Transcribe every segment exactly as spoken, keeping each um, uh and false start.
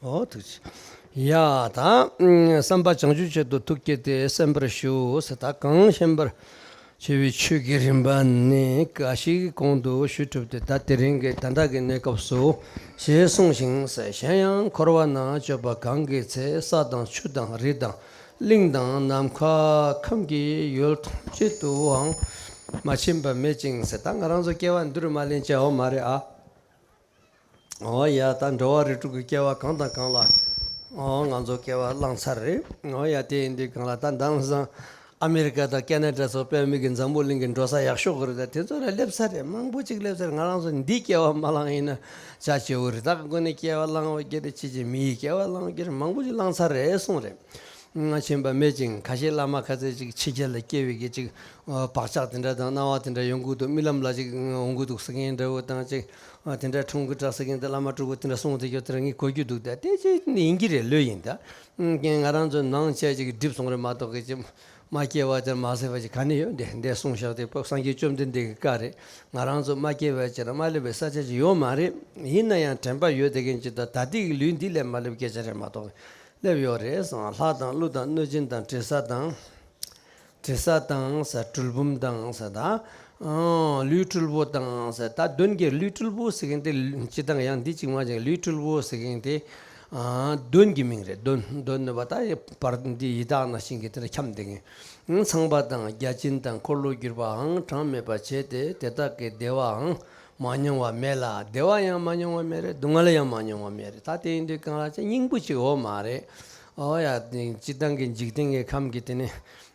ཨོ་ཐུགས་རྗེ་ཆེ། ཡ་ད་ཨ་བསམ་པ་བྱང་ཆུབ་ཆེད་དུ་ཐུགས་བསྐྱེད་དེ་གསན་པར་ཞུ་ཟེར། ད་གང་ཤེས་པར་བྱ་བའི་ཆོས་ཀྱི་རིམ་པ་ནི། འགའ་ཞིག་གོང་དུ་ཞུས་གྲུབ་སྟེ། ད་དེ་རིང་གི་ད་ལྟ་གི་གནས་སྐབས་སུ་ཞེས་གསུངས་ཤིང་ཟེར། གཞན་ཡང་འཁོར་བ་ན་སྤྱོད་པ་གང་གི་ཚེ། ས་དང་ཆུ་དང་རི་དང་གླིང་དང་ནམ་མཁའ་ཁམས་ཀྱི་ཡུལ་ཐམས་ཅད་དུའང་མ་ཕྱིན་པ་མེད་ཅིང་ཟེར། ད་ང་རང་ཚོ་སྐྱེ་བ་འདིར་མ་ལེན་བྱའོ་མ་རེད་ཨ། འོ་ཡ། ད་འགྲོ་བ་རིགས་དྲུག་གི་སྐྱེ་བ་གང་དང་གང་ལ། འོ་ང་ཚོ་སྐྱེ་བ་བླངས་ཚར་རེད། འོ་ཡ། དེ་ཡིན་དུས་གང་ལ་ད་དེང་སང་ཨ་མེ་རི་ཀ་དང་ཀེ་ན་ཌ་སོགས་དཔེ་མི་གི་འཛམ་བུ་གླིང་གི་འགྲོ་ས་ཡག་ཤོས་གི་རེད། ད་དེ་ཚོ་ལ་སླེབས་ཚར་རེད། མང་པོ་ཅིག་སླེབས་ཚར་རེད། ང་རང་ཚོ་འདིའི་སྐྱེ་བ་མ་བླངས་ཡིན་ན་ཅག་བྱེད་འོ་རེད། ད་གི་སྒོ་ནས་སྐྱེ་བ་བླངས་བ་སྐྱེ་རེད། ཅི་ཅི་མི་ཡི་སྐྱེ་བ་བླངས་སྐྱེ་རེད། མང་པོ་ཅིག་བླངས་ཚར་རེད་གསུངས་རེད། ང་ཕྱིན་པ་མེད་ཅིང་། ཁ་ཤས་བླ་མ་ཁ་ཤས་ཅིག་ཕྱི་རྒྱལ་ལ་སྐྱེ་བའི་གི་ཅིག་བག་ཆགས་དེ་འདྲ་དང་སྣང་བ་དེ་འདྲ་ཡོང་གི་འདུག་རྨི་ལམ་ལ་ཅིག་འོང་གི་འདུག་ཟེར་མཁན་འདྲ་བོ་དང་ཅིག་དེ་འདྲ་འཁྲུངས་གི་དྲག་ཟེར་མཁན་དེ་བླ་མ་སྤྲུལ་སྐུ་དེ་འདྲ་གསུངས་དེ་ཁྱོད་དེ་འདྲ་ངས་གོ་རྒྱུ་འདུག་ད་དེ་ཅི་ཡིན་གྱི་རེད། ལོས་ཡིན་ད། ང་རང་ཚོ་ནང་ཆ་ཅིག་འགྲིབ་སོང་རེད་མ་གཏོགས་གི་ཅི་མ་སྐྱེ་བ་ཅིག་མ་ཟད་པ་ཅིག་ག་ནས་ཡོད། འདི་འདི་གསུངས་བཞག་དེ་སངས་རྒྱས་བཅོམ་ལྡན་འདས་ཀྱི་བཀའ་རེད། ང་རང་ཚོ་མ་སྐྱེ་བ་ཅིག་ལ་མ་སླེབས་པའི་ས་ཆ་ཅིག་ཡོད་མ་རེད། ཡིན་ན་ཡང་དྲན་པ་ཡོད་དེ་མཁན་ཅིག་ད་ད་ལྟའི་གི་ལུས་འདི་ལས་མ་སླེབས་སྐད་ཆ་རེད་མ་གཏོགས། སླེབས་ཡོད་རེད་གསུངས། ལྷ་དང་ཀླུ་དང་གནོད་སྦྱིན་དང་དྲི་ཟ་དང་། དྲི་ཟ་དང་ཟེར། གྲུལ་བུམ་དང་ཟེར། ད་ཨང་ལུས་སྤྲུལ་པོ་དང་ཟེར། ད་གདོན་གྱི་ལུས་སྤྲུལ་པོ་ཟེར་མཁན་དེ་སྤྱིར་བཏང་ཡང་འདི་གཅིག་མ་ཅིག་ལུས་སྤྲུལ་པོ་ཟེར་མཁན་དེ། ཨང་གདོན་གྱི་མིང་རེད། གདོན་གདོན་ནི་བ་ད་བར་འདི་ཡི་དྭགས་ནང་བཞིན་གྱི་དེ་ལ་འཁྱམས་བསྡད་མཁན། ཚངས་པ་དང་བརྒྱ་བྱིན་དང་འཁོར་ལོས་སྒྱུར་བའང་གྲངས་མེད་པ་བྱས་ཏེ། དེ་དག་གི་བདེ་བའང་མ་མྱོང་བ་མེད་ལ། བདེ་བ་ཡང་མ་མྱོང་བ་མེད་རེད། སྡུག་བསྔལ་ཡང་མ་མྱོང་བ་མེད་རེད། ད་དེ་ཡིན་དུས་གང་ལ་ཅི་སྙིང་པོ་ཅིག་འོ་མ་རེད། འོ་ཡ། སྤྱིར་བཏང་གི་འཇིག་རྟེན་གྱི་ཁམས་ཀྱི་དེ་ནི་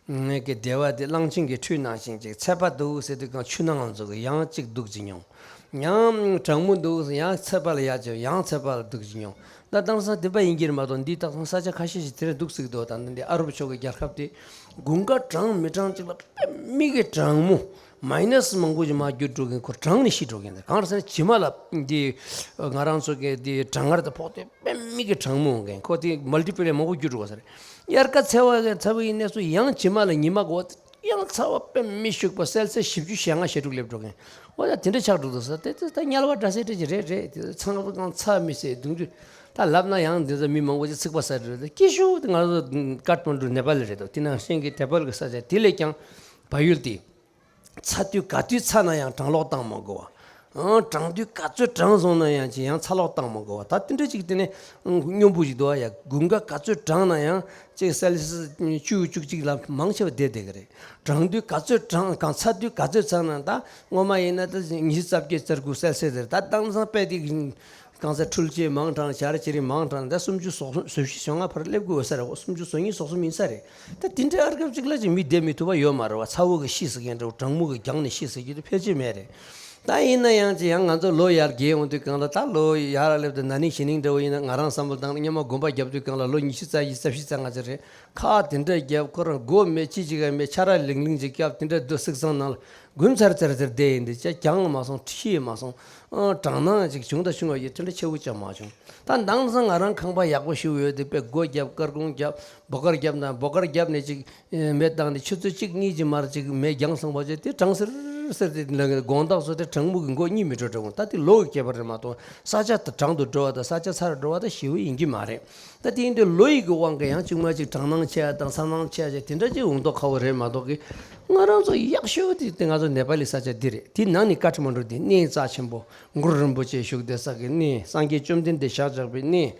ངེད་ཀྱི་བདེ་བ་དེ་གླང་ཆེན་གྱི་ཁྲུས་ནང་བཞིན་ཅིག་ཚད་པ་འདུག་ཟེར་དུས་གང་ཆུ་ནང་ང་ཚོ་གི་ཡང་ཅིག་སྡུག་ཅིག་མྱོང་། ཡང་གྲང་མོ་འདུག་ཡང་ཚད་པ་ལ་ཡར་ཅིག་ཡང་ཚད་པ་ལ་སྡུག་ཅིག་མྱོང་། ད་དེང་སང་བདེན་པ་ཡིན་གྱི་རེད་མ་གཏོགས། འདི་དག་ས་ཆ་ཁ་ཤས་ཤིག་དེ་རིང་སྡུག་ཟིག་འདུག་ད་འདི་ཨ་རབ་ཕྱོགས་ཀྱི་རྒྱལ་ཁབ་དེ་དགུན་ཁ་གྲང་མི་གྲང་ཅིག་ལ་དཔེ་མི་གི་གྲང་མོ། མའི་ནས་མང་པོ་ཞིག་མར་རྒྱུག་འགྲོ་མཁན། ཁོ་གྲང་ནས་ཤི་འགྲོ་མཁན་དེ། གང་རེད་ཟེར་ན་བྱེ་མ་ལ་འདི་ང་རང་ཚོ་གི་འདི་གྲང་ངར་དེ་ཕོག་སྟེ་དཔེ་མི་གི་གྲང་མོ་འོང་མཁན། ཁོ་དེ་མལ་ཊི་པི་ལེ་མང་པོ་རྒྱུག་འགྲོ་བ་ཟེར། དབྱར་ཁ་ཚ་བ་ཚ་བའི་གནས་ཚུལ་ཡང་བྱེ་མ་ལ་ཉི་མ་འགོ་ཡང་ཚ་བ་དཔེ་མི་ཤུགས་པ་སེལ་སི་ཡས་བཞི་བཅུ་ཞེ་ལྔ་ཞེ་དྲུག་སླེབས་འགྲོ་མཁན། འོ་ཡ། དེ་འདྲ་ཆགས་འགྲོ་འདུག་ཟེར། དེ་དེ་ད་དམྱལ་བ་འདྲ་སེ་འདྲ་ཅིག་རེད། རེད་དེ་ཚང་མ་གང་ཚ་མི་སེ་སྡུག་འདུག་ད་ལབ་ན་ཡང་འདི་ཚོ་མི་མང་པོ་ཅིག་ཚིག་པ་ཟ་རེད། སྐྱིད་ཤོས་དེ་ང་ཚོ་ཀཏ་མན་ཌུ་ནེ་པཱལ་རེད་དོ། དེ་ནང་བཞིན་གྱི་ནེ་པཱལ་གྱི་ས་ཆ་དེ་ལས་ཀྱང་བལ་ཡུལ་དེ། ཚ་དུས་ག་དུས་ཚ་ན་ཡང་གྲང་གློག་བཏང་མ་དགོས་པ། ཨང་། གྲང་དུས་ག་ཚོད་གྲང་སོང་ན་ཡང་ཅི་ཡང་ཚ་གློག་བཏང་མ་དགོས་པ། ད་དེ་འདྲ་ཅིག་དེ་ནས་སྙོམས་པོ་ཞིག་འདུག་ཨ། ཡ། དགུན་ཁ་ག་ཚོད་གྲང་ན་ཡང་ཅིག་སེལ་སི་ཡས་བཅུ་བཅུ་གཅིག་ལ་མང་ཆེ་བ་བསྡད་བསྡད་ཀྱི་རེད། གྲང་དུས་ག་ཚོད་གྲང་། གང་ཚ་དུས་ག་ཚོད་ཚ་ན། ད་སྔོན་མ་ཡིན་ན་ད་ཉི་ཤུ་རྩ་བརྒྱད་རྩ་དགུ་སེལ་སི་ཡས་རེད། ད་དེང་སང་དཔེ་དེ་གང་ཟེར། འཕྲུལ་ཆས་མང་དྲགས། ཞ་རི་ཆེ་རི་མང་དྲགས། ད་སུམ་ཅུ་སོ་གསུམ་སོ་བཞི་སོ་ལྔ་བར་སླེབས་དགོས་ས་རེད། སུམ་ཅུ་སོ་གཉིས་སོ་གསུམ་ཡིན་ས་རེད། ད་དེ་འདྲའི་ཨར་སྐབས་ཅིག་ལ་ཅིག་མི་བསྡད་མི་ཐུབ་པ་ཡོད་མ་རེད་བ། ཚ་བོ་གིས་ཤི་ཟེར་མཁན་འདྲ་བོ། གྲང་མོ་གིས་རྒྱང་ནས་ཤི་ཟེར་རྒྱུ་དེ་ཕལ་ཆེར་མེད་རེད། ད་ཡིན་ན་ཡང་ཅི་ཡང་ང་ཚོ་ལོ་ཡར་རྒས་ཡོང་དུས་གང་ལ། ད་ལོ་ཡར་སླེབས་དུས་ན་ནིང་གཞེས་ནིང་འདྲ་བོ་ཡིན་ན། ང་རང་བསམ་བློ་བཏང་ན་སྔོན་མ་གོམ་པ་རྒྱབ་དུས་གང་ལ་ལོ་ཉི་ཤུ་རྩ་བཞི་རྩ་བཞི་རྩ་ལྔ་ཅིག་རེད། ཁ་དེ་འདྲ་རྒྱབ། ཁོ་རང་མགོ་མེད་ཅི་ཅིག་མེད། ཆ་ར་ལིང་ལིང་ཅིག་བརྒྱབ། དེ་འདྲ་སྡོད། གཟིགས་ཚང་ནང་ལ་དགུན་ཚར་ཚར་ཚར་བསྡད་ཡིན་དུས་ཅི་རྒྱང་མ་སོང་། ཤི་མ་སོང་། ཨ། གྲང་ན་ཅིག་བྱུང་ད་བྱུང་བ་ཡིན། དེ་འདྲ་ཆེ་བོ་ཅང་མ་བྱུང་། ད་དེང་སང་ང་རང་ཁང་པ་ཡག་པོ་ཞིག་ཡོད་དུས་དཔེ་སྒོ་རྒྱབ། སྐར་ཁུང་རྒྱབ། སྦོ་གར་རྒྱབ་ན། སྦོ་གར་རྒྱབ་ནས་ཅིག་མེ་བཏང་ནས་ཆུ་ཚོད་གཅིག་གཉིས་ཀྱི་མར་ཅིག་མེ་རྒྱང་སོང་བ་བྱས་ཏེ་གྲང་སིར་སིར་དེ་ལ་དགོང་དག་སོ་དེ་གྲང་མོ་གི་མགོ་གཉིད་མི་འགྲོ་འགྲོ་འོང་། ད་དེ་ལོ་གི་ཁྱད་པར་རེད་མ་གཏོགས། ས་ཆ་ད་གྲང་དུ་འགྲོ་བ་དང་ས་ཆ་ཚ་རུ་འགྲོ་བ་ད་ཞེ་པོ་ཡིན་གྱི་མ་རེད། ད་དེ་ཡིན་དུས་ལོ་ཡི་གི་དབང་གིས་ཡང་ཅུང་མ་ཅིག་གྲང་སྣང་ཆེ་ཡ་དང་སྲན་སྣང་ཆེ་ཡ་ཅིག་དེ་འདྲ་ཅིག་འོང་མདོག་ཁ་པོ་རེད་མ་གཏོགས་གི། ང་རང་ཚོ་ཡག་ཤོས་དེ་དེ་ང་ཚོ་ནེ་པ་ལི་ས་ཆ་འདི་རེད། དེ་ནང་ནས་ཀ་ཐ་མན་ཌུ་དེ་གནས་རྩ་ཆེན་པོ། གུ་རུ་རིན་པོ་ཆེ་བཞུགས་བསྡད་ས་གི་གནས། སངས་རྒྱས་བཅོམ་ལྡན་འདས་ཞལ་བཞག་པའི་གནས།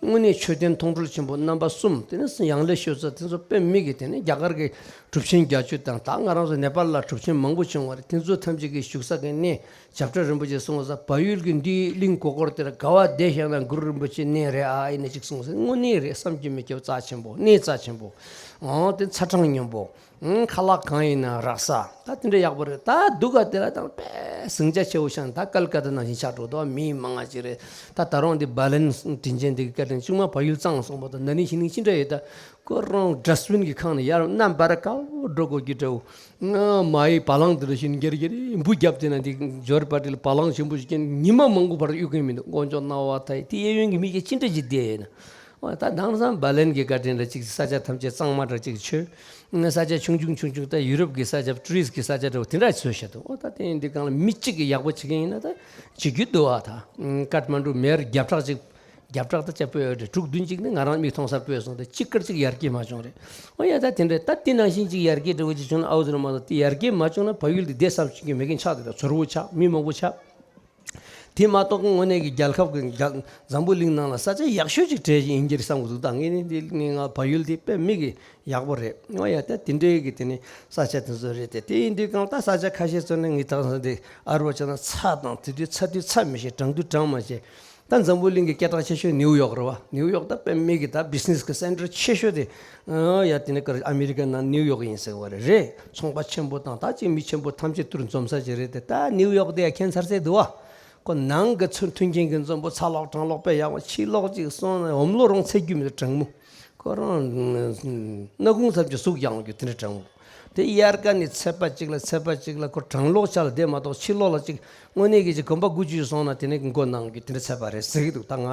དངོས་གནས་མཆོད་རྟེན་མཐོང་གྲོལ་ཆེན་པོ་རྣམ་པ་གསུམ། དེ་ནས་ཡང་ལེ་ཤོད་ས་དེ་ཚོ་དཔེ་མི་གི། དེ་ནས་རྒྱ་གར་གྱི་གྲུབ་ཆེན་བརྒྱད་ཅུ་དང་། ད་ང་རང་ཚོ་ནེ་པ་ལ་གྲུབ་ཆེན་མང་པོ་བྱུང་བ་རེད། དེ་ཚོ་ཐམས་ཅད་ཀྱིས་བཞུགས་ས་གི་གནས། བྱ་བྲལ་རིན་པོ་ཆེས་གསུངས་ས། བལ་ཡུལ་གྱི་འདིའི་གླིང་གོ་སྐོར་དེར་ག་བ་བསྡད་བཞག་ན་གུ་རུ་རིན་པོ་ཆེའི་གནས་རེད་ཨ། ཨེ་ནས་ཅིག་གསུངས་ས། དངོས་གནས་རེད། བསམ་གྱིས་མི་ཁྱབ། རྩ་ཆེན་པོ། གནས་རྩ་ཆེན་པོ། འོ་དེ་ཚ་གྲང་སྙོམས་པོ། ཁ་ལག་གང་ཡིན་ན་རག་ས། ད་དེ་འདྲ་ཡག་པོ་རེད། ད་སྡུག་ག་དེ་ལ་དང་དཔེ་ཟིང་ཆ་ཆེ་བོ་ཤང་ད་ཀལ་ཀ་ཏ་ནང་བཞིན་ཆགས་འགྲོ་འདུག་མི་མང་ང་ཅིག་རེད། ད་ད་རུང་འདི་བྷ་ལན་དྲིན་ཅན་འདི་གི་བཀའ་དྲིན་ཅུང་མ་བལ་ཡུལ་གཙང་སོང་བ་དང་། ན་ནིང་གཞེས་ནིང་ཅི་འདྲ་ཡོད་ད། ཁོ་རང་ཌ་སི་བིན་གྱི་ཁང་ནས་ཡར་གནམ་བར་དཀར་པོ་འགྲོ་དགོས་ཀྱི་འདྲ་བོ། ང་མ་ཡི་བ་ལང་དེ་འདྲ་བཞིན་འགྱེར་འགྱེར་འབུ་བརྒྱབ་དེ་ན། འདི་ཇོར་པ་ཏེལ་བ་ལང་ཆེན་པོ་ཞིག་ཀྱང་ཉི་མ་མང་པོ་བར་གཡུག་མཁན་མི་འདུག་དཀོན་མཆོག་སྣང་བ་མཐའ་ཡས། དེ་གཡས་གཡོན་གྱི་མི་སྐྱ་ཅི་འདྲ་ཅིག་བསྡད་ཡོད་ན། འོ་ད་དེང་སང་བྷ་ལན་གྱི་བཀའ་དྲིན་ལ་ཅིག་ས་ཆ་ཐམས་ཅད་གཙང་མ་འདྲ་ཅིག་ཆོད། ས་ཆ་ཆུང་ཆུང་ཆུང་ཆུང་། ད་ཡུ་རོབ་ཀྱི་ས་ཆ། ཊུ་རི་སི་ཊི་གི་ས་ཆ་འདྲ་བོ་དེ་འདྲ་བཟོས་བཞག་འདུག་འོ་ད་དེ་ཡིན་དུས་གང་ལ་མི་གཅིག་གིས་ཡག་པོ་བྱེད་མཁན་ཡིན་ན་ད་བྱེད་རྒྱུ་འདུག་ཨ། ད་ཀཏ་མན་ཌུ་མེར་བརྒྱ་ཕྲག་གཅིག་ བརྒྱ་ཕྲག་ད་ཆ་སྤོས་ཡོད་རེད། དྲུག་བདུན་ཅིག་ནི་ང་རང་མིག་མཐོང་སར་སྤོས་སོང་། དེ་གཅིག་ཀར་གཅིག་ཡར་རྒྱས་མ་བྱུང་རེད། ཨོ་ཡ། ད་དེ་འདྲ་ད་དེ་ནང་བཞིན་ཅིག་ཡར་རྒྱས་འདྲ་བོ་ཅིག་བྱུང་ན་ཨའུ་ཟེར་མ་གཏོགས། དེ་ཡར་རྒྱས་མ་བྱུང་ན་བལ་ཡུལ་དེ་བསྡད་བསམ་བྱེད་ཀྱི་མེད་མཁན་ཆགས། དེ་ད་ཚོར་བོ་ཆགས། མི་མང་པོ་ཆགས། དེ་མ་གཏོགས་དངོས་གནས་ཀྱི་རྒྱལ་ཁབ་ཀྱི་རྒྱ་འཛམ་བུ་གླིང་ནང་ལ་ས་ཆ་ཡག་ཤོས་ཅིག་གྲས་ཅིག་ཡིན་གྱི་རེད་བསམ་གྱི་འདུག་ད་ངས་ནི་འདི་ངས་ང་བལ་ཡུལ་དེ་དཔེ་མིག་གི་ཡག་པོ་རེད། ཨོ་ཡ། ད་དེ་འདྲའི་གི་དེ་ནི་ས་ཆ་དེ་ཚོ་རེད། དེ་དེ་ཡིན་དུས་གང་ལྟར་ས་ཆ་ཁ་ཤས་ཚོ་ནི་ངས་ད་ང་དེ་ཨ་རུ་བ་ཆ་ན་ཚ་དང་དེ་དུས་ཚ་དུས་ཚ་མི་ཤེས། གྲང་དུས་གྲང་མ་ཤེས། ད་འཛམ་བུ་གླིང་གི་སྐད་གྲགས་ཆེ་ཤོས་ནིའུ་ཡོག་རེད་བ། ནིའུ་ཡོག་ད་དཔེ་མིག་གི་ད་བི་ཛི་ནེ་སི་གི་སེན་ཊར་ཆེ་ཤོས་དེ། ཨ་ཡ། དེ་ནི་ཀར་ཨ་མི་རི་ཀ་ནང་ནིའུ་ཡོག་ཡིན་ཟེར་བ་རེད། རེད། ཚོང་པ་ཆེན་པོ་དང་ད་ཅིག་མི་ཆེན་པོ་ཐམས་ཅད་ཐུར་འཛོམས་ས་ཅིག་རེད་དེ། ད་ནིའུ་ཡོག་དེ་ཡ་ཁྱད་མཚར་ས་འདུག་བ། ཁོ་ནང་གི་ཚུར་མཐུན་རྐྱེན་གྱི་འཛོམས་པོ་ཚ་ལོག་གྲང་ལོག་དཔེ་ཡག་པོ། ཕྱི་ལོག་ཅིག་སོང་ན་འོམ་ལོ་རང་ཚད་རྒྱུ་མེད། གྲང་མོ། ཁོ་རང་སྣ་ཁུང་ཙམ་གྱི་ཟུག་ཡང་རྒྱུ་དེ་འདྲ་གྲང་མོ། དེ་དབྱར་ཁ་ནི་ཚད་པ་གཅིག་ལ་ཚད་པ་གཅིག་ལ་ཁོ་གྲང་ལོག་ཆ་ལ་བསྡད་མ་གཏོགས། ཕྱི་ལོགས་ལ་ཅིག་དངོས་གནས་ཀྱི་ཅིག་གོམ་པ་དགུ་བཅུ་སོང་ན་དེ་ནི་མགོ་ནང་གི་དེ་འདྲ་ཚད་པ་རེད་ཟེར་གྱི་འདུག་ད་ང་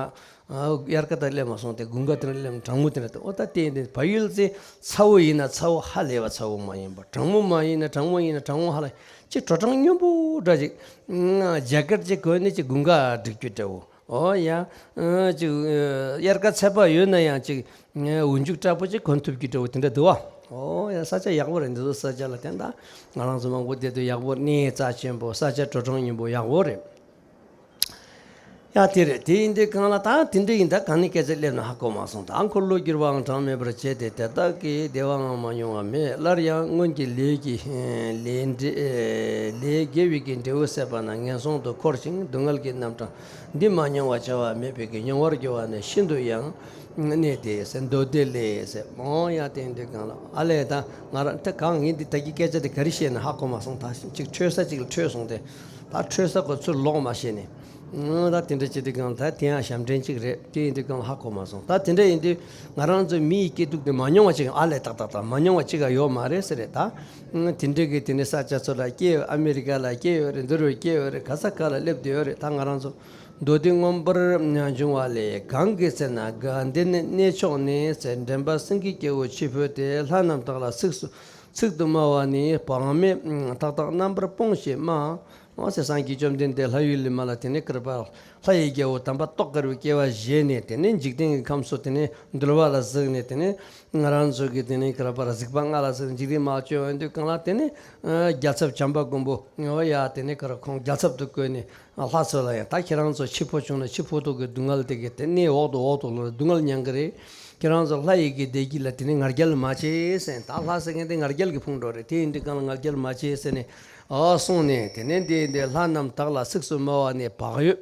དབྱར་ཁ་ད་སླེབས་མ་སོང་སྟེ། དགུན་ཁ་དེ་འདྲ་སླེབས། གྲང་མོ་དེ་འདྲ་འདུག་ཨོ་ད་དེ་ཡིན་དུས་བལ་ཡུལ་ཚེ་ཚ་བོ་ཡིན་ན་ཚ་བོ་ཧ་ལས་པ་ཚ་བོ་མ་ཡིན་པ། གྲང་མོ་མ་ཡིན་ན་གྲང་མོ་ཡིན་ན་གྲང་མོ་ཧ་ལས། ཅིག་དྲོ་གྲང་སྙོམས་པོ་འདྲ་ཅིག་རྒྱ་གར་ཅིག་གོན་ནས་ཅིག་དགུན་ཁ་འགྲིག་རྒྱུ་འདྲ་བོ། ཨོ་ཡ། ཨ་ཅིག་ཨ་དབྱར་ཁ་ཚད་པ་ཡོད་ན་ཡང་ཅིག་ཨ་འོག་འཇུག་དྲག་པོ་ཅིག་གོན་ཐུབ་ཀྱི་འདྲ་བོ་དེ་འདྲ་འདུག་བ། ཨོ་ཡ། ས་ཆ་ཡག་པོ་རེད། འདི་ཚོ་ས་ཆ་ལ་བརྟེན་ད་ང་རང་ཚོ་མང་པོ་བསྡད་དུས་ཡག་པོ། གནས་རྩ་ཆེན་པོ། ས་ཆ་དྲོ་གྲང་སྙོམས་པོ་ཡག་པོ་རེད། ཡ་དེ་རེད། དེ་ཡིན་དུས་གང་ལ་ད་དེ་འདྲ་ཡིན། ད་གང་ནས་སྐད་ཆ་སླེབས་ན་ཧ་གོ་མ་སོང་། ད་འཁོར་ལོས་སྒྱུར་བའང་གྲངས་མེད་པར་བྱས་ཏེ། དེ་དག་གི་བདེ་བའང་མ་མྱོང་བ་མེད། སླར་ཡང་སྔོན་གྱི་ལས་ཀྱི་ལས་འབྲས་ལས་དགེ་བའི་གི་འབྲས་བུ་ཟད་པ་ན་ངན་སོང་དུ་འཁོར་ཞིང་སྡུག་བསྔལ་གྱི་རྣམ་གྲངས་འདི་མ་མྱོང་བར་བྱ་བ་མེད་པའི་གི་མྱོང་བར་འགྱུར་བ་ནི་ཤིན་ཏུ་ཡང་གནད་དེ་ཟེར། མདོ་སྡེ་ལས་ཟེར། མོ་ཡ། དེ་འདི་གང་ལ་ཨ་ལས། ད་ང་རང་ད་གང་ངས་འདི་ད་གི་སྐད་ཆ་དེ་ག་རེ་བཤད་ན་ཧ་གོ་མ་སོང་། ད་ཅིག་འཕྲོད་ས་ཅིག་ལ་འཕྲོད་སོང་སྟེ། ད་འཕྲོད་ས་ཁོ་ཚུར་ལོག་མ་ཤེས་ནས། ད་དེ་འདྲ་བྱེད་དུས་གང་ལ་ད་དེ་ཡང་ཞབས་འདྲེན་ཅིག་རེད། དེ་ཡིན་དུས་གང་ལ་ཧ་གོ་མ་སོང་། ད་དེ་འདྲ་ཡིན་དུས་ང་རང་ཚོ་མི་ཡི་སྐྱིད་སྡུག་དེ་མ་མྱོང་བ་ཅིག་ཨ་ལས། ཏག་ཏག་ཏག་མ་མྱོང་བ་ཅིག་ག་ཡོད་མ་རེད་ཟེར་རེད་ད། དེ་འདྲ་གི་དེ་ནས་ས་ཆ་ཚོ་ལ་སྐྱེས་ཡོད། ཨ་མི་རི་ཀ་ལ་སྐྱེས་ཡོད་རེད། འདི་རུ་སྐྱེས་ཡོད་རེད། ག་ས་ག་ལ་སླེབས་བསྡད་ཡོད་རེད། ད་ང་རང་ཚོ་མདོ་སྡེ་མངོན་པར་འབྱུང་བ་ལས། གང་གི་ཚེ་ན་དགའ་ལྡན་གནས་མཆོག་ནས་ཟེར། འདྲེན་པ་སེང་གེ་སྐྱེ་བོ་འཆི་འཕོས་ཏེ། ལྷ་རྣམས་དག་ལ་ཚིགས་སུ་ཚིག་ཏུ་སྨྲ་བ་ནི། བག་མེད་མཐའ་དག་རྣམ་པར་སྤོངས་ཞེས་སྨྲ། འོ་ཟེར། སངས་རྒྱས་བཅོམ་ལྡན་འདས་ལྷ་ཡུལ་ལས་མར་ལ་དེ་ནས་ཀིར་པ་ལྷ་ཡི་རྒྱལ་པོ་དམ་པ་ཏོག་དཀར་པོའི་སྐྱེ་བ་བཞེས་ནས། དེ་ནས་འཇིག་རྟེན་གྱི་ཁམས་སུ་དེ་ནས་འདུལ་བ་ལ་གཟིགས་ནས། དེ་ནས་ང་རང་ཚོ་གི་དེ་ནས་ཀིར་པ་ལ་གཟིགས་པ་ལྔ་ལ་གཟིགས་ནས་འཇིག་རྟེན་མར་བྱོན་ཡོང་དུས་གང་ལ་དེ་ནས་རྒྱལ་ཚབ་བྱམས་པ་མགོན་པོ། འོ་ཡ། དེ་ནས་ཀིར་ཁོང་རྒྱལ་ཚབ་ཏུ་བསྐོས་ནས། ལྷ་ཚོ་ལ་ཡང་ད་ཁྱེད་རང་ཚོ་འཆི་འཕོ་བྱུང་ན་འཆི་འཕོ་ཐོག་གི་སྡུག་བསྔལ་དེ་གི་དེ་ནས་འོག་ཏུ་འོག་ཏུ་ལོག་སྡུག་བསྔལ་མྱང་གི་རེད། ཁྱེད་རང་ཚོ་ལྷ་ཡི་གི་བདེ་སྐྱིད་ལ་དེ་ནས་ང་རྒྱལ་མ་བྱེད་ཟེར། ད་ལྷ་ཟེར་མཁན་དེ་ང་རྒྱལ་གྱི་ཕུང་འགྲོ་རེད། དེ་ཡིན་དུས་གང་ལ་ང་རྒྱལ་མ་བྱེད་ཟེར་ནས་ཨ་གསུངས་ནས། དེ་ནས་འདི་འདི་ལྷ་རྣམས་དག་ལ་ཚིགས་སུ་སྨྲ་བ་ནི། བག་ཡོད་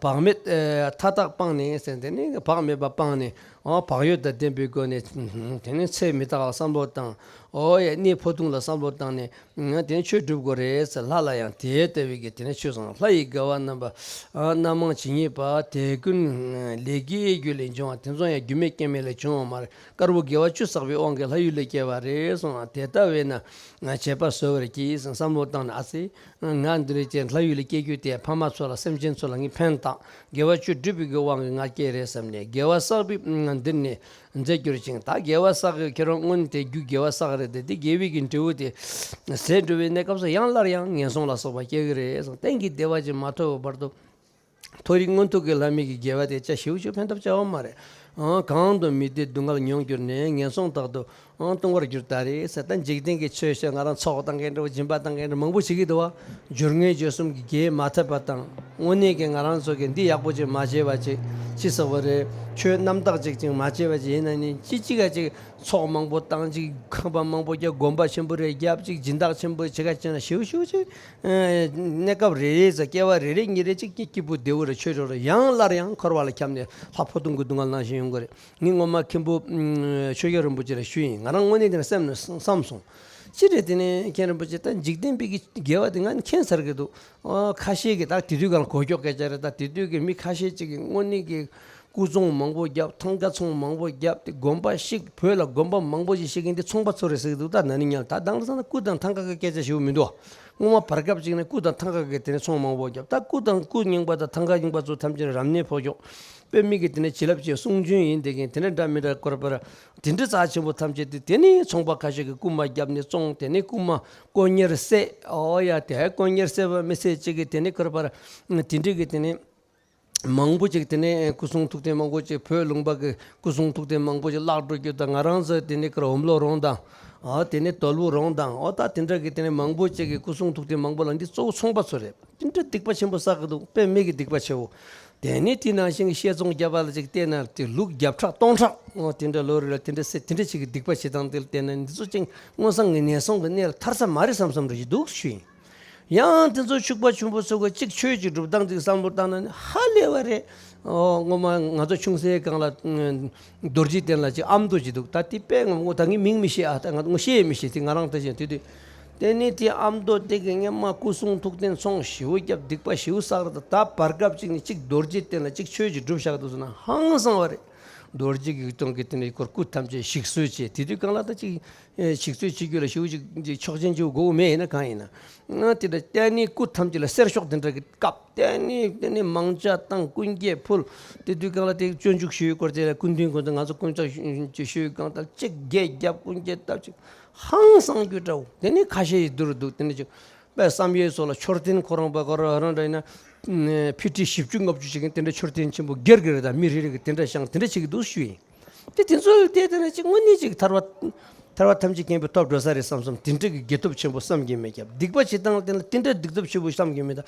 བག་མེད་མཐའ་དག་སྤངས་ནས་ཟེར། དེ་ནས་བག་མེད་པ་སྤངས་ནས། ཨ་བག་ཡོད་དང་ལྡན་པའི་སྒོ་ནས། དེ་ནས་ཚེ་མི་རྟག་ལ་བསམ་བློ་བཏང་། ཨོ་ཡ། གནས་འཕོ་ལྟུང་ལ་བསམ་བློ་བཏང་ནས། ང་དེ་ནས་ཆོས་སྒྲུབ་དགོས་རེད་ཟེར། ལྷ་ལ་ཡང་དེ་ལྟ་བུའི་གི་དེ་ནས་ཆོས་གསུངས། ལྷ་ཡི་དགེ་བ་རྣམ་པ་རྣམ་མང་ཇི་སྙེད་པ། དེ་ཀུན་ལས་ཀྱི་རྒྱུ་ལས་བྱུང་བ། དེ་ཚོ་ཡང་རྒྱུ་མེད་རྐྱེན་མེད་ལས་བྱུང་བ་མ་རེད། དཀར་པོ་དགེ་བ་བཅུ་བསགས་པའི་དབང་གིས་ལྷ་ཡུལ་ལ་སྐྱེས་པ་རེད་གསུངས། དེ་ལྟ་བས་ན་བྱེད་པ་བཟོད་པར་གྱིས་ཟེར་བསམ་བློ་བཏང་ནས། ཨ་ཙི། ང་འདི་རེད་ཅེས་ལྷ་ཡུལ་ལ་སྐྱེ་རྒྱུ་དེ་ཕ་མ་ཚོ་ལ་སེམས་ཅན་ཚོ་ལ་ངས་ཕན་བཏགས། དགེ་བ་བཅུ་བསྒྲུབས་པའི་གི་དབང་གིས་ང་སྐྱེས་རེད་བསམ་ནས། དགེ་བ་བསགས་པའི་འདིར་ནི་མཛེས་གྱུར་ཅིང་། ད་དགེ་བ་བསགས་ཀྱི་ཁྱེད་རང་སྔོན་དེ་རྒྱུ་དགེ་བ་བསགས་རེད་དེ། དེ་དགེ་བའི་གི་འབྲས་བུ་དེ་ཟད་འགྲོ་བའི་གནས་སྐབས་སུ་ཡང་སླར་ཡང་ངན་སོང་ལ་སོགས་པ་སྐྱེ་གི་རེད་གསུངས། གཏན་གྱི་བདེ་བ་ཅིག་མ་ཐོབ་བར་དུ་མཐོ་རིས་མངོན་མཐོ་གི་ལྷ་མི་གི་དགེ་བ་དེ་ཅི་ཞིག་ཅིག་ཕན་ཐོགས་བྱ་བ་མ་རེད། ཨང་། གང་དུ་མི་བདེ་སྡུག་བསྔལ་མྱོང་གྱུར་ནས། ངན་སོང་དག་ཏུ་ཨང་ལྟུང་བར་གྱུར་ད་རེད་ཟེར། ད་འཇིག་རྟེན་གྱི་ཆོས་བཤད། ང་རང་ཚོགས་བཏང་མཁན་འདྲ་བོ་སྦྱིན་པ་བཏང་མཁན་འདྲ་མང་པོ་བྱེད་ཀྱི་འདུག་བ། སྦྱོར་དངོས་རྗེས་གསུམ་གྱི་དགེ་མ་ཐེབས་པ་དང་། དངོས་གནས་ཀྱི་ང་རང་ཚོ་གི་འདི་ཡག་པོ་ཅིག་མ་བྱས་པ་ཅིག་ཅི་ཟེར་བ་རེད། ཆོས་རྣམ་དག་ཅིག་ཅིག་མ་བྱས་པ་ཅིག་ཡིན་ན་ནི་ཅི་ཅིག་ག་ཅིག་ཚོགས་མང་པོ་བཏང་ཅིག་ཁང་པ་མང་པོ་རྒྱབ། དགོན་པ་ཆེན་པོ་རེ་རྒྱབ་ཅིག་སྦྱིན་བདག་ཆེན་པོ་བྱེད་ག་བྱས་ན་ཞེའུ་ཞེའུ་ཅིག་གནས་སྐབས་རེ་རེ་ཙམ་སྐྱེ་བ་རེ་རེ་གཉིས་རེ་ཅིག་སྐྱིད་སྐྱིད་པོ་བདེ་བོ་རེ་ཆོས་རོགས་རེ་ཡང་སླར་ཡང་འཁོར་བ་ལ་ཁྱབ་ནས་ལྷ་འཕོ་ལྟུང་གི་སྡུག་བསྔལ་ནང་བཞིན་ཡོང་གི་རེད། ངས་སྔོན་མ་མཁན་པོ་ཆོས་རྒྱལ་རིན་པོ་ཆེ་ལ་ཞུས་ཡིན། ང་རང་དངོས་གནས་དེ་ནས་སེམས་ནས་བསམ་སོང་། ཅི་རེད། དེ་ནས་མཁན་རིན་པོ་ཆེ་ད་འཇིག་རྟེན་པའི་གི་དགེ་བ་དེ་ང་ནི་མཁྱེན་ཚར་གི་འདུག་ཨ་ཁ་ཤས་ཀྱིས་ད་དེ་དུས་གང་གོ་ཁྱོག་སྐད་ཆ་རེད། ད་དེ་དུས་ཀྱི་མི་ཁ་ཤས་ཅིག་གིས་དངོས་གནས་ཀྱི་སྐུ་ཚོང་མང་པོ་བརྒྱབ། ཐང་ག་ཚོང་མང་པོ་བརྒྱབ་སྟེ་དགོན་པ་བཤིག་བོད་ལ་དགོན་པ་མང་པོ་ཞིག་བཤིག་གིན་དེ་ཚོང་པ་ཚོ་རེད་ཟེར་གི་འདུག་ད་ན་ནིང་ཉལ་ད་དེང་སང་ན་སྐུ་དང་ཐང་ག་གི་སྐད་ཆ་ཞིག་མི་འདུག་སྔོན་མ་བར་སྐབས་ཅིག་ནས་སྐུ་དང་ཐང་ག་གི་དེ་ནས་ཚོང་མང་པོ་བརྒྱབ། ད་སྐུ་དང་སྐུ་རྙིང་པ་དང་ཐང་ག་རྙིང་པ་ཚོ་ཐམས་ཅད་རབ་གནས་འཕོ་ཁྱོག་དཔེ་མི་གི་དེ་ནས་བྱིན་རླབས་ཆེ་གསུང་རྒྱུན་ཡིན་དེ་གིན་དེ་ནས་འདྲ་མི་འདྲ་སྐོར་པར་དེ་འདྲ་རྩ་ཆེན་པོ་ཐམས་ཅད་དེ་དེ་ནས་ཚོང་པ་ཁ་ཤས་ཀྱིས་རྐུ་མ་བརྒྱབ་ནས་བཙོང་། དེ་ནས་རྐུ་མ་དཀོན་གཉེར་བསད། ཨོ་ཡ། དེ་དཀོན་གཉེར་བསད་པ་མི་བསད་ཅིག་གིས་དེ་ནས་སྐོར་པར་དེ་འདྲ་གི་དེ་ནས། མང་པོ་ཅིག་དེ་ནས་སྐུ་གསུང་ཐུགས་རྟེན་མང་པོ་ཅིག་བོད་ལུང་པ་གི་སྐུ་གསུང་ཐུགས་རྟེན་མང་པོ་ཅིག་བརླག་འགྲོ་རྒྱུ་དང་། ང་རང་ཚོ་དེ་ནས་ཀར་འོམ་ལོ་རོང་དང་། ཨ་དེ་ནས་དོལ་པོ་རོང་དང་། ཨོ་ད་དེ་འདྲ་གི་དེ་ནས་མང་པོ་ཅིག་གི་སྐུ་གསུང་ཐུགས་རྟེན་མང་པོ་ལ་འདི་གཙོ་བོ་ཚོང་པ་ཚོ་རེད། དེ་འདྲ་སྡིག་པ་ཆེན་པོ་བསགས་གི་འདུག་དཔེ་མེད་ཀྱི་སྡིག་པ་ཆེ་བོ། དེ་ནས་དེ་ནང་བཞིན་གྱི་བཤས་ཚོང་རྒྱབ་པ་ལ་ཅིག་བལྟས་ན་དེ་ལུག་བརྒྱ་ཕྲག་སྟོང་ཕྲག་ཨོ་དེ་འདྲ་ལོ་རེ་ལ་དེ་འདྲ་ཟེར་དེ་འདྲ་ཅིག་གི་སྡིག་པ་བྱེད་སྟངས་དེ་ལ་བལྟས་ན་འདི་ཚོ་ཅིག་མངོན་སངས་ཀྱི་ངན་སོང་གི་གནས་ལ་ཐར་ས་མ་རེད་བསམ་བསམ་རེ་ཞིག་འདུག་ཞུ་ཡིན། ཡང་དེ་ཚོ་ཕྱུག་པ་ཆུང་པོ་ཚོ་གི་གཅིག་ཆོས་ཀྱི་སྒྲུབ་སྟངས་ཅིག་བསམ་བློ་བཏང་ན་ནི་ཧ་ལས་པ་རེད། ཨོ་སྔོན་མ་ང་ཚོ་ཆུང་སའི་སྒང་ལ་ཨ་རྡོ་རྗེ་གདན་ལ་ཅིག་ཨ་མདོ་ཅིག་འདུག་ད་དེ་དཔེ་ངོ་མ་ད་ངས་མིང་མི་ཤེས། ཨ་ད་ང་ངོ་ཤེས་མི་ཤེས། དེ་ང་རང་ད་བཞིན་དུས་དུས་དེ་ནས་དེ་ཨ་མདོ་དེ་གི་སྔོན་མ་སྐུ་གསུང་ཐུགས་རྟེན་ཚོང་ཞེ་པོ་བརྒྱབ་སྡིག་པ་ཞེ་པོ་བསགས་རེད། ད་བར་སྐབས་ཅིག་ནས་གཅིག་རྡོ་རྗེ་གདན་ལ་གཅིག་ཆོས་ཀྱི་སྒྲུབ་བཞག་འདུག་ཟེར་ན་ཧང་སང་བ་རེད། རྡོ་རྗེ་གི་སྟེང་གི་དེ་ནས་སྐུ་ཐམས་ཅད་ཞིག་གསོས་བྱས། དེ་དུས་སྒང་ལ་ད་ཅིག་ཨེ་ཞིག་གསོས་བྱེད་རྒྱུ་ལ་ཞེ་པོ་ཅིག་ཅིག་ཆོག་མཆན་ཅིག་དགོས་མེད། ཡིན་ན་གང་ཡིན་ན། ང་དེ་འདྲ་བལྟས་ནས་སྐུ་ཐམས་ཅད་ལ་གསེར་ཤོག་དེ་འདྲ་གི་བཀབ། བལྟས་ནས་བལྟས་ནས་མང་ཇ་བཏང་། སྐུ་འགྱེད་ཕུལ། དེ་དུས་སྒང་ལ་དེ་སྤྱོད་འཇུག་ཞུ་ཡི་སྐོར་དེ་ལ་སྐུ་མདུན་ཁོང་ཚོ་ང་ཚོ་སྐུ་ཕྱག་ཞུ་ཞུ་ཡི་སྒང་ལ་གཅིག་འགྱེད་རྒྱབ། སྐུ་འགྱེད་བཏབ། ཅིག་ཧང་སང་རྒྱུ་འདྲ་བོ། དེ་ནས་ཁ་ཤས་ཡི་བསྡུར་འདུག་དེ་ནས་ཅིག་དཔེ་བསམ་ཡས་སོགས་ལ་མཆོད་རྟེན་ཁོ་རང་པ་ཁོ་རང་རང་འདྲ་ཡིན་ན་ཕི་ཊི་བཞི་བཅུ་ལྔ་བཅུ་ཞིག་གི་དེ་འདྲ་མཆོད་རྟེན་ཆེན་པོ་སྒེར་སྒེར་དང་མི་རེ་རེ་གི་དེ་འདྲ་བཞེངས། དེ་འདྲ་བྱེད་ཀྱི་འདུག་ཞུ་ཡིན། དེ་དེ་ཚོ་ལ་བལྟས་བལྟས་ན་ཅིག་དངོས་གནས་ཅིག་ཐར་པ་ཐར་པ་ཐམས་ཅད་མཁྱེན་པའི་སྟོབས་འགྲོ་ས་རེད་བསམ་བསམ། དེ་འདྲ་གི་དགེ་སྟོབས་ཆེན་པོ་བསམ་གྱིས་མི་ཁྱབ། སྡིག་པ་བྱེད་སྟངས་དེ་ལ་དེ་འདྲ་སྡིག་སྟོབས་ཆེན་པོ་བསམ་གྱིས་མི་ཁྱབ།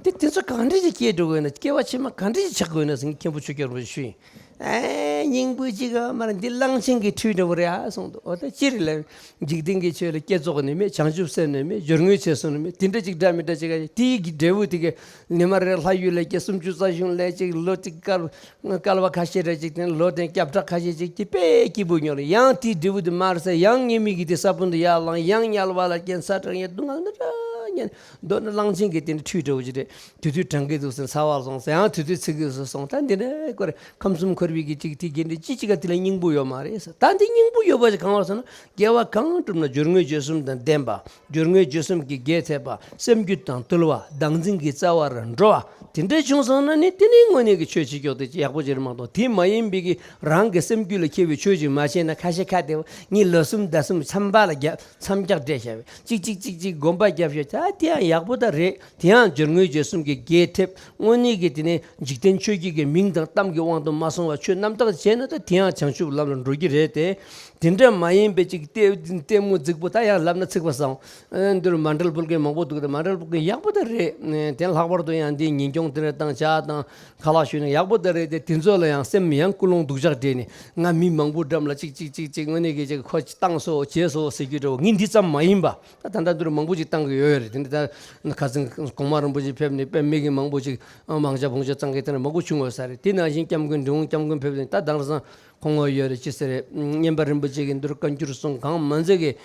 དེ་དེ་ཚོ་གང་འདྲ་ཅིག་སྐྱེས་འགྲོ་དགོས་ན། སྐྱེ་བ་ཕྱི་མ་གང་འདྲ་ཅིག་ཆགས་དགོས་ན་ཟེར་མཁན་མཁན་པོ་ཆོས་རྒྱལ་རིན་པོ་ཆེ་ཞུ་ཡིན། ཨེ་སྙིང་པོ་གཅིག་ག་མར་འདི་གླང་ཆེན་གྱི་ཁྲུས་འདྲ་བོ་རེད་ཨ་གསུངས་འདུག་འོ་ད་ཅི་རེད་ལབ། འཇིག་རྟེན་གྱི་ཆོས་ལ་བསྐྱེད་རྫོགས་ནི་མེད། བྱང་ཆུབ་སེམས་ནི་མེད། སྦྱོར་དངོས་རྗེས་གསུམ་ནི་མེད། དེ་འདྲ་ཅིག་འདྲ་མི་འདྲ་ཅིག་ག་དེའི་གི་འབྲས་བུ་དེ་ག་ཉི་མ་རེ་ལྷ་ཡུལ་ལ་སྐྱེ། སུམ་ཅུ་རྩ་གཞུང་ལ་ཅིག་ལོ་ཅིག་བསྐལ་བསྐལ་བ་ཁ་ཤས་རེ་ཅིག་དེ་ལོ་དེ་སྐྱབས་བྲག་ཁ་ཤས་ཅིག་དེ་དཔེ་སྐྱིད་པོ་མྱོང་རེད། ཡང་དེའི་འབྲས་བུ་དེ་མར་ཟད། ཡང་ཉེས་དམིགས་ཀྱི་དེ་ས་བོན་དེ་ཡར་ལངས། ཡང་དམྱལ་བ་ལ་སྐྱེ། ས་བཀྲ་ཉེ་སྡུག་བསྔལ་མི་འདྲ་མཉམ། མདོར་ན་གླང་ཆེན་གྱི་དེ་འདྲ་ཁྲུས་འདྲ་བོ་ཅིག་རེད། དུས་ཚོད་གྲང་གི་འདུག་ཟེར་ཚ་བར་སོང་ཟེར། ཡང་དུས་ཚོད་ཚིག་གི་འདུག་ཟེར་སོང་། ད་འདི་འདྲ་ཀོ་རེ་ཁམས་གསུམ་འཁོར་བའི་གི་ཅིག་དེ་གི་འདི་ཅི་ཅིག་ག་དེ་ལ་སྙིང་པོ་ཡོད་མ་རེད་ཟེར། ད་འདི་སྙིང་པོ་ཡོད་པ་ཞིག་གང་བ་ཟེར་ན། དགེ་བ་གང་བསྒྲུབ་ན་སྦྱོར་དངོས་རྗེས་གསུམ་དང་ལྡན་པ། སྦྱོར་དངོས་རྗེས་གསུམ་གྱི་རྒྱས་ཐེབས་པ། སེམས་རྒྱུད་དང་བསྟུལ་བ། བདག་འཛིན་གྱི་རྩ་བར་འགྲོ་བ། དེ་འདྲ་བྱུང་སོང་ན་ནི་དེ་ནི་དངོས་གནས་ཀྱི་ཆོས་བྱེད་ཀྱོག་དེ་ཡག་པོ་ཅིག་རེད་མ་གཏོགས། དེ་མ་ཡིན་པའི་གི་རང་གི་སེམས་རྒྱུད་ལ་འཁེལ་བའི་ཆོས་ཅིག་མ་བྱས་ན། ཁ་ཤས་ཁ་བདེ་བོ་ངས་ལོ་གསུམ་ཟླ་གསུམ་མཚམས་པ་ལ་རྒྱབ། མཚམས་རྒྱག་སྤྲད་བྱ་བའི་ཅིག་ཅིག་ཅིག་ཅིག་དགོན་པ་རྒྱབ་བྱ། ད་དེ་ཡང་ཡག་པོ་ད་རེད། དེ་ཡང་སྦྱོར་དངོས་རྗེས་གསུམ་གྱི་རྒྱས་ཐེབས། དངོས་གནས་ཀྱི་དེ་ནས་འཇིག་རྟེན་ཆོས་བརྒྱད་ཀྱི་མིང་དང་གཏམ་གྱི་དབང་དུ་མ་སོང་བ་ཆོས་རྣམ་དག་བྱས་ན། ད་དེ་ཡང་བྱང་ཆུབ་ལམ་ལ་འགྲོ་གི་རེད་དེ། དེ་འདྲ་མ་ཡིན་པའི་ཅིག་ལྟད་ལྟད་མོ་རྫིག་པོ། ད་ཡང་ལབ་ན་ཚིག་པ་ཟང་། ཨ་འདིར་མཎ་གྲལ་ཕུལ་མཁན་མང་པོ་འདུག་དེ་མཎ་གྲལ་ཕུལ་མཁན་ཡག་པོ་ད་རེད། དེ་ལྷག་པར་དུ་ཡང་འདི་ཉིན་གུང་དེ་འདྲ་བཏང་ཇ་དང་ཁ་ལག་ཞུས་ན་ཡག་པོ་ད་རེད་དེ། དེ་ཚོ་ལ་ཡང་སེམས་ཡང་ཀུན་སློང་སྡུག་ཅག་སྦྲེལ་ནས། ང་མི་མང་པོ་འགྲམ་ལ་ཅིག་ཅིག་ཅིག་ཅིག་དངོས་གནས་ཀྱི་ཅིག་ཁོ་ཅིག་བཏང་སོ་བྱས་སོ་ཟེར་རྒྱུ་འདྲ་བོ། ངས་འདི་ཙམ་མ་ཡིན་པ། ད་ད་ལྟ་འདིར་མང་པོ་ཅིག་བཏང་གི་ཡོད་རེད། དེ་འདྲ་ད་ཁ་སང་གོང་མ་རིན་པོ་ཆེ་ཕེབས་ནས་དཔེ་མི་གི་མང་པོ་ཅིག་མང་ཇ་བོང་ཇ་བཏང་གི་དེ་འདྲ་མང་པོ་བྱུང་ཡོད་ས་རེད། དེ་ནང་བཞིན་སྐྱབས་མགོན་འབྲི་གུང་སྐྱབས་མགོན་ཕེབས་ནས། ད་དེང་སང་ཁོང་ངོ་ཡོད་རེད། ཅི་ཟེར་རེད། མཉན་པ་རིན་པོ་ཆེ་གིས་འདིར་བཀའ་འགྱུར་གསུང་གང་མང་ཚད་ཀྱི་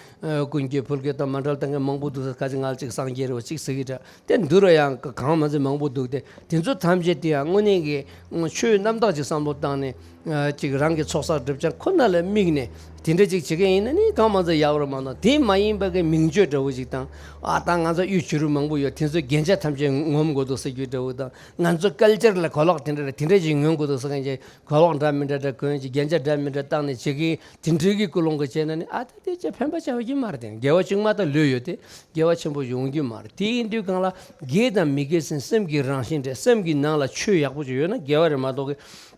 ཀུན་མཁྱེན་ཕུལ་མཁན་དང་མཎ་གྲལ་བཏང་མཁན་མང་པོ་འདུག་ས། ཁ་ཅིག་ང་ལ་ཅིག་སངས་རྒྱས་རེད་བ་ཅིག་ཟེར་གི་འདྲ། དེ་འདུར་བ་ཡང་གང་མ་ཚད་མང་པོ་འདུག་སྟེ། དེ་ཚོ་ཐམས་ཅད་དེ་ཡང་དངོས་གནས་ཀྱི་ཆོས་རྣམ་དག་ཅིག་བསམ་བློ་བཏང་ནས། ཅིག་རང་གི་ཚོགས་བསགས་སྒྲིབ་སྦྱང་ཁོ་ན་ལ་དམིགས་ནས་དེ་འདྲ་ཅིག་བྱེད་མཁན་ཡིན་ན་ནི་གང་མ་ཚད་ཡག་རུ་མ་གཏོགས། དེ་མ་ཡིན་པ་གི་མིང་བརྗོད་འདྲ་བོ་ཅིག་དང་། ཨ་ད་ང་ཚོ་གཡུ་བྱུ་རུ་མང་པོ་ཡོད། དེ་ཚོ་རྒྱན་ཆ་ཐམས་ཅད་ངོམ་དགོས་འདུག་ཟེར་རྒྱུ་འདྲ་བོ་དང་། ང་ཚོ་ཀལ་ཅར་ལ་གོས་ལོག་དེ་འདྲ་རེད། དེ་འདྲ་ཅིག་ངོམ་དགོས་འདུག་ཟེར་མཁན་ཅིག་གོས་ལོག་འདྲ་མི་འདྲ་འདྲ་གོན་ཅིག་རྒྱན་ཆ་འདྲ་མི་འདྲ་བཏགས་ནས་བྱེད་མཁན་དེ་འདྲའི་གི་ཀུན་སློང་གི་བྱས་ན་ནི། ཨ་ད་དེ་ཅིག་ཕན་པ་ཆེ་བ་ཅིག་མ་རེད། དེ་དགེ་བ་ཅིག་མ་གཏོགས་ལོས་ཡོད་དེ། དགེ་བ་ཆེན་པོ་ཡོང་རྒྱུ་མ་རེད། དེ་ཡིན་དུས་སྒང་ལ་དགེ་དང་མི་དགེ་ཟེར་སེམས་ཀྱི་རང་བཞིན་རེད། སེམས་ཀྱི་ནང་ལ་ཆོས་ཡག་པོ་ཅིག་ཡོད་ན་དགེ་བ་རེད་མ་གཏོགས་གི།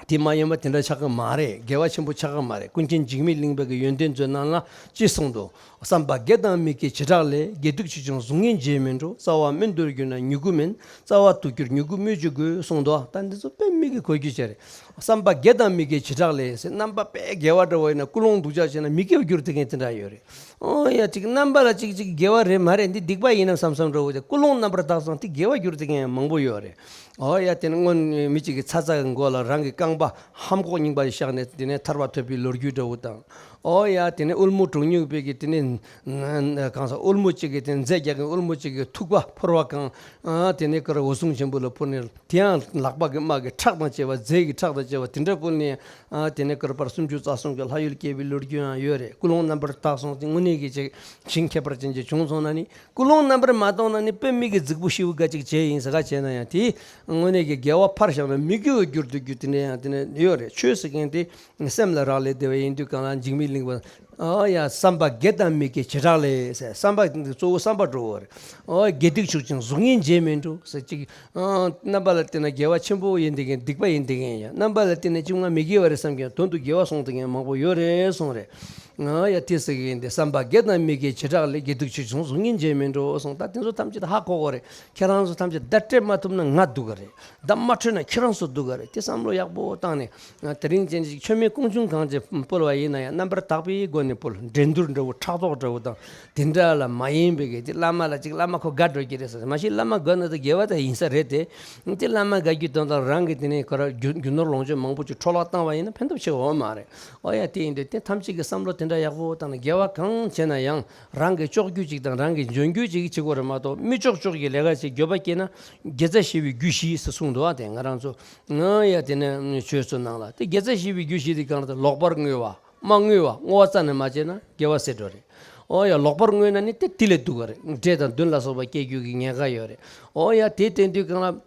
དེ་མ་ཡིན་པ་དེ་འདྲ་ཆགས་ཀྱི་མ་རེད། དགེ་བ་ཆེན་པོ་ཆགས་ཀྱི་མ་རེད། ཀུན་མཁྱེན་འཇིགས་མེད་གླིང་པ་གི་ཡོན་ཏན་མཛོད་ནང་ལ་ཅི་གསུངས་འདུག་བསམ་པ་དགེ་དང་མི་དགེའི་བྱེ་བྲག་ལས། དགེ་སྡིག་ཆེ་ཆུང་གཟུགས་བརྙན་བརྗེད་མི་འགྲོ། རྩ་བ་སྨོན་འདོར་གྱུར་ན་མྱུ་གུ་སྨིན། རྩ་བ་དུ་གྱུར་མྱུ་གུ་སྨོས་ཅི་དགོས། གསུངས་འདུག་ད་འདི་ཚོ་དཔེ་མི་དགེ་གོ་རྒྱུ་བྱས་རེད། བསམ་པ་དགེ་དང་མི་དགེའི་བྱེ་བྲག་ལས་ཟེར། རྣམ་པ་དཔེ་དགེ་བ་འདྲ་བོ་ཡིན་ན་ཀུན་སློང་སྡུག་ཅག་བྱས་ན་མི་དགེ་བ་འགྱུར་ཐུབ་མཁན་དེ་འདྲ་ཡོད་རེད། ཨོ་ཡ་ཅིག་རྣམ་པ་ལ་ཅིག་ཅིག་དགེ་བ་རེད་མ་རེད། འདི་སྡིག་པ་ཡིན་ནམ་བསམ་བསམ་འདྲ་བོ་དེ་ཀུན་སློང་རྣམ་པར་དག་སོང་དེ་དགེ་བ་འགྱུར་ཐུབ་མཁན་ཡང་མང་པོ་ཡོད་རེད། ཨོ་ཡ་དེ་ནི་སྔོན་མི་གཅིག་གིས་ཚ་ཚ་གི་མགོ་ལ་རང་གི་རྐང་པ་ཧམ་ཁོག་རྙིང་པ་ཞིག་བཞག་ནས་དེ་ནས་ཐར་པ་ཐོབ་པའི་ལོ་རྒྱུས་འདྲ་བོ་དང་། ཨོ་ཡ་དེ་ནས་དབུལ་མོ་གྲོང་སྙིང་པའི་གི་དེ་ནས་གང་ཟག་དབུལ་མོ་གཅིག་གིས་དེ་ནས་རྫས་རྒྱག་གི་དབུལ་མོ་གཅིག་གིས་ཐུག་པ་ཕོར་བ་གང་། ཨ་དེ་ནས་ཀར་འོད་སྲུང་ཆེན་པོ་ལ་ཕུལ་ནས། དེ་ཡང་ལག་པ་གི་རྨ་གི་ཁྲག་དང་བཅས་པ། རྫས་ཀྱི་ཁྲག་དང་བཅས་པ་དེ་འདྲ་ཕུལ་ནས། ཨ་དེ་ནས་ཀར་པར་སུམ་ཅུ་རྩ་གསུམ་གྱི་ལྷ་ཡུལ་སྐྱེས་པའི་ལོ་རྒྱུས་ཡང་ཡོད་རེད། ཀུན་སློང་རྣམ་པར་དག་སོང་ཅིག་དངོས་གནས་ཀྱི་ཅིག་ཞིང་ཁྱད་པར་ཅན་ཅིག་བྱུང་སོང་ན་ནི། ཀུན་སློང་རྣམ་པར་མ་གཏོང་ན་ནི་དཔེ་མི་དགེ་རྫིག་པོ་ཞེ་པོ་འགའ་ཅིག་བྱས་ཡིན་ཟེར་ག་བྱས་ན་ཡང་། དེ་དངོས་གནས་ཀྱི་དགེ་བ་ཕར་བཞག་ན་མི་དགེ་བ་འགྱུར་དུ་རྒྱུ་དེ་འདྲ་ཡང་དེ་འདྲ་ཡོད་རེད། ཆོས་ཟེར་མཁན་དེ་སེམས་ལ་རག་ལས་བསྡད་པ་ཡིན་དུས་སྒང་ལ་འཇིགས་མེད་ གླིང་པ། ཨོ་ཡ། བསམ་པ་དགེ་དང་མི་དགེ་བྱེ་བྲག་ལས་ཟེར། བསམ་པ་གཙོ་བོ་བསམ་པ་འགྲོ་བ་རེད། ཨོ་དགེ་སྡིག་ཕྱོགས་ཆེན་གཟུགས་བརྙན་བརྗེད་མི་འགྲོ་ཟེར་གཅིག་ཨོ་རྣམ་པ་ལ་བལྟས་ན་དགེ་བ་ཆེན་པོ་ཡིན་བསྡད་མཁན་སྡིག་པ་ཡིན་བསྡད་མཁན་ཡང་། རྣམ་པ་ལ་བལྟས་ན་གཅིག་ང་མི་དགེ་བ་རེད་བསམ་མཁན་དོན་དུ་དགེ་བ་སོང་བསྡད་མཁན་མང་པོ་ཡོད་རེད་གསུངས་རེད། ཨོ་ཡ། དེ་ཟེར་གི་ཡིན་ཏེ། བསམ་པ་དགེ་དང་མི་དགེ་བྱེ་བྲག་ལས། དགེ་སྡིག་ཕྱོགས་ཆེན་གཟུགས་བརྙན་བརྗེད་མི་འགྲོ་གསུངས། ད་དེ་ཚོ་ཐམས་ཅད་ཧ་གོ་གི་རེད། ཁྱེད་རང་ཚོ་ཐམས་ཅད་བརྡ་སྤྲད་མ་ཐུབ་ན་ང་སྡུག་གི་རེད། བརྡ་མ་འཕྲོད་ན་ཁྱེད་རང་ཚོ་སྡུག་གི་རེད། དེ་བསམ་བློ་ཡག་པོ་བཏང་ནས། དེ་རིང་ཅན་ཅིག་མཆོད་མེ་ཀོང་ཆུང་གང་ཅིག་ཕུལ་བ་ཡིན་ན་ཡང་རྣམ་པར་དག་པའི་སྒོ་ནས་ཕུལ། འགྲན་བསྡུར་འདྲ་བོ་ཕྲག་དོག་འདྲ་བོ་དང་དེ་འདྲ་ལ་མ་ཡིན་པའི་གི། དེ་བླ་མ་ལ་ཅིག་བླ་མ་ཁོ་དགའ་འགྲོ་གི་རེད་ཟེར། མ་གཞི་བླ་མ་དགའ་ན་ད་དགེ་བ་ད་ཡིན་ས་རེད་དེ། དེ་བླ་མ་དགའ་རྒྱུ་དོན་དག་རང་གི་དེ་ནས་ཁོ་ར་རྒྱུ་རྒྱུ་ནོར་ལོངས་སྤྱོད་མང་པོ་ཅིག་འཕྲོ་བརླག་བཏང་བ་ཡིན་ན་ཕན་ཐོགས་ཆེ་བ་མ་རེད། ཨོ་ཡ། དེ་ཡིན་དུས་དེ་ཐམས་ཅད་ཀྱི་བསམ་བློ་དེ་འདྲ་ཡག་པོ་བཏང་ནས། དགེ་བ་གང་བྱས་ན་ཡང་རང་གིས་ལྕོགས་རྒྱུ་ཅིག་དང་རང་གིས་འཇོན་རྒྱུ་ཅིག་བྱེད་དགོས་རེད་མ་གཏོགས། མི་ལྕོགས་ལྕོགས་ཀྱི་ལས་ཀ་ཅིག་འགྱོད་པ་སྐྱེས་ན། དགེ་རྩ་བཞེས་པའི་རྒྱུ་བཞི་ཟེར་གསུངས་འདུག་ཨ། དེ་ང་རང་ཚོ་ཨོ་ཡ། དེ་ནས་ཆོས་ཚོ་ནང་ལ་དེ་དགེ་རྩ་བཞེས་པའི་རྒྱུ་བཞི་དེ་གང་ལ། ལོག་པར་བསྔོས་པ། མ་བསྔོས་པ། བསྔོ་བ་རྩ་ནས་མ་བྱས་ན་དགེ་བ་ཟད་འགྲོ་རེད། ཨོ་ཡ། ལོག་པར་བསྔོས་ན་ནི་དེ་དེ་ལས་སྡུག་ག་རེད། འདྲེ་དང་བདུད་ལ་སོགས་པ་སྐྱེ་རྒྱུ་གི་ཉེན་ཁ་ཡོད་རེད། ཨོ་ཡ། དེ་དེ་དུས་གང་ལ།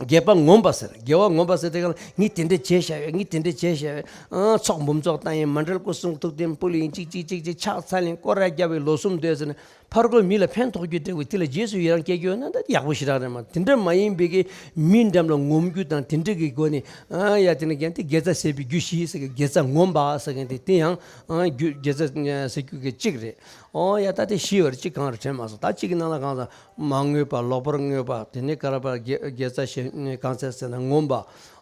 དགེ་བ་ངོམས་པ་ཟེར། དགེ་བ་ངོམས་པ་ཟེར་དེ་གང་ལ། ངས་དེ་འདྲ་བྱས་བཞག་ཡོད། ངས་དེ་འདྲ་བྱས་བཞག་ཡོད། ཨང་། ཚོགས་འབུམ་ཚོགས་བཏང་ཡིན། མཎྜལ་སྐུ་གསུང་ཐུགས་རྟེན་ཕུལ་ཡིན། ཅིག་ཅིག་ཅིག་ཅིག་ཕྱག་འཚལ་ཡིན། སྐོར་ར་རྒྱབ་པའི་ལོ་གསུམ་སྡོད་ཟེར་ནས། ཕར་རྒོལ་མི་ལ་ཕན་ཐོགས་རྒྱུ་འདྲ་བོ་དེ་ལ་རྗེས་སུ་ཡི་རང་སྐྱེ་རྒྱུ་ཡོད་ན་ད་ཡག་པོ་ཞེ་དྲག་རེད་མ། དེ་འདྲ་མ་ཡིན་པའི་གི་མི་འགྲམ་ལ་ངོམས་རྒྱུ་དང་དེ་འདྲ་གི་སྒོ་ནས། ཨ་ཡ། དེ་ནས་ཀྱང་དེ་དགེ་རྩ་ཟད་པའི་རྒྱུ་བཞི་ཟེར་གི། དགེ་རྩ་ངོམས་པ་ཟེར་གི་དེ་དེ་ཡང་། ཨ་རྒྱུ་དགེ་རྩ་ཟད་རྒྱུ་གི་གཅིག་རེད། ཨོ་ཡ། ད་དེ་བཞི་བར་གཅིག་གང་རེད་དྲན་མ་སོང་། ད་གཅིག་གི་ནང་ལ་གང་ཟག་མ་བསྔོས་པ། ལོག་པར་བསྔོས་པ། དེ་ནས་ག་རེ་བར་དགེ་དགེ་རྩ་བཞེས་གང་ཟེར་ཟེར་ན་ངོམས་པ།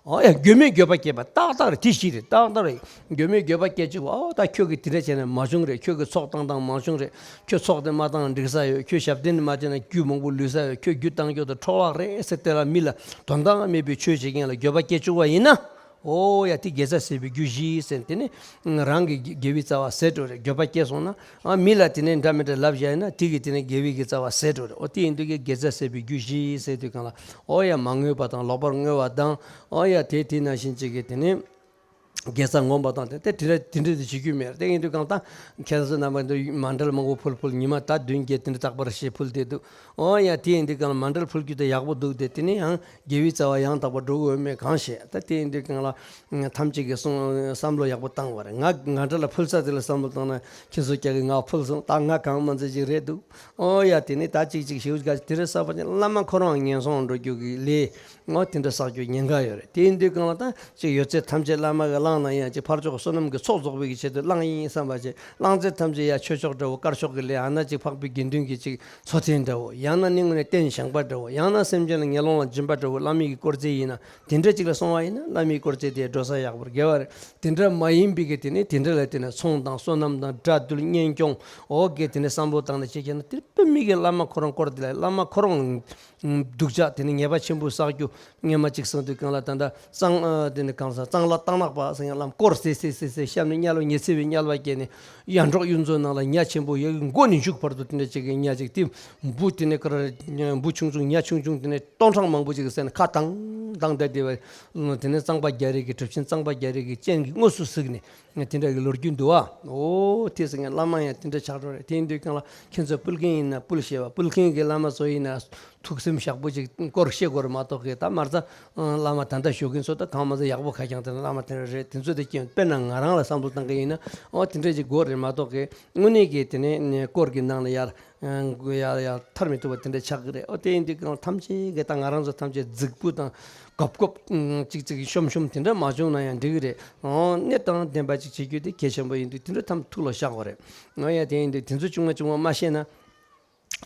ཨོ་ཡ། འགྱོད་མེད་འགྱོད་པ་སྐྱེས་པ་ཏག་ཏག་རེད། དེ་བཞི་རེད། ཏག་ཏག་རེད། འགྱོད་མེད་འགྱོད་པ་སྐྱེ་བཅུག་པ། ཨོ་ད་ཁྱོད་ཀྱིས་དེ་འདྲ་བྱས་ན་མ་བྱུང་རེད། ཁྱོད་ཀྱིས་ཚོགས་བཏང་སྟངས་མ་བྱུང་རེད། ཁྱོད་ཚོགས་དེ་མ་བཏང་འགྲིག་ས་ཡོད། ཁྱོད་ཞབས་བརྟན་མ་བྱས་ན་རྒྱུ་མང་པོ་ལུས་ས་ཡོད། ཁྱོད་རྒྱུ་བཏང་རྒྱུ་དང་འཕྲོ་བརླག་རེད་ཟེར། དེ་ལ་མི་ལ་དོན་དག་མེད་པའི་ཆོས་བྱེད་མཁན་ལ་འགྱོད་པ་སྐྱེ་བཅུག་པ་ཡིན་ན། ཨོ་ཡ། དེ་དགེ་རྩ་ཟད་པའི་རྒྱུ་བཞི་ཟེར། དེ་ནི་རང་གི་དགེ་བའི་རྩ་བ་ཟད་འགྲོ་རེད། འགྱོད་པ་སྐྱེས་སོང་ན། ཨ་མི་ལ་དེ་ནས་འདྲ་མི་འདྲ་ལབ་བཞག་ཡིན་ན་དེ་གི་དེ་ནས་དགེ་བའི་གི་རྩ་བ་ཟད་འགྲོ་རེད། ཨོ་དེ་ཡིན་དུས་ཀྱི་དགེ་རྩ་ཟད་པའི་རྒྱུ་བཞི་ཟེར་དུས་གང་ལ། ཨོ་ཡ། མ་བསྔོས་པ་དང་། ལོག་པར་བསྔོས་པ་དང་། ཨོ་ཡ། དེ་དེ་ནང་བཞིན་གཅིག་གི་དེ་ནས་དགེ་རྩ་ངོམས་པ་དང་། དེ་དེ་འདྲ་དེ་འདྲ་དེ་བྱེད་རྒྱུ་མེད། དེ་ཡིན་དུས་གང་ལྟ་ཁྱེད་ཚོ་རྣམ་པ་འདི་མཎྜལ་མང་པོ་ཕུལ་ཕུལ། ཉི་མ་ད་བདུན་བརྒྱད་དེ་འདྲ་རྟག་པར་ཞིག་ཕུལ་བསྡད་འདུག་ཨོ་ཡ། དེ་ཡིན་དུས་གང་ལ་མཎྜལ་ཕུལ་རྒྱུ་དེ་ཡག་པོ་འདུག་སྟེ། དེ་ནས་ཡང་དགེ་བའི་རྩ་བ་ཡང་དག་པར་འགྲོ་གི་ཡོད་མེད་གང་ཤེས། ད་དེ་ཡིན་དུས་གང་ལ་ཐམས་ཅད་ཀྱིས་གསུང་བསམ་བློ་ཡག་པོ་བཏང་བ་རེད། ང་མཎྜལ་ལ་ཕུལ་ས་དེ་ལ་བསམ་བློ་བཏང་ན་ཁྱེད་ཚོ་རྒྱ་གི་ང་ཕུལ་སོང་། ད་ང་གང་མ་ཚད་ཅིག་རེད་འདུག་ཨོ་ཡ། དེ་ནས་ད་ཅིག་ཅིག་ཞིག་ག་དེ་རེད་ས་པ་ཅན་བླ་མ་ཁོ་རང་ངན་སོང་འགྲོ་རྒྱུ་གི་ལས་ངོ་དེ་འདྲ་བསགས་རྒྱུ་ཉེན་ཁ་ཡོད་རེད། དེ་ཡིན་དུས་གང་ལ་ད་ཅིག་ཡོད་ཚད་ཐམས་ཅད་བླ་མ་གི་བླངས་ན་ཡང་ཅིག་ཕར་ཕྱོགས་བསོད་ནམས་ཀྱི་ཚོགས་རྫོགས་པའི་གི་ཆེད་དུ་བླངས་ཡིན་བསམ་པ་ཅིག་བླངས་ཚད་ཐམས་ཅད་ཡ་ཆོས་ཕྱོགས་འདྲ་བོ། དཀར་ཕྱོགས་ཀྱི་ལས། ཨ་ན་ཅིག་འཕགས་པའི་དགེ་འདུན་གྱི་ཅིག་མཚོ་རྟེན་འདྲ་བོ། ཡང་ན་ནི་དངོས་གནས་རྟེན་བཞེངས་པ་འདྲ་བོ། ཡང་ན་སེམས་ཅན་ལ་ངན་སློང་ལ་སྦྱིན་པ་འདྲ་བོ། བླ་མའི་གི་དཀོར་རྫས་ཡིན་ན་དེ་འདྲ་ཅིག་ལ་སོང་བ་ཡིན་ན་བླ་མའི་དཀོར་རྫས་དེ་འགྲོ་ས་ཡག་པོར་དགེ་བ་རེད། དེ་འདྲ་མ་ཡིན་པའི་གི་དེ་ནི་དེ་འདྲ་ལ་དེ་ནི་ཚོང་དང་བསོད་ནམས་དང་དགྲ་འདུལ་གཉེན་སྐྱོང་འོག་གི་དེ་ནི་བསམ་བློ་བཏང་ནས་བྱེད་ཀྱི་ན། དེ་དཔེ་མི་གི་བླ་མ་ཁོ་རང་དཀོར་དེ་ལ་བླ་མ་ཁོ་རང་སྡུག་ཅག་དེ་ནི་ཉེས་པ་ཆེན་པོ་བསགས་རྒྱུ། སྔོན་མ་ཅིག་གསུངས་དུས་གང་ལ་ད་ལྟ་གཙང་ཨ་དེ་ནི་གང་ཟག་གཙང་ལ་སྟག་ནག་པ་ཟེར་མཁན་བླ་མ་དཀོར་ཟེར་ཟེར་ཟེར་ཟེར་བཤམས་ནས་དམྱལ་བ་ཉི་ཚེ་བའི་དམྱལ་བ་སྐྱེས་ནས་ཡར་འབྲོག་གཡུ་མཚོ་ནང་ལ་ཉ་ཆེན་པོ་ཡ་གི་མགོ་ནས་མཇུག་བར་དུ་དེ་འདྲ་ཅིག་གི་ཉ་ཅིག་དེ་འབུ་དེ་ནི་ག་རེ་འབུ་ཆུང་ཆུང་ཉ་ཆུང་ཆུང་དེ་ནི་སྟོང་ཕྲག་མང་པོ་ཅིག་གི་ཟེར་ནས་ཁ་བཏང་བཏང་བསྡད་དེ་བ། དེ་ནི་གཙང་པ་རྒྱ་རིགས་ཀྱི་གྲུབ་ཆེན་གཙང་པ་རྒྱ་རིགས་ཀྱི་སྤྱན་གྱིས་དངོས་སུ་གཟིགས་ནས། དེ་འདྲ་གི་ལོ་རྒྱུས་འདུག་ཨ། ཨོ་དེ་ཟེར་མཁན་བླ་མ་ཡང་དེ་འདྲ་ཆགས་འགྲོ་རེད། དེ་ཡིན་དུས་གང་ལ་ཁྱེད་ཚོ་ཕུལ་མཁན་ཡིན་ན་ཕུལ་ཤེས་པ། ཕུལ་མཁན་གྱི་བླ་མ་ཚོ་ཡིན་ན་ཐུགས་སེམས་ཞག་པོ་ཅིག་སྐོར་ཤེས་དགོས་རེད་མ་གཏོགས་གི། ད་མར་ཚ་བླ་མ་ད་ལྟ་ཞོགས་ཀྱིན་ཚོ་ད་གང་མ་ཚ་ཡག་པོ་ཁ་རྐྱང་དེ་ན་བླ་མ་དེ་འདྲ་རེད། དེ་ཚོ་དེ་སྐྱེ་དཔེར་ན་ང་རང་ལ་བསམ་བློ་བཏང་གི་ཡིན་ན་ཨོ་དེ་འདྲ་ཅིག་དགོས་རེད་མ་གཏོགས་གི། དངོས་གནས་ཀྱི་དེ་ནས་སྐོར་གྱི་ནང་ལ་ཡར། ཡ་ཡ་ཐར་མི་ཐུབ་པ་དེ་འདྲ་ཆགས་ཀྱི་རེད། ཨོ་དེ་ཡིན་དུས་གང་ཐམས་ཅད་ཀྱི་ད་ང་རང་ཚོ་ཐམས་ཅད་རྫིག་པོ་དང་གོབ་གོབ་ཅིག་ཅིག་ཤོམ་ཤོམ་དེ་འདྲ་མ་བྱུང་ན་ཡང་འགྲིག་གི་རེད། ཨོ་གནས་དང་ལྡན་པ་ཅིག་བྱེད་རྒྱུ་དེ་གལ་ཆེན་པོ་ཡིན་དུས་དེ་འདྲ་ཐམས་ཐུགས་ལ་བཞག་དགོས་རེད། ཨོ་ཡ་དེ་ཡིན་དུས་དེ་ཚོ་ཆུང་མ་ཆུང་མ་མ་ཤེས་ན།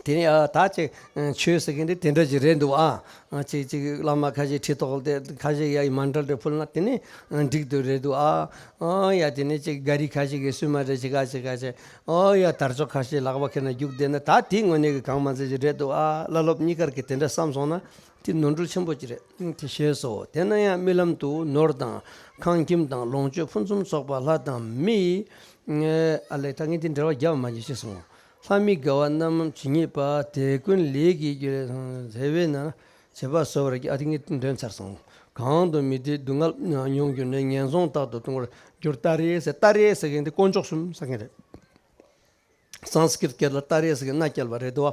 དེ་ནས་ཨ་ད་ཅིག་ཆོས་ཟེར་མཁན་དེ་དེ་འདྲ་ཅིག་རེད་འདུག་ཨ། ཅིག་ཅིག་བླ་མ་ཁ་ཤས་ཁྲི་ཐོག་ལ་བསྡད། ཁ་ཤས་ཡ་ཡི་མཎྜལ་རེ་ཕུལ་ན་དེ་ནས་འགྲིག་འདུག་རེད་འདུག་ཨ། ཨོ་ཡ་དེ་ནས་ཅིག་ག་རི་ཁ་ཤས་ཀྱི་སུན་མ་རེ་ཅིག་ཨ་ཅིག་ཨ་ཅིག་ཨོ་ཡ་དར་ལྕོག་ཁ་ཤས་ལག་པ་ཁྱེར་ན་རྒྱུགས་བསྡད་ན་ད་དེ་དངོས་གནས་ཀྱི་གང་མ་ཚད་ཅིག་རེད་འདུག་ཨ། བླ་སློབ་གཉིས་ཀར་གྱི་དེ་འདྲ་བསམ་སོང་ན་དེ་ནོར་འཁྲུལ་ཆེན་པོ་ཅིག་རེད། དེ་ཞེས་སོ། དེ་ན་ཡང་རྨི་ལམ་དུ་ནོར་དང་ཁང་ཁྱིམ་དང་ལོངས་སྤྱོད་ཕུན་སུམ་ཚོགས་པ་ལྷ་དང་མི་ཡི། ཨ་ལས་ད་ངས་དེ་འགྲེལ་བ་རྒྱབ་མ་བྱེད་ཅེས་གསུངས། ལྷ་མི་དགའ་བ་རྣམས་ཇི་སྙེད་པ། དེ་ཀུན་ལས་ཀྱི་རྒྱུ་རེད་ཟེར་བས་ན། བྱེད་པ་བཟོ་བར་བགྱི། ཨ་དེ་ངས་འདོན་ཚར་སོང་། གང་དུ་མི་བདེའི་སྡུག་བསྔལ་མྱོང་གྱུར་ནས། ངན་སོང་རྟག་ཏུ་ལྟུང་བར་འགྱུར། ཏཱ་རེ་ཟེར། ཏཱ་རེ་ཟེར་མཁན་དེ་དཀོན་མཆོག་གསུམ་ཟེར་མཁན་རེད། སཾ་སྐྲྀཏ་སྐད་ལ་ཏཱ་རེ་ཟེར་མཁན་མནའ་བསྐྱལ་བ་རེད་དོ།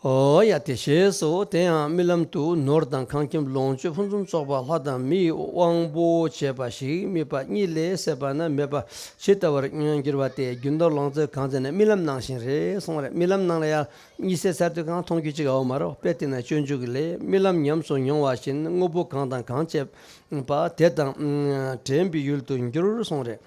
ཨོ་ཡ། དེ་ཞེས་སོ། དེ་ཡང་རྨི་ལམ་དུ་ནོར་དང་ཁང་ཁྱིམ་ལོངས་སྤྱོད་ཕུན་སུམ་ཚོགས་པ་ལྷ་དང་མིའི་དབང་པོ་བྱས་པ་ཞིག་དམིགས་པ་གཉིས་ལས་སད་པ་ན་མེད་པ་ཇི་ལྟ་བར་འགྱུར་བ་སྟེ། རྒྱུ་ནོར་ལོངས་སྤྱོད་གང་བྱས་ན་རྨི་ལམ་ནང་བཞིན་རེད་གསུངས་རེད། རྨི་ལམ་ནང་ལ་ཡང་གཉིད་སད་ཚར་དུས་གང་མཐོང་རྒྱུ་ཅིག་ཡོད་མ་རེད། དཔེ་དེ་ན་སྤྱོད་འཇུག་གི་ལས། རྨི་ལམ་ཉམས་སུ་མྱོང་བ་བཞིན་དངོས་པོ་གང་དང་གང་བྱས་པ་དེ་དང་འདྲེན་པའི་ཡུལ་དུ་འགྱུར་གསུངས་རེད།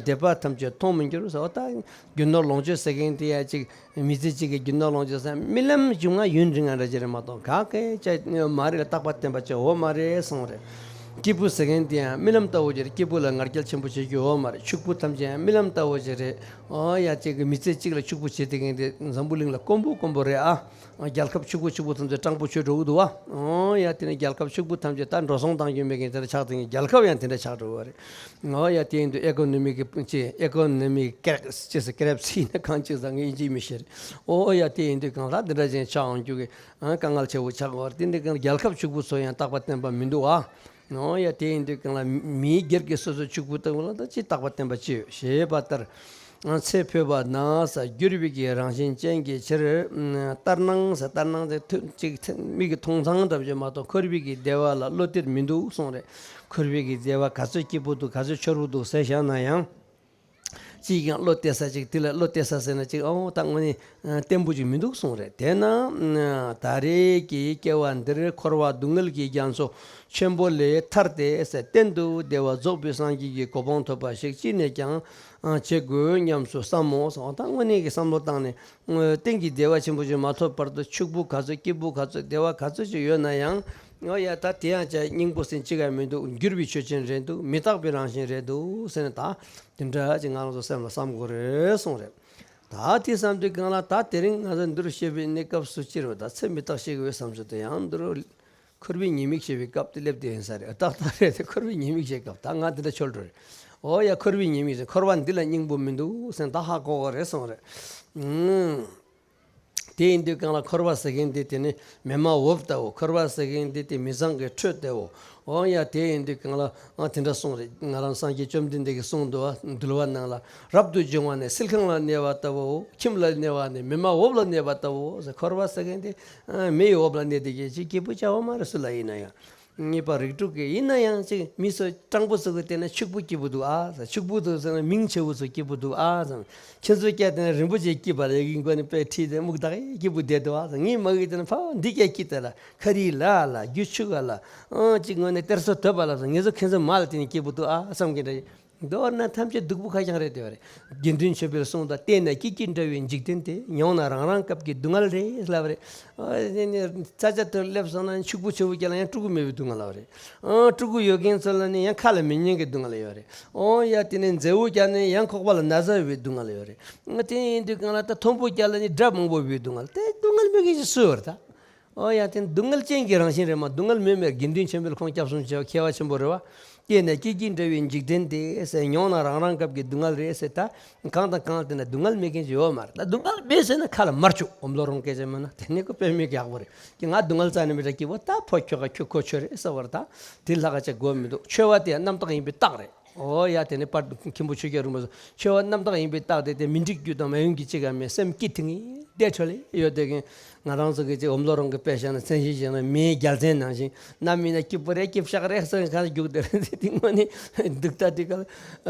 འདས་པ་ཐམས་ཅད་མཐོང་མི་འགྱུར་ཟེར་བ་དང་། རྒྱུ་ནོར་ལོངས་སྤྱོད་ཟེར་མཁན་དེ་ཡང་ཅིག་མི་ཚེ་གཅིག་གི་རྒྱུ་ནོར་ལོངས་སྤྱོད་ཟེར་རྨི་ལམ་བྱུང་ང་ཡུན་རིང་ང་འདྲ་ཅིག་རེད་མ་གཏོགས་ག་གེ་ཅིག་མ་རེད་ལ། རྟག་པ་བརྟན་པ་ཅིག་ཡོད་མ་རེད་གསུངས་རེད། སྐྱེས་བུ་ཟེར་མཁན་དེ་ཡང་རྨི་ལམ་ལྟ་བུ་ཅིག་རེད། སྐྱེས་བུ་ལ་ང་རྒྱལ་ཆེན་པོ་བྱེད་རྒྱུ་ཡོད་མ་རེད། ཕྱུག་པོ་ཐམས་ཅད་ཡང་རྨི་ལམ་ལྟ་བུ་ཅིག་རེད། ཨོ་ཡ། ཅིག་གི་མི་ཚེ་གཅིག་ལ་ཕྱུག་པོ་བྱེད་དེ་མཁན་དེ་འཛམ་བུ་གླིང་ལ་དཀོན་པོ་དཀོན་པོ་རེད་ཨ། རྒྱལ་ཁབ་ཕྱུག་པོ་ཕྱུག་པོ་ཐམས་ཅད་སྤྲང་པོ་ཆོས་འགྲོ་གི་འདུག་བ། ཨོ་ཡ། དེ་ནས་རྒྱལ་ཁབ་ཕྱུག་པོ་ཐམས་ཅད་ད་འགྲོ་སོང་བཏང་རྒྱུ་མེད་མཁན་དེ་འདྲ་ཆགས་དེ་རྒྱལ་ཁབ་ཡང་དེ་འདྲ་ཆགས་འགྲོ་བ་རེད། ཨོ་ཡ། དེ་ཡིན་དུས་ཨེ་ཀོ་ནོ་མི་གི་ཅི་ཨེ་ཀོ་ནོ་མི་ཀེ་རེབ་སི་ཅེས་སི་ཀེ་རེབ་སི་ཡིན་ན་གང་ཅི་ཟེར་ངས་དབྱིན་ཇི་མི་ཤེས་རེད། ཨོ་ཡ། དེ་ཡིན་དུས་གང་ལ་འདི་འདྲ་ཅན་ཆགས་འོང་རྒྱུ་གི་དཀའ་ངལ་ཆེ་བོ་ཆགས་འོང་བ་རེད། དེ་འདྲ་གང་རྒྱལ་ཁབ་ཕྱུག་པོ་ཚོ་ཡང་རྟག་པ་བརྟན་པ་མི་འདུག་ཨ། ཨོ་ཡ། དེ་ཡིན་དུས་གང་ལ་མིའི་སྒེར་གྱི་སོ་སོ་ཕྱུག་པོ་ལྟ་བུ་ལ་ད་ཅི་རྟག་པ་བརྟན་པ་ཅི་ཡོད་ཞེས་པ་ལྟར། ཚེ་འཕོས་པ་ན་ས་འགྱུར་བའི་གི་རང་བཞིན་ཅན་གྱི་ཕྱིར། ལྟར་སྣང་ས་ལྟར་སྣང་དེ་ཐུ་ཅིག་ཐེ་མིག་གི་མཐོང་སྣང་འདྲ་བྱེད་མ་གཏོགས་འཁོར་བའི་གི་བདེ་བ་ལ་བློ་གཏད་མི་འདུག་གསུངས་རེད། འཁོར་བའི་གི་བདེ་བ་ག་ཚོད་སྐྱིད་པོ་འདུག་ག་ཚོད་འཆོར་བོ་འདུག་ཟེར་བཞག་ན་ཡང་། ཅིས་ཀྱང་བློ་གཏད་ས་ཅིག་དེ་ལ་བློ་གཏད་ས་ཟེར་ན་ཅིག་ཨོ་ད་དངོས་གནས་བརྟན་པོ་ཅིག་མི་འདུག་གསུངས་རེད། དེས་ན་ད་རེས་ཀྱི་སྐྱེ་བ་འདིར་འཁོར་བ་སྡུག་བསྔལ་གྱི་རྒྱ་མཚོ་ཆེན་པོ་ལས་ཐར་ཏེ་ཟེར་གཏན་དུ་བདེ་བ་རྫོགས་པའི་སངས་རྒྱས་ཀྱི་གོ་འཕང་ཐོབ་པ་ཞིག་ཅི་ནས་ཀྱང་བྱེད་དགོས་སྙམ་སུ་བསམ་མོ་ཟེར། ད་དངོས་གནས་ཀྱི་བསམ་བློ་བཏང་ནས་གཏན་གྱི་བདེ་བ་ཆེན་པོ་ཅིག་མ་ཐོབ་བར་དུ་ཕྱུག་པོ་ག་ཚོད་སྐྱིད་པོ་ག་ཚོད་བདེ་བ་ག་ཚོད་ཅིག་ཡོད་ན་ཡང་། ཨོ་ཡ། ད་དེ་ཡང་ཅག་སྙིང་པོ་ཟེར་ཅིག་ཡང་མི་འདུག་འགྱུར་བའི་ཆོས་ཅན་རེད་འདུག་མི་རྟག་པའི་རང་བཞིན་རེད་འདུག་ཟེར་ནས་ད་དེ་འདྲ་ཅིག་ང་རང་ཚོ་སེམས་ལ་བསམ་དགོས་རེད་གསུངས་རེད། ད་དེ་བསམ་དུས་གང་ལ་ད་དེ་རིང་ང་ཚོ་འདིར་བཤད་པའི་གནས་སྐབས་སུ་སྤྱིར་བ་ད་ཚེ་མི་རྟག་ཤེས་དགོས་བསམ་ཚུལ་དེ་ཡང་འདིར་འཁོར་བའི་ཉེས་དམིགས་བཤད་པའི་སྐབས་དེ་སླེབས་དེ་ཡིན་ས་རེད། ཏག་ཏག་རེད་དེ། འཁོར་བའི་ཉེས་དམིགས་བཤད་སྐབས་ད་ང་དེ་འདྲ་ཆོལ་འགྲོ་རེད། ཨོ་ཡ། འཁོར་བའི་ཉེས་དམིགས་ཟེར་འཁོར་བ་འདི་ལ་སྙིང་པོ་མི་འདུག་ཟེར་ད་ཧ་གོ་གི་རེད་གསུངས་རེད། ཨང་། དེ་ཡིན་དུས་གང་ལ་འཁོར་བ་ཟེར་མཁན་དེ་དེ་ནི་མེ་མ་འོབས་ལྟ་བུ། འཁོར་བ་ཟེར་མཁན་དེ་དེ་མི་བཟང་གི་ཁྲོད་ལྟ་བུ། འོ་ཡ། དེ་ཡིན་དུས་གང་ལ་ཨ་དེ་འདྲ་གསུངས་རེད། ང་རང་སངས་རྒྱས་བཅོམ་ལྡན་འདས་ཀྱིས་གསུངས་འདུག་བ། འདུལ་བ་ནང་ལ་རབ་ཏུ་བྱུང་བ་ནི་བསིལ་ཁང་ལ་གནས་པ་ལྟ་བུའོ། ཁྱིམ་ལ་གནས་པ་ནི་མེ་མ་འོབས་ལ་གནས་པ་ལྟ་བུའོ་ཟེར། འཁོར་བ་ཟེར་མཁན་དེ་ཨ་མེ་ཡི་འོབས་ལ་གནས་དེ་གས་ཅིག་སྐྱིད་པོ་ཅིག་ཡོད་མ་རེད་སུ་ལ་ཡིན་ན་ཡང་། གཉིས་པ་རིགས་དྲུག་གི་ཡིན་ན་ཡང་ཅིག་མི་ཚོ་སྤྲང་པོ་ཚོ་གི་བལྟས་ན་ཕྱུག་པོ་སྐྱིད་པོ་འདུག་ཨ་ཟེར། ཕྱུག་པོ་འདུག་ཟེར་ན་མིང་ཆེ་བོ་ཚོ་སྐྱིད་པོ་འདུག་ཨ་ཟེར། ཁྱེད་ཚོ་སྐྱ་བལྟས་ན་རིན་པོ་ཆེ་སྐྱིད་པ་ལ་ཡི་གི་མགོ་ནས་དཔེ་ཁྲིད་དེ་སྨུག་ཐག་སྐྱིད་པོ་བསྡད་འདུག་ཨ་ཟེར། ངའི་མ་གི་བལྟས་ན་ཕ་འདི་སྐྱ་སྐྱིད་དེ་ལ་ཁ་རི་ལ་ལ་རྒྱུ་ཆུ་ག་ལ་ཨང་ཅིག་ངོ་ནས་གཏེར་སོ་དོད་པ་ལ་ཟེར། ངེད་ཚོ་ཁྱེད་ཚོ་མ་ལ་བལྟས་ནས་སྐྱིད་པོ་འདུག་ཨ་བསམ་གི་འདྲ། མདོར་ན་ཐམས་ཅད་སྡུག་པོ་ཁ་རྐྱང་རེད་དེ་བ་རེད། དགེ་འདུན་ཆོས་འཕེལ་གསུངས་དང་། བལྟས་ན་སྐྱིད་ཀྱི་འདྲ་བའི་འཇིག་རྟེན་དེ། མྱོང་ན་རང་རང་སྐབས་ཀྱི་སྡུག་བསྔལ་རེད་ལབ་པ་རེད། ཨ་ནི་ནི་ཙ་ཙ་དུ་སླེབས་སོང་ན་ཕྱུག་པོ་ཆེ་བོ་རྒྱག་ལ་ཡང་ཕྲུ་གུ་མེད་པའི་སྡུག་བསྔལ་ཡོད་རེད། ཨ་ཕྲུ་གུ་ཡོད་མཁན་ཚོ་ལ་ནི་ཡང་ཁ་ལ་མི་ཉན་གྱི་སྡུག་བསྔལ་ཡོད་རེད། ཨོ་ཡ་དེ་ནས་མཛེས་བོ་རྒྱག་ནས་ཡང་ཁོག་པ་ལ་ན་ཚ་ཡོད་པའི་སྡུག་བསྔལ་ཡོད་རེད། ཨ་དེ་ཡིན་དུས་གང་ལ་ད་མཐོན་པོ་རྒྱག་ལ་ནི་དགྲ་མང་པོ་ཡོད་པའི་སྡུག་བསྔལ། དེ་སྡུག་བསྔལ་མེད་མཁན་ཞིག་སུ་ཡོད་རེད་ད། ཨོ་ཡ་དེ་སྡུག་བསྔལ་ཅན་གྱི་རང་བཞིན་རེད་མ། སྡུག་བསྔལ་མེད་མེད་དགེ་འདུན་ཆོས་འཕེལ་ཁོང་སྐྱབས་གསུམ་བྱས་པ་མཁས་པ་ཆེན་པོ་རེད་བ། བལྟས་ན་སྐྱིད་ཀྱི་འདྲ་བའི་འཇིག་རྟེན་དེ་ཟེར། མྱོང་ན་རང་རང་སྐབས་ཀྱི་སྡུག་བསྔལ་རེད་ཟེར། ད་གང་དང་གང་བལྟས་ན་སྡུག་བསྔལ་མེད་མཁན་ཞིག་ཡོད་མ་རེད། ད་སྡུག་བསྔལ་མེད་ཟེར་ན་ཁ་ལ་མར་བཅུག་འོམ་ལོ་རོང་སྐད་ཆ་མིན་ན་དེ་ནི་ཁོ་དཔེ་མེད་ཀྱི་ཡག་པོ་རེད། ཀྱི་ང་སྡུག་བསྔལ་རྩ་ནས་མི་འདྲ་སྐྱིད་པོ། ད་ཕོ་ཁྱོ་ག་ཁྱོད་ཁོ་ཆོས་རེད་ཟེར་བར་ད་དེ་ལྷག་ག་ཅིག་དགོས་མི་འདུག་འཆོལ་བ་དེ་རྣམ་དག་ཡིན་པའི་རྟགས་རེད། ཨོ་ཡ་དེ་ནི་པར་མཁན་པོ་ཆོས་རྒྱལ་རིན་པོ་ཆེ། འཆོལ་བ་རྣམ་དག་ཡིན་པའི་རྟགས་དེ་དེ་མི་འགྲིག་རྒྱུ་དང་མ་ཡོང་རྒྱུ་ཅིག་ག་མེད། སེམས་སྐྱིད་དེ་ངེས་བདེ་འཕྲོ་ལས་ཡོད་དེ་གིན། ང་རང་ཚོ་གི་ཅིག་འོམ་ལོ་རོང་གི་དཔེ་བཞག་ན་མཚན་གཞི་བཞག་ན་མེའི་རྒྱལ་མཚན་ནང་བཞིན། གནམ་ཡིན་ན་སྐྱིད་པོ་རེད་སྐྱིད་ཤག་རེད་ཟེར་གང་རྒྱུག་དེ་རེད། དེ་དངོས་གནས་སྡུག་ད་དེ་ག་ལ་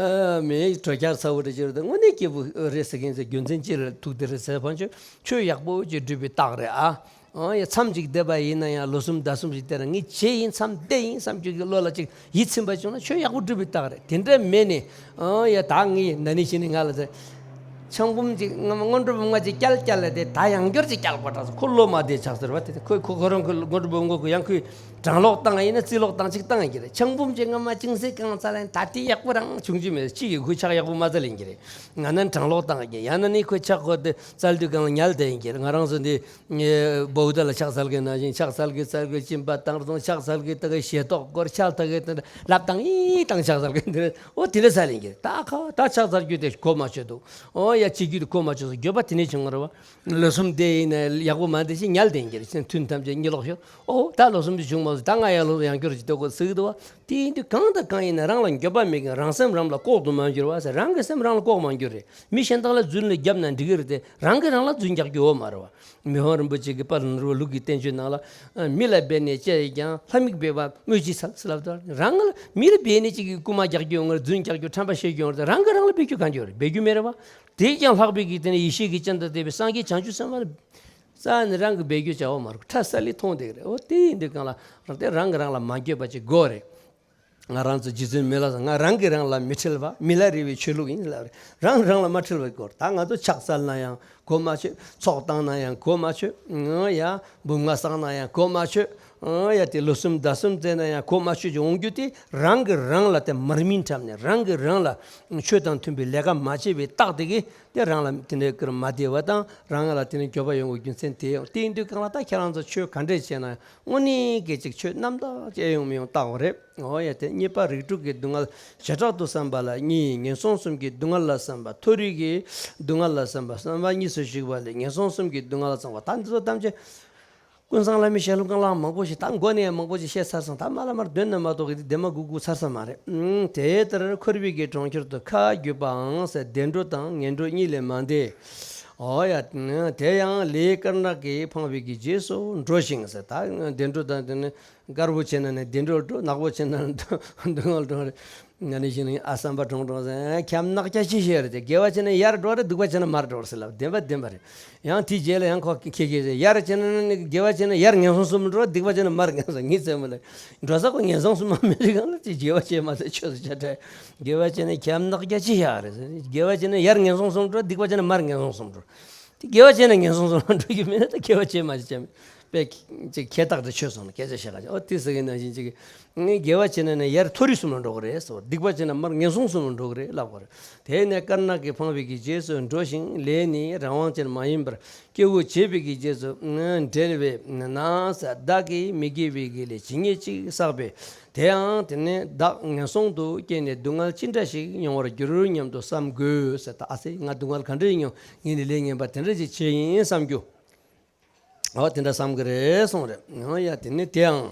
མེའི་དྲོད་འཁྱག་ཚ་བོ་རེད་ཅེས་རེད། དངོས་གནས་སྐྱིད་པོ་རེད་ཟེར་མཁན་ཚོ་རྒྱུ་མཚན་ཅི་རེད་ཐུག་དེ་རེད་ཟེར། ཕན་ཆོད་ཆོས་ཡག་པོ་ཅིག་སྒྲུབ་པའི་རྟགས་རེད་ཨ། ཨང་ཡ་མཚམས་ཅིག་བསྡད་པ་ཡིན་ན་ཡང་ལོ་གསུམ་ཟླ་གསུམ་ཞིག་བསྡད་ན་ངས་བྱས་ཡིན་མཚམས་བསྡད་ཡིན་བསམ་རྒྱུ་གི་བློ་ལ་ཅིག་ཡིད་ཚིམ་པ་བྱུང་ན་ཆོས་ཡག་པོ་སྒྲུབ་པའི་རྟགས་རེད། དེ་འདྲ་མེད་ནས་ཨང་ཡ་ད་ངས་ན་ནིང་ཕྱི་ནས་ང་ལ་ཟེར། ཆང་བུམ་ཅིག་སྔ་མ་སྔོན་འགྲོ་བུམ་ང་ཅིག་བསྐྱལ་བསྐྱལ་ལ་དེ་ད་ཡང་བསྐྱར་ཅིག་བསྐྱལ་དགོས་དྲགས་སོང་། ཁོ་བློ་མ་བདེ་ཆགས་ཟེར་བ་དེ་ཁོས་ཁོ་ཁོ་རང་ཁོའི་སྔོན་འགྲོ་བུམ་ངོ་ཁོ་ཡང་ཁོས་དྲང་ལོག་བཏང་ཡིན་ན་རྩིས་ལོག་བཏང་ཅིག་བཏང་ཡིན་གྱི་རེད། ཆང་བུམ་ཅིག་སྔ་མ་ཅིང་སེ་གང་ཙལ་ལ་ཡིན་ད་དེ་ཡག་པོ་རང་བྱུང་རྒྱུ་མེད། གཅིག་གིས་ཁོའི་ཕྱག་ཡག་པོ་མ་ཙལ་ཡིན་གྱི་རེད། ང་ན་དྲང་ལོག་བཏང་ཡིན་གྱི་ཡང་ན་ནི་ཁོའི་ཕྱག་ཁོ་དེ་ཙལ་དུས་གང་ལ་ཉལ་བསྡད་ཡིན་གྱི་རེད། ང་རང་ཚོ་འདི་ངས་བོའུ་ད་ལ་ཕྱག་འཚལ་གི་ནང་བཞིན་ཕྱག་འཚལ་གི་འཚལ་གི་སྦྱིན་པ་བཏང་སོང་། ཕྱག་འཚལ་གི་ད་གི་ཞལ་ཏོག་སྐོར་ཕྱག་ད་གི་ད་ལབ་བཏང་ཡིན་བཏང་ཕྱག་འཚལ་གི་འདི་རེད། ཨོ་དེ་འདྲ་ཚར་ཡིན་གྱི་རེད། ད་ཁ་ད་ཕྱག་འཚལ་རྒྱུ་དེ་གོ་མ་ཆོད་འདུག་ཨོ་ཡ་བྱེད་རྒྱུ་དེ་གོ་མ་ཆོད་སོང་། འགྱོད་པ་དེ་ནས་བྱུང་བ་རེད་བ། ལོ་གསུམ་བསྡད་ཡིན་ན་ཡག་པོ་མ་བསྡད་ཕྱིན་ཉལ་བསྡད་ཡིན་གྱི་རེད། ཕྱིན་ཐུན་ཐམས་ཅད་གཉིད་ལོག་ཤོར། ཨོ་ད་ལོ་གསུམ་དེ་བྱུང་མ། ད་ང་ཡར་ལོག་ཡང་སྐྱོར་གྱི་ལྟོ་གོས་ཟིག་འདུག་བ། དེ་ཡིན་དུས་གང་དང་གང་ཡིན་ན་རང་ལ་འགྱོད་པ་མེད་མཁན། རང་སེམས་རང་ལ་ལྐོག་ཏུ་མ་འགྱུར་བ་ཟེར། རང་གི་སེམས་རང་ལ་ལྐོག་མ་འགྱུར་རེད། མི་གཞན་དག་ལ་རྫུན་ལ་རྒྱབ་ན་འགྲིག་གི་རེད་དེ། རང་གིས་རང་ལ་རྫུན་རྒྱག་རྒྱུ་ཡོད་མ་རེད་བ། མི་ཕམ་རིན་པོ་ཆེ་གི་དཔལ་ནོར་བུ་ལུགས་ཀྱི་བསྟན་བཅོས་ནང་ལ། མི་ལ་འབད་ནས་སྤྱད་ཀྱང་ལྷ་མིག་འབད་པ་སྨོས་ཅི་འཚལ་ཟེར་ལབ་དོ། རང་ལ་མི་ལ་འབད་ནས་ཅིག་གི་རྐུ་མ་རྒྱག་རྒྱུ་ཡོང་ངེར་རྫུན་རྒྱག་རྒྱུ་ཁྲམ་པ་བཤད་རྒྱུ་ཡོང་རེད་དེ། རང་གིས་རང་ལ་འབད་རྒྱུ་གང་རྒྱུ་རེད། འབད་རྒྱུ་མེད་རེད་བ། དེས་ཀྱང་ལྷག་པའི་གི་དེ་ནི་ཡེ་ཤེས་ཀྱི་སྤྱན་དང་ལྡན་པའི་སངས་རྒྱས་བྱང་ཆུབ་སེམས་དཔའ་ལ། རྩ་ནས་རང་གིས་འབད་རྒྱུ་བྱ་བ་མ་རེད། ཁྲ་ས་ལི་མཐོང་བསྡད་ཀྱི་རེད། འོ་དེ་ཡིན་དུས་གང་ལ་རང་དེ་རང་གིས་རང་ལ་མ་འགྱོད་པ་ཅིག་དགོས་རེད། ང་རང་ཚོ་རྗེ་བཙུན་མི་ལ་ང་རང་གིས་རང་ལ་མི་ཁྲེལ་བ། མི་ལ་རས་པའི་ཆོས་ལུགས་ཡིན་ལབ་རེད། རང་རང་ལ་མ་ཁྲེལ་བའི་སྐོར། ད་ང་ཚོ་ཕྱག་འཚལ་ན་ཡང་གོ་མ་ཆོད། ཚོགས་བཏང་ན་ཡང་གོ་མ་ཆོད། ཡ་འབུམ་ལྔ་བསགས་ན་ཡང་གོ་མ་ཆོད། ཡ་དེ་ལོ་གསུམ་ཟླ་གསུམ་བཙལ་ན་ཡང་གོ་མ་ཆོད་ཅིག་འོང་རྒྱུ་དེ་རང་གིས་རང་ལ་དེ་མར་མིང་འཁྲབ་ནས། རང་གིས་རང་ལ་ཆོས་དང་མཐུན་པའི་ལས་ཀ་མ་བྱས་པའི་རྟགས་དེ་གིས། དེ་རང་ལ་དེ་འདྲའི་སྐར་མ་བདེ་བ་དང་རང་ལ་དེ་ནས་འགྱོད་པ་ཡོང་བའི་རྒྱུ་མཚན་དེ་ཡང་། དེ་ཡིན་དུས་གང་ལ་ད་ཁྱེད་རང་ཚོ་ཆོས་ག་འདྲས་བྱས་ན་དངོས་གནས་སྐད་ཅིག་ཆོས་རྣམ་དག་ཅིག་ཡོང་མི་ཡོང་བལྟ་དགོས་རེད། འོ་ཡ། དེ་རྙེད་པ་རིགས་དྲུག་གི་སྡུག་བསྔལ་བྱེ་བྲག་ཏུ་བསམ་པ་ལ་གཉིས། ངན་སོང་གསུམ་གྱི་སྡུག་བསྔལ་ལ་བསམ་པ། མཐོ་རིས་ཀྱི་སྡུག་བསྔལ་ལ་བསམ་པ། བསམ་པ་གཉིས་སུ་ཞིག་པ་ལས་ངན་སོང་གསུམ་གྱི་སྡུག་བསྔལ་ལ་བསམ་པ། ད་འདི་ཚོ་ཐམས་ཅད། ཀུན་བཟང་བླ་མའི་ཞལ་ལུང་རྐང་ལག་མང་པོ་ཞིག་ད་མགོ་ནས་མང་པོ་ཞིག་བཤད་ཚར་སོང་། ད་མ་ལ་མར་འདོན་ན་མ་གཏོགས་ཀྱི་ལྡེ་མ་དགུ་དགུ་ཚར་ས་མ་རེད། ཨང་། དེ་ལྟར་འཁོར་བའི་གི་གྲོང་ཁྱེར་དུ་ཁ་གྱེས་པའང་ཟེར། བདེ་འགྲོ་དང་ངན་འགྲོ་གཉིས་ལས་མ་འདས། འོ་ཡ། དེ་ཡང་ལས་དཀར་ནག་གིས་འཕངས་པའི་གི་རྗེས་སུ་འགྲོ་ཞིང་ཟེར། ད་བདེ་འགྲོ་དང་དེ་ནི་དཀར་པོ་བྱས་ན་ནི་བདེ་འགྲོར་འགྲོ། ནག་པོ་བྱས་ན་ནི་སྡུག་བསྔལ་འགྲོ་རེད། ང་ནི་ཞིག་ནི་ཨ་བསམ་པ་གྲོང་གྲོང་ཟེར། ཁྱམས་ནག་སྐྱ་ཅི་ཤེས་རེད་དེ། དགེ་བ་བྱས་ན་ཡར་འགྲོ་རེད། སྡིག་པ་བྱས་ན་མར་འགྲོ་རེད་ཟེར་ལབ། བདེན་པ་བདེན་པ་རེད། ཡང་དེའི་རྗེས་ལ་ཡང་ཁོ་ཁྱེད་ཀྱིས་ཟེར། ཡར་བྱས་ན་ནི་དགེ་བ་བྱས་ན་ཡར་ངན་སོང་གསུམ་འགྲོ། སྡིག་པ་བྱས་ན་མར་ངན་སོང་། ངའི་རྩེད་མོ་ལ་འགྲོ་ས་ཁོ་ངན་སོང་གསུམ་མ་མི་རིགས་གང་ལ་ཅི་དགེ་བ་བྱས་མ་ཟེར་ཆོས་སུ་བྱ་བྲལ། དགེ་བ་བྱས་ན་ཁྱམས་ནག་སྐྱ་ཅི་ཤེས་རེད་ཟེར། དགེ་བ་བྱས་ན་ཡར་ངན་སོང་གསུམ་འགྲོ། སྡིག་པ་བྱས་ན་མར་ངན་སོང་གསུམ་འགྲོ། དེ་དགེ་བ་བྱས་ན་ངན་སོང་གསུམ་ལ་འགྲོ་རྒྱུ་མེད་ན། ད་དགེ་བ་བྱས་མ་བྱས་ཅམ་པས་ཅིག་ཁྱད་རྟགས་དེ་ཆོད་སོང་ན་སྐད་ཆ་བཤད་ག་ཅིག་འོ་དེ་ཟེར་གི་ནང་བཞིན་ཅིག་ངས་དགེ་བ་བྱས་ན་ནི་ཡར་མཐོ་རིས་གསུམ་ལ་འགྲོ་གི་རེད་ཟེར། སྡིག་པ་བྱས་ན་མར་ངན་སོང་གསུམ་ལ་འགྲོ་གི་རེད་ལབ་དགོས་རེད། དེ་ནས་དཀར་ནག་གིས་འཕངས་པའི་གི་རྗེས་སུ་འགྲོ་ཞིང་། ལས་ནི་རང་དབང་ཅན་མ་ཡིན་པར་སྐྱེ་བོ་བྱས་པའི་གི་རྗེས་སུ་འབྲེལ་བས་ན་ཟེར། བདག་གིས་མི་དགེ་བའི་གི་ལས་ཇི་སྙེད་ཅིག་བསགས་པས། དེའང་དེ་ནས་བདག་ངན་སོང་དུ་སྐྱེས་ནས་སྡུག་བསྔལ་ཅི་འདྲ་ཞིག་མྱོང་བར་འགྱུར་སྙམ་དུ་བསམ་དགོས་ཟེར། ད་ཨ་ཙི་ང་སྡུག་བསྔལ་ག་འདྲ་ཞིག་མྱོང་། ངས་ནི་ལས་ངན་པ་དེ་འདྲ་ཞིག་བྱས་ཡིན་བསམ་རྒྱུ། འོ་དེ་འདྲ་བསམ་གི་རེད་གསུངས་རེད། འོ་ཡ། དེ་ནས་དེའང་།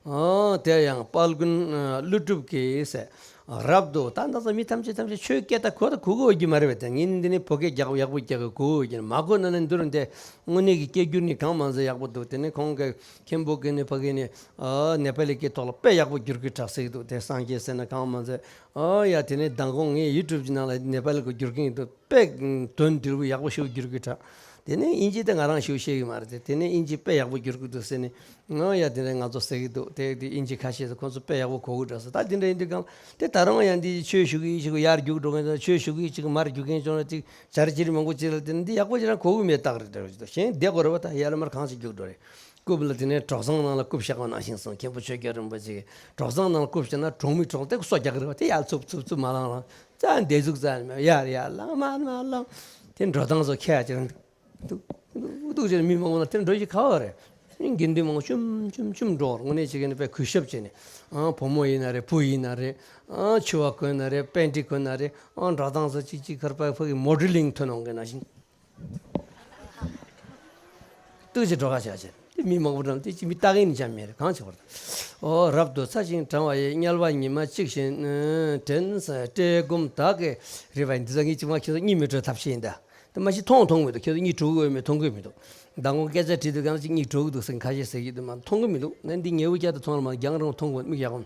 འོ་དེ་ཡང་དཔལ་མགོན་ཀླུ་སྒྲུབ་ཀྱིས་ཟེར། རབ་ཏུ། ད་ད་ཚོ་མི་ཐམས་ཅད་ཐམས་ཅད་ཆོས་སྐད་ད་གོ་ད་གོ་གི་ཡོད་ཀྱི་མ་རེད་པས། ད་ངས་ནི་འདི་ནི་བོད་སྐད་རྒྱག་ཡག་པོ་རྒྱག་གི་གོ་གི་ཡོད་ཀྱི་མ་གོ་ན་ནི་འདི་རུ་འདི་དངོས་གནས་ཀྱི་སྐད་སྒྱུར་ནི་གང་མང་ཚོད་ཡག་པོ་འདུག་དེ་ནི་ཁོང་གི་མཁན་པོ་གི་ནི་ཕ་གི་ནི་ཨ་ནེ་པ་ལི་སྐད་ཐོག་ལ་དཔེ་ཡག་པོ་བསྒྱུར་གི་དྲག་ཟེར་གི་འདུག་དེ་སངས་རྒྱས་ཟེར་ན་གང་མང་ཚོད། ཨོ་ཡ། དེ་ནས་མདང་དགོང་ངས་ཡུ་ཊུབ་ཀྱི་ནང་ལ་ནེ་པ་ལི་སྐད་བསྒྱུར་གི་འདུག་དཔེ་དོན་འབྲས་བུ་ཡག་པོ་ཞིག་བསྒྱུར་གི་དྲག་དེ་ནས་དབྱིན་ཇི་དེ་ང་རང་ཞིག་ཤེས་གི་མ་རེད་དེ། དེ་ནས་དབྱིན་ཇི་དཔེ་ཡག་པོ་བསྒྱུར་གི་འདུག་ཟེར་ནས། ཨོ་ཡ། དེ་ནས་ང་ཚོ་ཟེར་གི་འདུག་དེ་དེ་དབྱིན་ཇི་ཁ་ཤས་ཟེར། ཁོང་ཚོ་དཔེ་ཡག་པོ་གོ་གི་འདྲ་ཟེར། ད་དེ་འདྲ་ཡིན་དུས་གང་དེ་ད་རུང་ཡང་འདི་ཆོས་ཞུ་གི་ཞིག་ཡར་རྒྱུག་འགྲོ་མཁན་དང་། ཆོས་ཞུ་གི་ཞིག་མར་རྒྱུག་མཁན་བྱུང་ན་ཅིག་བྱ་ར་ཅི་རི་མང་པོ་ཅིག་ལ་དེ་ནི་འདི་ཡག་པོ་ཅིག་རང་གོ་གི་མེད་རྟགས་རེད་འདྲ་བ་ཅིག་འདུག་གཞན་བསྡད་དགོས་རེད་པ། ད་ཡར་ལ་མར་གང་ཞིག་རྒྱུག་འགྲོ་རེད། རྐུབ་ལ་དེ་ནས་གྲོག་ཚང་ནང་ལ་རྐུབ་བཞག་པ་ནང་བཞིན་སོང་། མཁན་པོ་ཆོས་རྒྱལ་རིན་པོ་ཆེ་གིས་གྲོག་ཚང་ནང་ལ་རྐུབ་བཞག་ན་གྲོག་མི་གྲོག་དེ་སོ་རྒྱག་གི་རེད་པ། དེ་ཡར་འཚུབ་འཚུབ་འཚུབ་མ་ལངས་ལངས་ཙང་བསྡད་འདུག་ཙང་ཡར་ཡར་ལངས་མར་མར་ལངས། དེ་འགྲོ་སྟངས་ཚོ་ཁྱད་ཅིག་རང་འདུག་འདུག་འདུག་ཅེས་མི་མང་པོ་ལ་དེ་འགྲོ་ཞིག་ཁ་བ་རེད། དགེ་འདུན་མང་པོ་ཅུམ་ཅུམ་ཅུམ་འགྲོ་རེད། དངོས་གནས་བྱེད་མཁན་ནི་དཔེ་གུས་ཞབས་བྱས་ནས། ཨང་། བུ་མོ་ཡིན་ན་རེད། བུ་ཡིན་ན་རེད། ཨང་། ཕྱུ་པ་གོན་ན་རེད། པན་ཊི་གོན་ན་རེད། ཨང་། འགྲོ་སྟངས་ཚོ་ཅིག་ཅིག་ཁར་པ་ཕ་གི་མོ་ཌེ་ལིང་ཐོན་འོང་མཁན་ནང་བཞིན། སྟུག་ཅིག་འགྲོ་ཁ་བྱ་བྱེད་དེ་མི་མང་པོ་འགྲོ་དེ་ཅི་མི་ལྟ་མཁན་ནི་ཅང་མེད་རེད། གང་བྱེད་པར། ཨོ། རབ་ཏུ་ཚ་ཞིང་གྲང་བ་ཡི། དམྱལ་བ་ཉི་མ་གཅིག་བཞིན་དྲན་ཟེར། བཀྲེས་སྐོམ་དག་གིས་རེ་བ་ཡིན། འདི་ཚོ་ངས་ཅིག་མ་ཁྱེད་ཚོ་གཉིད་མི་བྲོ་ཐབས་ཤེས་ཡིན་ད། དེ་མ་གཞི་མཐོང་མཐོང་མི་འདུག་ཁྱེད་ཚོ་གཉིད་བྲོ་གི་ཡོད་མེད་མཐོང་གི་མི་འདུག་མདང་དགོང་སྐད་ཆ་དྲིས་དུས་གང་ཅིག་གཉིད་བྲོ་གི་འདུག་ཟེར་ཁ་ཤས་ཟེར་གྱི་འདུག་མ་མཐོང་གི་མི་འདུག་ན་འདི་ཉལ་བུ་རྒྱ་དང་མཐོང་ལ་མ་རྒྱང་རིང་མཐོང་དགོས། མིག་ཡག་པོ།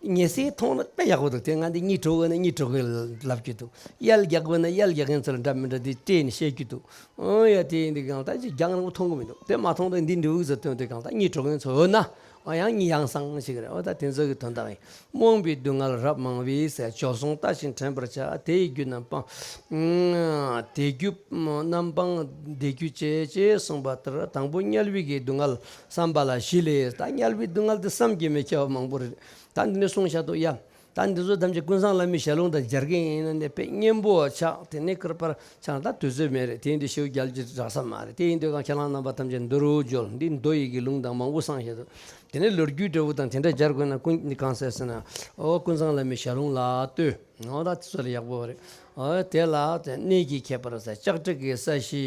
ཉལ་སའི་མཐོང་ན་དཔེ་ཡག་པོ་འདུག་དེ་ང་འདི་གཉིད་བྲོ་གི་ན་གཉིད་བྲོ་གི་ལབ་ཀྱི་འདུག་གཡལ་རྒྱག་དགོས་ན་གཡལ་རྒྱག་མཁན་ཚོ་ལ་འདྲ་མི་འདྲ་འདི་སྤྲད་ནས་བཤད་ཀྱི་འདུག་ཨོ་ཡ། དེ་ཡིན་དུས་གང་ལྟར་ཅིག་རྒྱང་རིང་པོ་མཐོང་གི་མི་འདུག་དེ་མ་མཐོང་དུས་འདི་འདྲ་བོ་ཟེར་ཐོན་དུས་གང་ལྟར་གཉིད་བྲོ་མཁན་ཚོ་འོ་ན། ཨ་ཡང་གཉིད་ཡང་སང་ཞིག་རེད། ཨོ་ད་དེ་ཚོ་གི་དོན་དག་ཡིན། རྨོངས་པའི་སྡུག་བསྔལ་རབ་མང་བས་ཟེར། བྱོལ་སོང་ལྟ་ཞིང་དྲན་པར་བྱ། དེ་ཡི་རྒྱུ་རྣམ་སྤངས། དེ་རྒྱུ་རྣམ་སྤངས་དེ་རྒྱུ་བྱེད་ཅེས་གསུངས་པ་ལྟར། དང་པོ་དམྱལ་བའི་གི་སྡུག་བསྔལ་བསམ་པ་ལ་བཞི་ལས། ད་དམྱལ་བའི་སྡུག་བསྔལ་དེ་བསམ་གྱིས་མི་ཁྱབ་པ་མང་པོ་རེད། ད་འདི་ནས་གསུངས་བཞག་འདུག་ཡ། ད་འདི་ཚོ་ཐམས་ཅད་ཀུན་བཟང་བླ་མའི་ཞལ་ལུང་དང་སྦྱར་མཁན་ཡིན་ན་ནི་དཔེ་སྙན་པོ་ཆགས། དེ་ནས་ཀིར་པར་ཆགས། ད་དུས་ཚོད་མེད་རེད། དེ་འདི་ཞེའུ་རྒྱལ་གྱི་རག་ས་མ་རེད། དེ་ཡིན་དུས་གང་ཁྱེད་རང་རྣམ་པ་ཐམས་ཅད་མདོ་རུ་འཇོལ། འདི་མདོ་ཡི་གི་ལུང་དང་མང་པོ་གསུངས་བཞག་འདུག་དེ་ནས་ལོ་རྒྱུས་འདྲ་བོ་དང་དེ་འདྲ་སྦྱར་དགོས་ན་ཀུན་གང་ཟེར་ཟེར་ན། ཨོ་ཀུན་བཟང་བླ་མའི་ཞལ་ལུང་ལ་ལྟོས། ཨོ་ད་དེ་ཚོ་ལ་ཡག་པོ་རེད། ཨོ་དེ་ལ་གནས་ཀྱི་ཁྱད་པར་ཟེར། ལྕགས་སྤྲེལ་གྱི་ས་གཞི་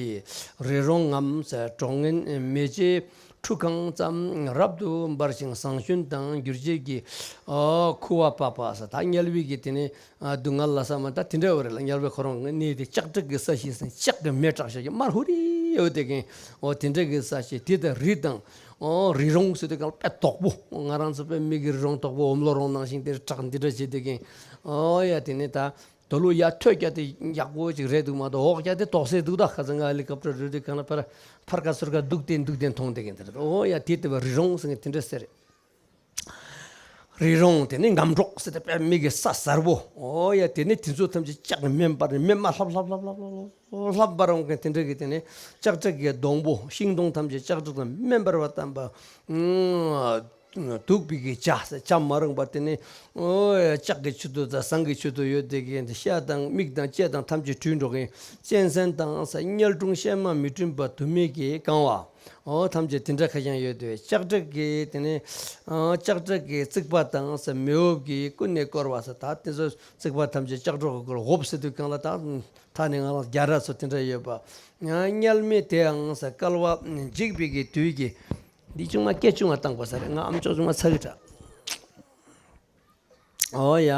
རི་རོང་ངམ་ཟེར། གྲོག་ངན་མེ་ལྕེ་ ཁྲུ་གང་ཙམ་རབ་ཏུ་འབར་ཞིང་ཟངས་ཞུན་དང་འགྱུར་བྱེད་ཀྱི་ཨ་ཁུ་བ་པགས་པ་ཟེར། ད་དམྱལ་བའི་གི་དེ་ནི་ཨ་སྡུག་བསྔལ་ལ་ས་མ་ད་དེ་འདྲ་བ་རེད་ལ། དམྱལ་བའི་ཁོ་རང་གི་གནས་དེ་ལྕགས་སྤྲེགས་ཀྱི་ས་གཞི་ཟེར། ལྕགས་ཀྱི་མེ་སྲེག་བྱ་གི་དམར་ཧུ་རི་ཡོད་དེ་གིན། འོ་དེ་འདྲ་གི་ས་གཞི་དེ་དང་རི་དང་། འོ་རི་རོང་ཟེར་དུས་གང་དཔེ་དོག་པོ། ང་རང་ཚོ་དཔེ་མི་གི་རི་རོང་དོག་པོ། འོམ་ལོ་རོང་ནང་བཞིན་དེར་བྲག་འདི་འདྲ་བྱེད་དེ་གིན། འོ་ཡ་དེ་ནི་ད། དོ་ལུ་ཡ་ཐོད་རྒྱ་དེ་ཡག་པོ་ཅིག་རེད་འདུག་མ་གཏོགས་འོག་རྒྱ་དེ་དོག་སེ་འདུག་ད་ཁ་སང་ང་ཧེ་ལི་ཀོབ་ཊར་རུ་དེ་གང་ལ་ཕར་ཕར་ཁ་ཚུར་ཁ་འདུག་སྟེ་འདུག་སྟེ་མཐོང་དེ་གིན་དེ་རེད། འོ་ཡ་དེ་དེ་བ་རི་རོང་ཟེར་གི་དེ་འདྲ་ཟེར། རི་རོང་དེ་ནི་སྒམ་འབྲོག་ཟེར་ཏེ་དཔེ་མི་གི་ས་གཟར་པོ། འོ་ཡ་དེ་ནི་དེ་ཚོ་ཐམས་ཅད་ལྕགས་ནི་མེ་འབར་ནི་མེ་མ་ལྷབ་ལྷབ་ལྷབ་ལྷབ་ལྷབ་འབར་འོང་གི་དེ་འདྲ་གི་དེ་ནི་ལྕགས་སྤྲེགས་ཀྱི་སྡོང་པོ་ཤིང་སྡོང་ཐམས་ཅད་ལྕགས་སྤྲེགས་དང་མེ་འབར་བ་ལྟ་བུ། དུག་པའི་གི་བྱ་ཟེར། བྱ་མ་རུངས་པ་དེ་ནི་ལྕགས་ཀྱི་མཆུ་ཏོ་དང་ཟངས་ཀྱི་མཆུ་ཏོ་ཡོད་དེ་གིན། ཤ་དང་མིག་དང་ལྕེ་དང་ཐམས་ཅད་བྲུལ་འགྲོ་གིན། གཅན་གཟན་དང་ས་དམྱལ་སྲུང་གཤེད་མ་མི་མཐུན་པ་དུ་མའི་གིས་གང་བ། འོ་ཐམས་ཅད་དེ་འདྲ་ཁ་བྱང་ཡོད་དེ། ལྕགས་སྤྲེགས་ཀྱི་དེ་ནི་ལྕགས་སྤྲེགས་ཀྱི་རྩིག་པ་དང་ས་མེ་འོབས་ཀྱིས་ཀུན་ནས་བསྐོར་བ་ཟེར། ད་དེ་ཚོ་རྩིག་པ་ཐམས་ཅད་ལྕགས་སྒྲོག་གིས་བསྐོར། འོབས་ཟེར་དུས་གང་ལ་ད་ཐ་ནི་ང་རང་རྒྱ་ར་ཚོ་དེ་འདྲ་ཡོད་པ། དམྱལ་མེ་དེའང་ས་བསྐལ་པ་འཇིག་པའི་གི་དུས་ཀྱི། འདི་ཅུང་མ་སྐད་ཅུང་མ་བཏང་དགོས་ས་རེད། ང་ཨམ་ཅོག་ཅུང་མ་ཚ་གི་དྲག་འོ་ཡ།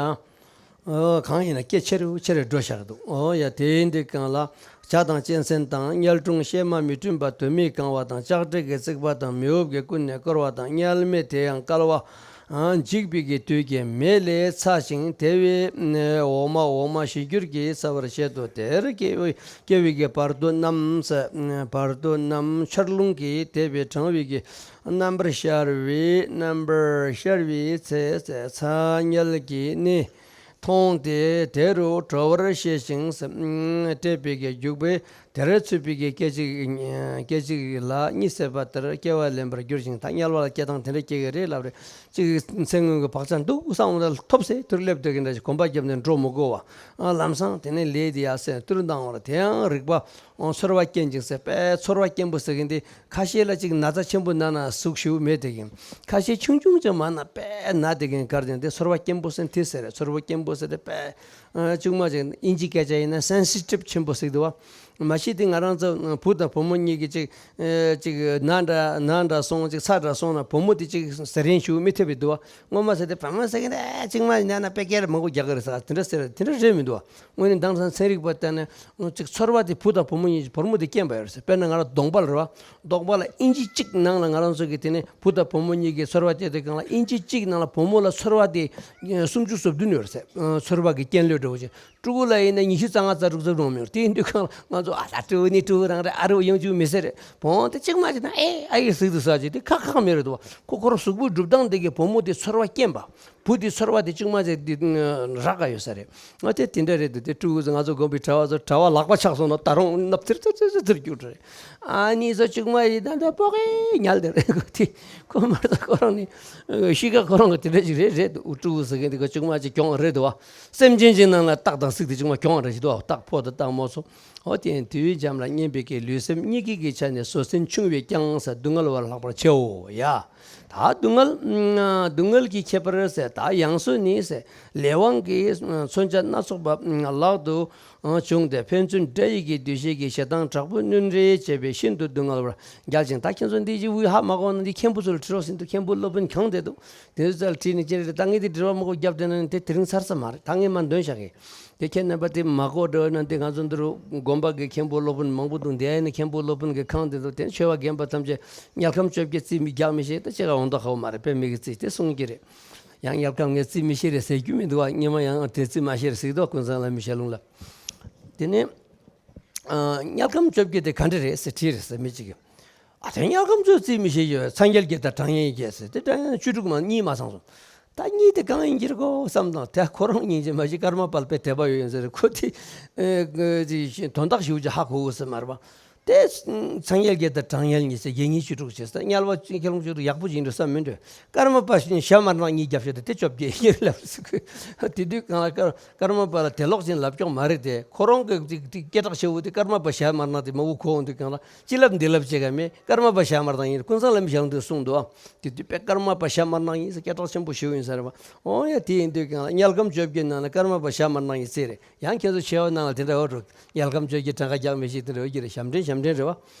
འོ་གང་ཡིན་ན་སྐད་ཆེ་རུ་ཆེ་རུ་འགྲོ་བཞག་འདུག་འོ་ཡ་དེ་འདི་གང་ལ་བྱ་དང་གཅན་གཟན་དང་དམྱལ་སྲུང་གཤེད་མ་མི་མཐུན་པ་དུ་མས་གང་བ་དང་། ལྕགས་སྤྲེགས་ཀྱི་རྩིག་པ་དང་མེ་འོབས་ཀྱིས་ཀུན་ནས་བསྐོར་བ་དང་། དམྱལ་མེ་དེ་ཡང་བསྐལ་པ་འཇིག་པའི་གི་དུས་ཀྱི་མེ་ལས་ཚ་ཞིང་དེ་བས་འོ་མ་འོ་མ་ཞི་འགྱུར་གྱི་ས་བར་བཤད་དོ། དེར་སྐྱེ་བའི་སྐྱེ་བའི་གི་བར་དོ་རྣམས་བར་དོ་རྣམས་ཆར་རླུང་གིས་དེད་པའི་གྲང་བའི་གི་རྣམ་པར་ཤར་བའི་རྣམ་པར་ཤར་བའི་ཚེ་ཚེ་ཚ་དམྱལ་གྱི་གནས་མཐོང་སྟེ་དེ་རུ་གྲོལ་བར་བཤད་ཅིང་བཀྲེས་པའི་གི་རྒྱུག་པས་དེར་ཚུད་པའི་གི་སྐད་ཅིག་སྐད་ཅིག་ལ་གཉིད་སད་པ་ལྟར་སྐྱེ་བ་ལེན་པར་འགྱུར་ཞིང་། ད་དམྱལ་བ་ལ་སྐྱེ་སྟངས་དེ་འདྲ་སྐྱེ་གི་རེད་ལབ་རེད། གཅིག་གི་མཚན་སྔོན་གྱི་བག་ཆགས་འདུག་བསམ་འོང་ད་ཐོབ་ཟེར་དུར་སླེབས་སྡོད་ཀྱི་འདྲ་ཞིག་གོམ་པ་བརྒྱབ་ནས་འགྲོ་མི་དགོས་པ། ལམ་སང་དེ་ནས་ལས་དེ་ཡར་སེ་ཏུར་བཏང་བར་དེ་ཡང་རིག་པ། ཚོར་བ་སྐྱེན་ཅིང་ཟེར། དཔེ་ཚོར་བ་སྐྱེན་པོ་ཟེར་གིན་དེ་ཁ་ཤས་ལ་ཅིག་ན་ཚ་ཆེན་པོ་ན་ན་ཟུག་ཞིག་མེད་དེ་གིན། ཁ་ཤས་ཆུང་ཆུང་ཅིག་མ་ན་དཔེ་ན་དེ་གིན་གར་ཅིང་དེ་ཚོར་བ་སྐྱེན་པོ་ཟེར་དེ་ཟེར། ཚོར་བ་སྐྱེན་པོ་ཟེར་དེ་དཔེ་ཅུང་མ་ཅིག་དབྱིན་ཇི་སྐད་ཆ་ཡིན་ན་སེན་སི་ཊིབ་ཆེན་པོ་ཟེར་འདུག་བ། མ་གཞི་དེ་ང་རང་ཚོ་བུ་དང་བུ་མོ་གཉིས་ཀྱི་ཅིག་ཅིག་ན་འདྲ་ན་འདྲ་སོང་ཅིག་ཚ་འདྲ་སོང་ན་བུ་མོ་དེ་ཅིག་ཟེར་རན་ཞུ་མི་ཐེབས་པའི་འདུག་བ། སྔོན་མ་ཟེར་དེ་བུ་མོ་ཟེར་གིན་དེ་ཅིག་མ་ན་ན་དཔེ་སྐད་མང་པོ་རྒྱག་གི་རེད་ཟེར། དེ་འདྲ་ཟེར་དེ་འདྲ་རེད་མི་འདུག་བ། དངོས་གནས་མདང་ཚང་ཚན་རིག་པ་ལྟར་ན། ཅིག་ཚོར་བ་དེ་བུ་དང་བུ་མོ་གཉིས་ཀྱི་བུ་མོ་དེ་སྐྱེན་པ་ཡོད་རེད་ཟེར། དཔེར་ན་ང་རང་གདོང་པ་ལ་རེད་བ། གདོང་པ་ལ་ཨིན་ཅི་གཅིག་ནང་ལ་ང་རང་ཚོ་གི་དེ་ནས་བུ་དང་བུ་མོ་གཉིས་ཀྱི་ཚོར་བ་སྐྱེ་དུས་སྒང་ལ་ཨིན་ཅི་གཅིག་ནང་ལ་བུ་མོ་ལ་ཚོར་བ་དེ་སུམ་ཅུ་སོ་བདུན་ཡོད་རེད་ཟེར། ཚོར་བ་གི་རྐྱེན་ལོས་འགྲོ་བ་ཅིག་ཕྲུ་གུ་ལ་ཡིན་ན་ཉི་ཤུ་རྩ་ལྔ་རྩ་དྲུག་རྩ་དྲུག་ཡོད་རེད། དེ་ཡིན་དུས་སྒང་ལ་ང་ཚོ་ཨ་ད་ཕྲུ་གུ་ནི་ཕྲུ་གུ་རང་རེད། ཨ་རུ་ཡོང་རྒྱུ་མི་ཟེར་རེད། བུ་མོ་དེ་གཅིག་མ་བྱས་ན་ཨེ་ཨ་ཡི་ཟིག་ཏུ་ཟ་ཅིག་དེ་ཁག་ཁག་མེད་རེད་འདུག་བ། ཁོ་ཁོ་རང་གཟུགས་པོའི་གྲུབ་སྟངས་དེ་གི་བུ་མོ་དེ་ཚོར་བ་སྐྱེན་པ། བུ་དེ་ཚོར་བ་དེ་ཅུང་མ་ཟད་དེ་རག་ག་ཡོད་ས་རེད། ང་དེ་དེ་འདྲ་རེད་འདུག་དེ་ཕྲུ་གུ་ཚོ་ང་ཚོ་དགོན་པའི་གྲྭ་བ་ཚོ་གྲྭ་བ་ལག་པ་ཆག་སོང་ན་ད་རུང་ནབ་ཚིར་ཚིར་ཚིར་ཚིར་རྒྱུག་འགྲོ་རེད། ཨ་ནི་ཚོ་ཅུང་མ་ཡི་ད་ད་པོ་གེ་ཉལ་དེ་རེད། ཁོ་དེ་ཁོ་མ་ད་ཁོ་རང་ནི་གཤིས་ཀ་ཁོ་རང་གི་དེ་འདྲ་ཞིག་རེད་རེད་འདུག་ཕྲུ་གུ་ཟེར་མཁན་དེ་ཁོ་ཅུང་མ་ཅིག་གྱོང་རེད་འདུག་བ། སེམས་ཅན་གྱི་ནང་ལ་སྟག་དང་གཟིག་དེ་ཅུང་མ་གྱོང་རེད་ཞིག་འདུག་སྟག་ཕོ་དང་སྟག་མོ་ཚོ། འོ་དེ་ཡང་དུས་འཇམ་ལ་སྙན་པའི་གི་ལུས་སེམས་གཉིས་ཀྱི་གི་ཆ་ནས་བཟོད་བསྲན་ཆུང་བས་ཀྱང་ས་སྡུག་བསྔལ་བ་ལྷག་པར་ཆེའོ་ཡ། ད་སྡུག་བསྔལ། སྡུག་བསྔལ་གྱི་ཁྱད་པར་ཟེར། ད་ཡང་སོ་ནི་ཟེར། ལས་དབང་གིས་མཚོན་ཆ་སྣ་ཚོགས་པ་ལག་ཏུ་བྱུང་སྟེ་ཕན་ཚུན་བྲལ་བའི་གི་འདུ་ཤེས་ཀྱིས་ཞེ་སྡང་དྲག་པོས་བསྣུན་རེས་བྱས་པས་ཤིན་ཏུ་སྡུག་བསྔལ་བར་འགྱུར་ཞིང་། ད་ཁྱེད་ཚོ་འདི་ཅིག་དབུས་ཧ་མ་གོ་ན་འདི་མཁན་པོ་ཚོ་ལ་དྲི་རོགས་ཟེར་འདུག་མཁན་པོ་སློབ་དཔོན་གང་བསྡད་འདུག་དེ་ཚོ་ལ་དྲིས་ནས་ཅི་རེད། ད་ངས་འདི་དྲི་བ་མང་པོ་བརྒྱབ་བསྡད་ན་དེ་དེ་རིང་ཚར་ས་མ་རེད། ད་ངས་མར་འདོན་བཞག་གི། དེ་ཁྱེད་རྣམ་པ་དེ་མ་གོ་འགྲོ་ན་དེ་ང་ཚོ་འདི་རུ་དགོན་པ་གི་མཁན་པོ་སློབ་དཔོན་མང་པོ་འདུག་དེ་ཡིན་ན་མཁན་པོ་སློབ་དཔོན་གི་ཁང་དེ་ཚོ་དེ་ཆོས་པ་རྒན་པ་ཐམས་ཅད་དམྱལ་ཁམས་བཅོ་བརྒྱད་རྩིས་མི་རྒྱག་མི་ཤེས། ད་ཅི་ག་འོང་དོ་ཧ་གོ་མ་རེད། དཔེ་མི་གི་རྩིས་དེ་གསུང་གི་རེད། ཡང་དམྱལ་ཁམས་ངས་རྩིས་མི་ཤེས་རེད་ཟེར་རྒྱུ་མི་འདུག་བ། སྔོན་མ་ཡང་དེ་རྩིས་མ་ཤེས་རེད་ཟེར་གི་འདུག་ཀུན་བཟང་བླ་མའི་ཞལ་ལུང་ལ། དེ་ནས་དམྱལ་ཁམས་བཅོ་བརྒྱད་དེ་ག་འདྲ་རེད་ཟེར་དྲིས་རེད་ཟེར་མི་གཅིག་གིས། ཨ་དེ་དམྱལ་ཁམས་ཚོ་རྩིས་མི་ཤེས་ཡོད། སངས་རྒྱས་བརྒྱད་དང་གྲངས་ངེས་བརྒྱད་ཟེར་དེ་གྲངས་ངེས་བཅུ་དྲུག་མ་གཉིས་མ་ཚང་སོང་། ད་གཉིས་དེ་གང་ཡིན་གྱི་རེད་གོ་བསམ་དང་། དེ་ཁོ་རང་ཡིན་གྱི་མ་གཞི་ཀརྨ་པ་ལ་དཔེ་དད་པ་ཡོད་ཡིན་ཟེར། ཁོ་དེ་དོན་དག་ཞིག་ཅིག་ཧ་གོ་གི་ཟེར་མ་རེད་པ། དེ་སངས་རྒྱས་བརྒྱད་དང་གྲངས་ངེས་གཉིས་ཟེར་བརྒྱད་གཉིས་བཅུ་དྲུག་བྱས་ཟེར། དམྱལ་བ་ཁྱེད་རང་བཅུ་དྲུག་ཡག་པོ་ཡིན་འགྲོ་བསམ་མི་འདུག་ཀརྨ་པ་ཞབས་མར་ནག་གཉིས་བརྒྱབ་བྱས་ཏེ་དེ་བཅོ་བརྒྱད་ཡིན་ལབ་ཟེར་གི། དེ་དུས་གང་ལ་ཀརྨ་པ་ལ་དེ་ལོག་ཅིག་ལབ་ཀྱོག་མ་རེད་དེ། ཁོ་རང་གི་ཅིག་ཅིག་སྐད་གྲགས་ཆེ་བོ་དེ་ཀརྨ་པ་ཞབས་མར་ནག་དེ་མ་བུ་ཁོ་འོང་དུས་གང་ལ་ཅི་ལབ་འདི་ལབ་བྱེད་ག་མེད། ཀརྨ་པ་ཞབས་མར་ནག་ཡིན། ཀུན་བཟང་བླ་མའི་ཞལ་ལུང་དུ་གསུངས་འདུག་ཨ། དེ་དུས་དཔེ་ཀརྨ་པ་ཞབས་མར་ནག་ཡིན་ཟེར་སྐད་གྲགས་ཆེན་པོ་ཞིག་ཡིན་ས་རེད་པ། འོ་ཡ་དེ་ཡིན་དུས་གང་ལ་དམྱལ་ཁམས་བཅོ་བརྒྱད་ནང་ལ་ཀརྨ་པ་ཞབས་མར་ནག་ཡིན་ཟེར་རེད། ཡང་ཁྱེད་ཚོ་ཆེ་བ་ནང་ལ་དེ་འདྲ་འོ་འགྲོ། དམྱལ་ཁམས་བཅོ་བརྒྱད་གྲངས་ཀ་རྒྱག་མི་ཤེས་དེ་འདྲ་འོ་གི་རེད། ཞབས་འདྲེན། ཉམས་ལྡན་རེད་བ།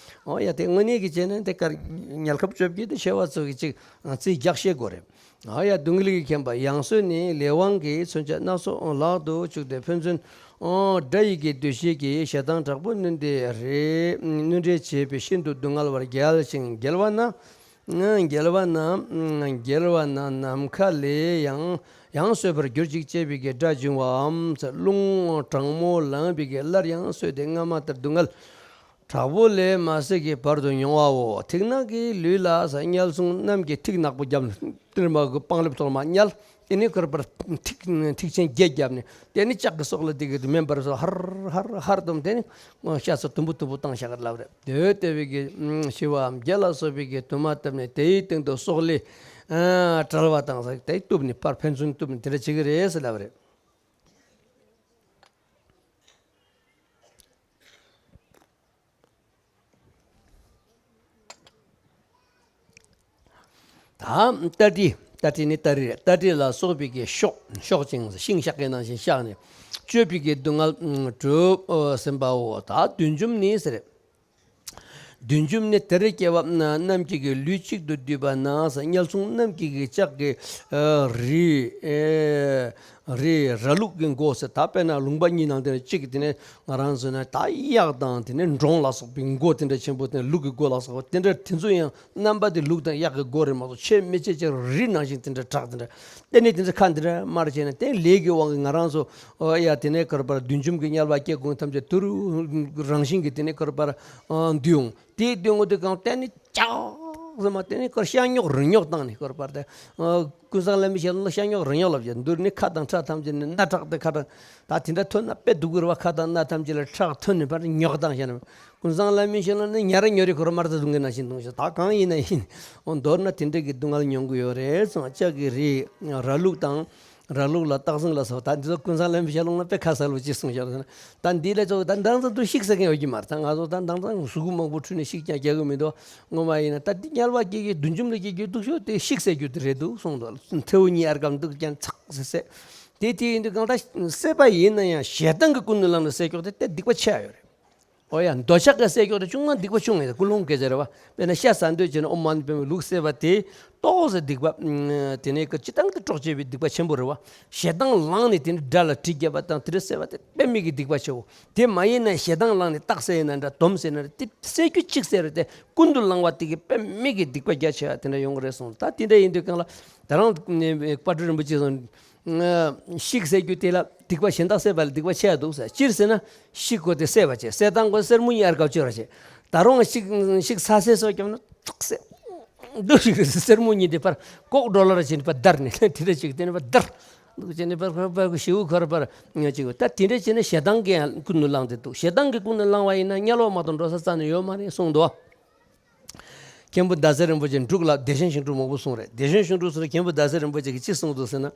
ཨོ་ཡ་དེ་དངོས་གནས་ཀྱི་བྱས་ན་དེ་ཀར་ཉལ་ཁབ་བཅོ་བརྒྱད་དེ་ཆེ་བ་ཚོ་གི་ཅིག་རྩིས་རྒྱག་ཤེས་དགོས་རེད། ཨ་ཡ་སྡུག་བསྔལ་གྱིས་ཁེངས་པ་ཡང་སོས་ནས་ལས་དབང་གིས་མཚོན་ཆ་སྣ་ཚོགས་ལག་ཏུ་བཅུག་སྟེ་ཕན་ཚུན་དགྲ་ཡི་གི་འདུ་ཤེས་ཀྱིས་ཞེ་སྡང་དྲག་པོ་བསྣུན་ཏེ་རེ་བསྣུན་རེ་བྱས་པས་ཤིན་ཏུ་སྡུག་བསྔལ་བར་བརྒྱལ་ཞིང་བརྒྱལ་བ་ན། བརྒྱལ་བ་ན་བརྒྱལ་བ་ན་ནམ་མཁའ་ལས་ཡང་ཡང་སོས་པར་གྱུར་ཅིག་ཅེས་པའི་གི་སྒྲ་བྱུང་བའམ་རླུང་དྲང་མོ་ལངས་པའི་གི་སླར་ཡང་སོས་ཏེ་སྔ་མ་ལྟར་སྡུག་བསྔལ་དྲག་པོ་ལས་མ་ཟད་ཀྱི་བར་དུ་མྱོང་བའོ། ཐིག་ནག་གི་ལུས་ལ་ས་དམྱལ་སྲུང་རྣམས་ཀྱིས་ཐིག་ནག་པོ་བརྒྱབ་ནས་དེར་མ་གི་སྤང་ལེབ་ཐོག་མ་དམྱལ་དེ་ནས་ཁར་པར་ཐིག་ཐིག་ཆེན་བརྒྱད་བརྒྱབ་ནས་དེ་ནས་ལྕགས་ཀྱི་སོག་ལེ་དེ་གི་མེ་འབར་སོགས་ཧར་ཧར་ཧར་དུམ་དེ་ནས་ཤ་ཚ་དུམ་བུ་དུམ་བུ་བཏང་བཞག་གི་ལབ་རེད། དེ་ལྟ་བུའི་གི་ཤི་བའམ་བརྒྱལ་ལ་སོགས་པའི་གི་དུ་མ་བཏབ་ནས་དེའི་སྟེང་དུ་སོག་ལེ་བྲལ་བ་དང་ས་དེ་གཏུབ་ནས་པར་ཕན་ཚུན་གཏུབ་ནས་དེ་འདྲ་བྱེད་ཀྱི་རེད་ཟེར་ལབ་རེད། ད་སྟ་གྲི། སྟ་གྲི་ནི་སྟ་རི་རེད། སྟ་གྲི་ལ་སོགས་པའི་གི་གཤོག་གཤོག་ཅིང་ཤིང་གཤགས་ཀྱི་ནང་བཞིན་གཤགས་ནས་གཅོད་པའི་གི་སྡུག་བསྔལ་གྲུབ་ཟིན་པའོ། ད་བདུན་འཇོམས་ནི་ཟེར། བདུན་འཇོམས་ནི་དེར་སྐྱེ་བ་རྣམས་ཀྱི་གི་ལུས་གཅིག་ཏུ་བསྡུས་པ་ན་ས་དམྱལ་སྲུང་རྣམས་ཀྱི་གི་ལྕགས་ཀྱི་རི། རི་ར་ལུག་གི་མགོ་ཟེར། ད་དཔེར་ན་ལུང་པ་གཉིས་ནང་དེ་ནས་གཅིག་གི་དེ་ནས་ང་རང་ཚོ་ན་ད་གཡག་དང་དེ་ནས་འབྲོང་ལ་སོགས་པའི་མགོ་དེ་འདྲ་ཆེན་པོ་དེ་ནས་ལུག་གི་མགོ་ལ་སོགས་པ་དེ་འདྲ་དེ་ཚོ་ཡང་རྣམ་པ་དེ་ལུག་དང་གཡག་གི་མགོ་རེད་མ་གཏོགས་ཆེ་མི་ཆེ་ཅིག་རི་ནང་བཞིན་དེ་འདྲ་དྲག་དེ་འདྲ་དེ་ནས་དེ་ཚོ་ཁ་འདི་འདྲ་དམར་བྱས་ནས་དེ་ལས་ཀྱི་དབང་གིས་ང་རང་ཚོ་ཨོ་ཡ་དེ་ནས་ཁར་པར་བདུན་འཇོམས་ཀྱི་དམྱལ་བ་སྐྱེ་དགོས་ཐམས་ཅད་དུ་རུ་རང་བཞིན་གྱིས་དེ་ནས་ཁར་པར་འདུས་འོང་། དེའི་སྟེང་འོ་དེ་གང་བལྟས་ནས་ཅག་ཟེར་མ་བལྟས་ནས་ཁར་ཤ་རྙོག་རི་རྙོག་བཏང་ནས་ཁར་པར་དེ། ཀུན་བཟང་བླ་མའི་ཞལ་ལ་ཤ་རྙོག་རི་རྙོག་ལབ་ཀྱི་འདུག་ནི་ཁ་དང་ཁྲག་ཐམས་ཅད་ནི་སྣ་ཁྲག་དེ་ཁ་དང་ད་དེ་འདྲ་ཐོན་ན་དཔེ་སྡུག་གི་རེད་བ། ཁ་དང་སྣ་ཐམས་ཅད་ལ་ཁྲག་ཐོན་ནས་པར་རྙོག་བཏང་བྱས་ན། ཀུན་བཟང་བླ་མའི་ཞལ་ལ་ནི་ཉ་ར་ཉོ་རི་ཁོ་ར་དམར་ཚ་བཏུང་གི་ནང་བཞིན་བཏུང་ཞིང་ད་གང་ཡིན་ན་ཡིན། འོ་མདོར་ན་དེ་འདྲ་གི་སྡུག་བསྔལ་མྱོང་གི་ཡོད་རེད་གསུངས། ལྕགས་ཀྱི་རི་ར་ལུག་དང་། ར་ལུག་ལ་སྟག་ཟིང་ལ་སོགས་ད་འདི་ཚོ་ཀུན་བཟང་བླ་མའི་ཞལ་ལུང་ལ་དཔེ་ཁ་གསལ་པོ་ཅིག་གསུངས་བཞག་ཟེར་ན། ད་འདི་ལས་ཚོགས་ད་མདང་ཚང་དུ་ཤིག་ཟེར་མཁན་ཡོད་ཀྱི་མ་རེད། ད་ང་ཚོ་ད་མདང་ཚང་གཟུགས་པོ་མང་པོ་འཁྲུད་ནས་ཤིག་ཀྱང་རྒྱག་གི་མི་འདུག་ངོ་མ་ཡིན་ན་ད་འདི་དམྱལ་བ་སྐྱེ་གི་སྡུག་འཇོམས་ལ་སྐྱེ་གི་སྡུག་ཤོས་དེ་ཤིག་ཟེར་རྒྱུ་དེ་རེད་འདུག་གསུངས་འདུག་མཐེ་བོ་གཉིས་ཨར་ཀམ་འདུག་ཀྱང་ཚག་ཟེར་བསད། དེ་དེ་ཡིན་དུས་གང་ལྟར་བསད་པ་ཡིན་ན་ཡང་ཞེ་སྡང་གི་ཀུན་ནས་བསླངས་ནས་བསད་ཀྱོག་དེ་དེ་སྡིག་པ་ཆེ་ཡོད་རེད། ཨོ་ཡ་འདོད་ཆགས་ཀྱི་བསད་ཀྱོག་དེ་ཆུང་ན་སྡིག་པ་ཆུང་ངེས་དེ་ཀུན་སློང་སྐད་ཆ་རེད་བ། དཔེར་ན་ཤ་ཟ་འདོད་བྱས་ན་ཨོཾ་མ་ཎི་པདྨེ་ལུགས་བསད་པ་དེ་ཏོག་ཙམ་སྡིག་པ། དེ་ནས་ཀྱི་སྤྱི་བཏང་དུ་སྲོག་བཅད་པའི་སྡིག་པ་ཆེན་པོ་རེད་བ། ཞེ་སྡང་ལངས་ནས་དེ་ནི་དགྲ་ལ་གྲི་བརྒྱབ་པ་དང་དེ་འདྲ་བསད་པ་དེ་དཔེ་མེད་ཀྱི་སྡིག་པ་ཆེའོ། དེ་མ་ཡིན་ན་ཞེ་སྡང་ལངས་ནས་སྟག་བསད་ཡིན་ན་འདྲ་དོམ་བསད་ན་འདྲ་དེ་བསད་རྒྱུ་གཅིག་བསད་རེད་དེ་ཀུན་ཏུ་བསླང་བ་དེ་གི་དཔེ་མེད་ཀྱི་སྡིག་པ་རྒྱ་ཆེ་བ་དེ་འདྲ་ཡོང་གི་རེད་གསུངས། ད་དེ་འདྲ་ཡིན་དུས་གང་ལ་ད་རང་དཔལ་སྤྲུལ་རིན་པོ་ཆེ་གསུངས། ཤིག་ཟེར་རྒྱུ་དེ་ལ་སྡིག་པ་གཞན་དག་བསད་པ་ལས་སྡིག་པ་ཆེ་ཡ་འདུག་ཟེར། སྤྱིར་ཟེར་ན་ཤིག་གོ་དེ་བསད་པ་བྱས། བསད་སྟངས་གོ་གསེར་མོ་གཉིས་ཨར་ཀབ་གཅིག་ར་བྱས། ད་རུང་ཤིག་ཤིག་ཚ་སེ་སོགས་བརྒྱབ་ན་ཙག་སེ་འདུག་ཤིག་གསེར་མོ་གཉིས་དེ་པར་ལྐོག་འགྲོ་ལ་ར་བྱས་ནས་པར་བརྡར་ནས་དེ་འདྲ་ཅིག་དེ་ནས་པར་བརྡར་འདུག་བྱས་ནས་པར་པར་པར་ཤིའུ་ཁར་པར་ཅིག་ད་དེ་འདྲ་བྱས་ན་ཞེ་སྡང་གི་ཀུན་ནས་བསླངས་ཏེ་འདུག་ཞེ་སྡང་གི་ཀུན་ནས་བསླངས་པ་ཡིན་ན་དམྱལ་བ་མ་གཏོགས་འགྲོ་ས་རྩ་ནས་ཡོད་མ་རེད་གསུངས་འདུག་མཁན་པོ་ཟླ་ཟེར་རིན་པོ་ཆེ་འབྲུག་ལ་བདེ་ཆེན་ཞིང་སྒྲུབ་མང་པོ་གསུངས་རེད། བདེ་ཆེན་ཞིང་སྒྲུབ་ཟེར་མཁན་པོ་ཟླ་ཟེར་རིན་པོ་ཆེ་གིས་ཅི་གསུངས་འདུག་ཟེར་ན།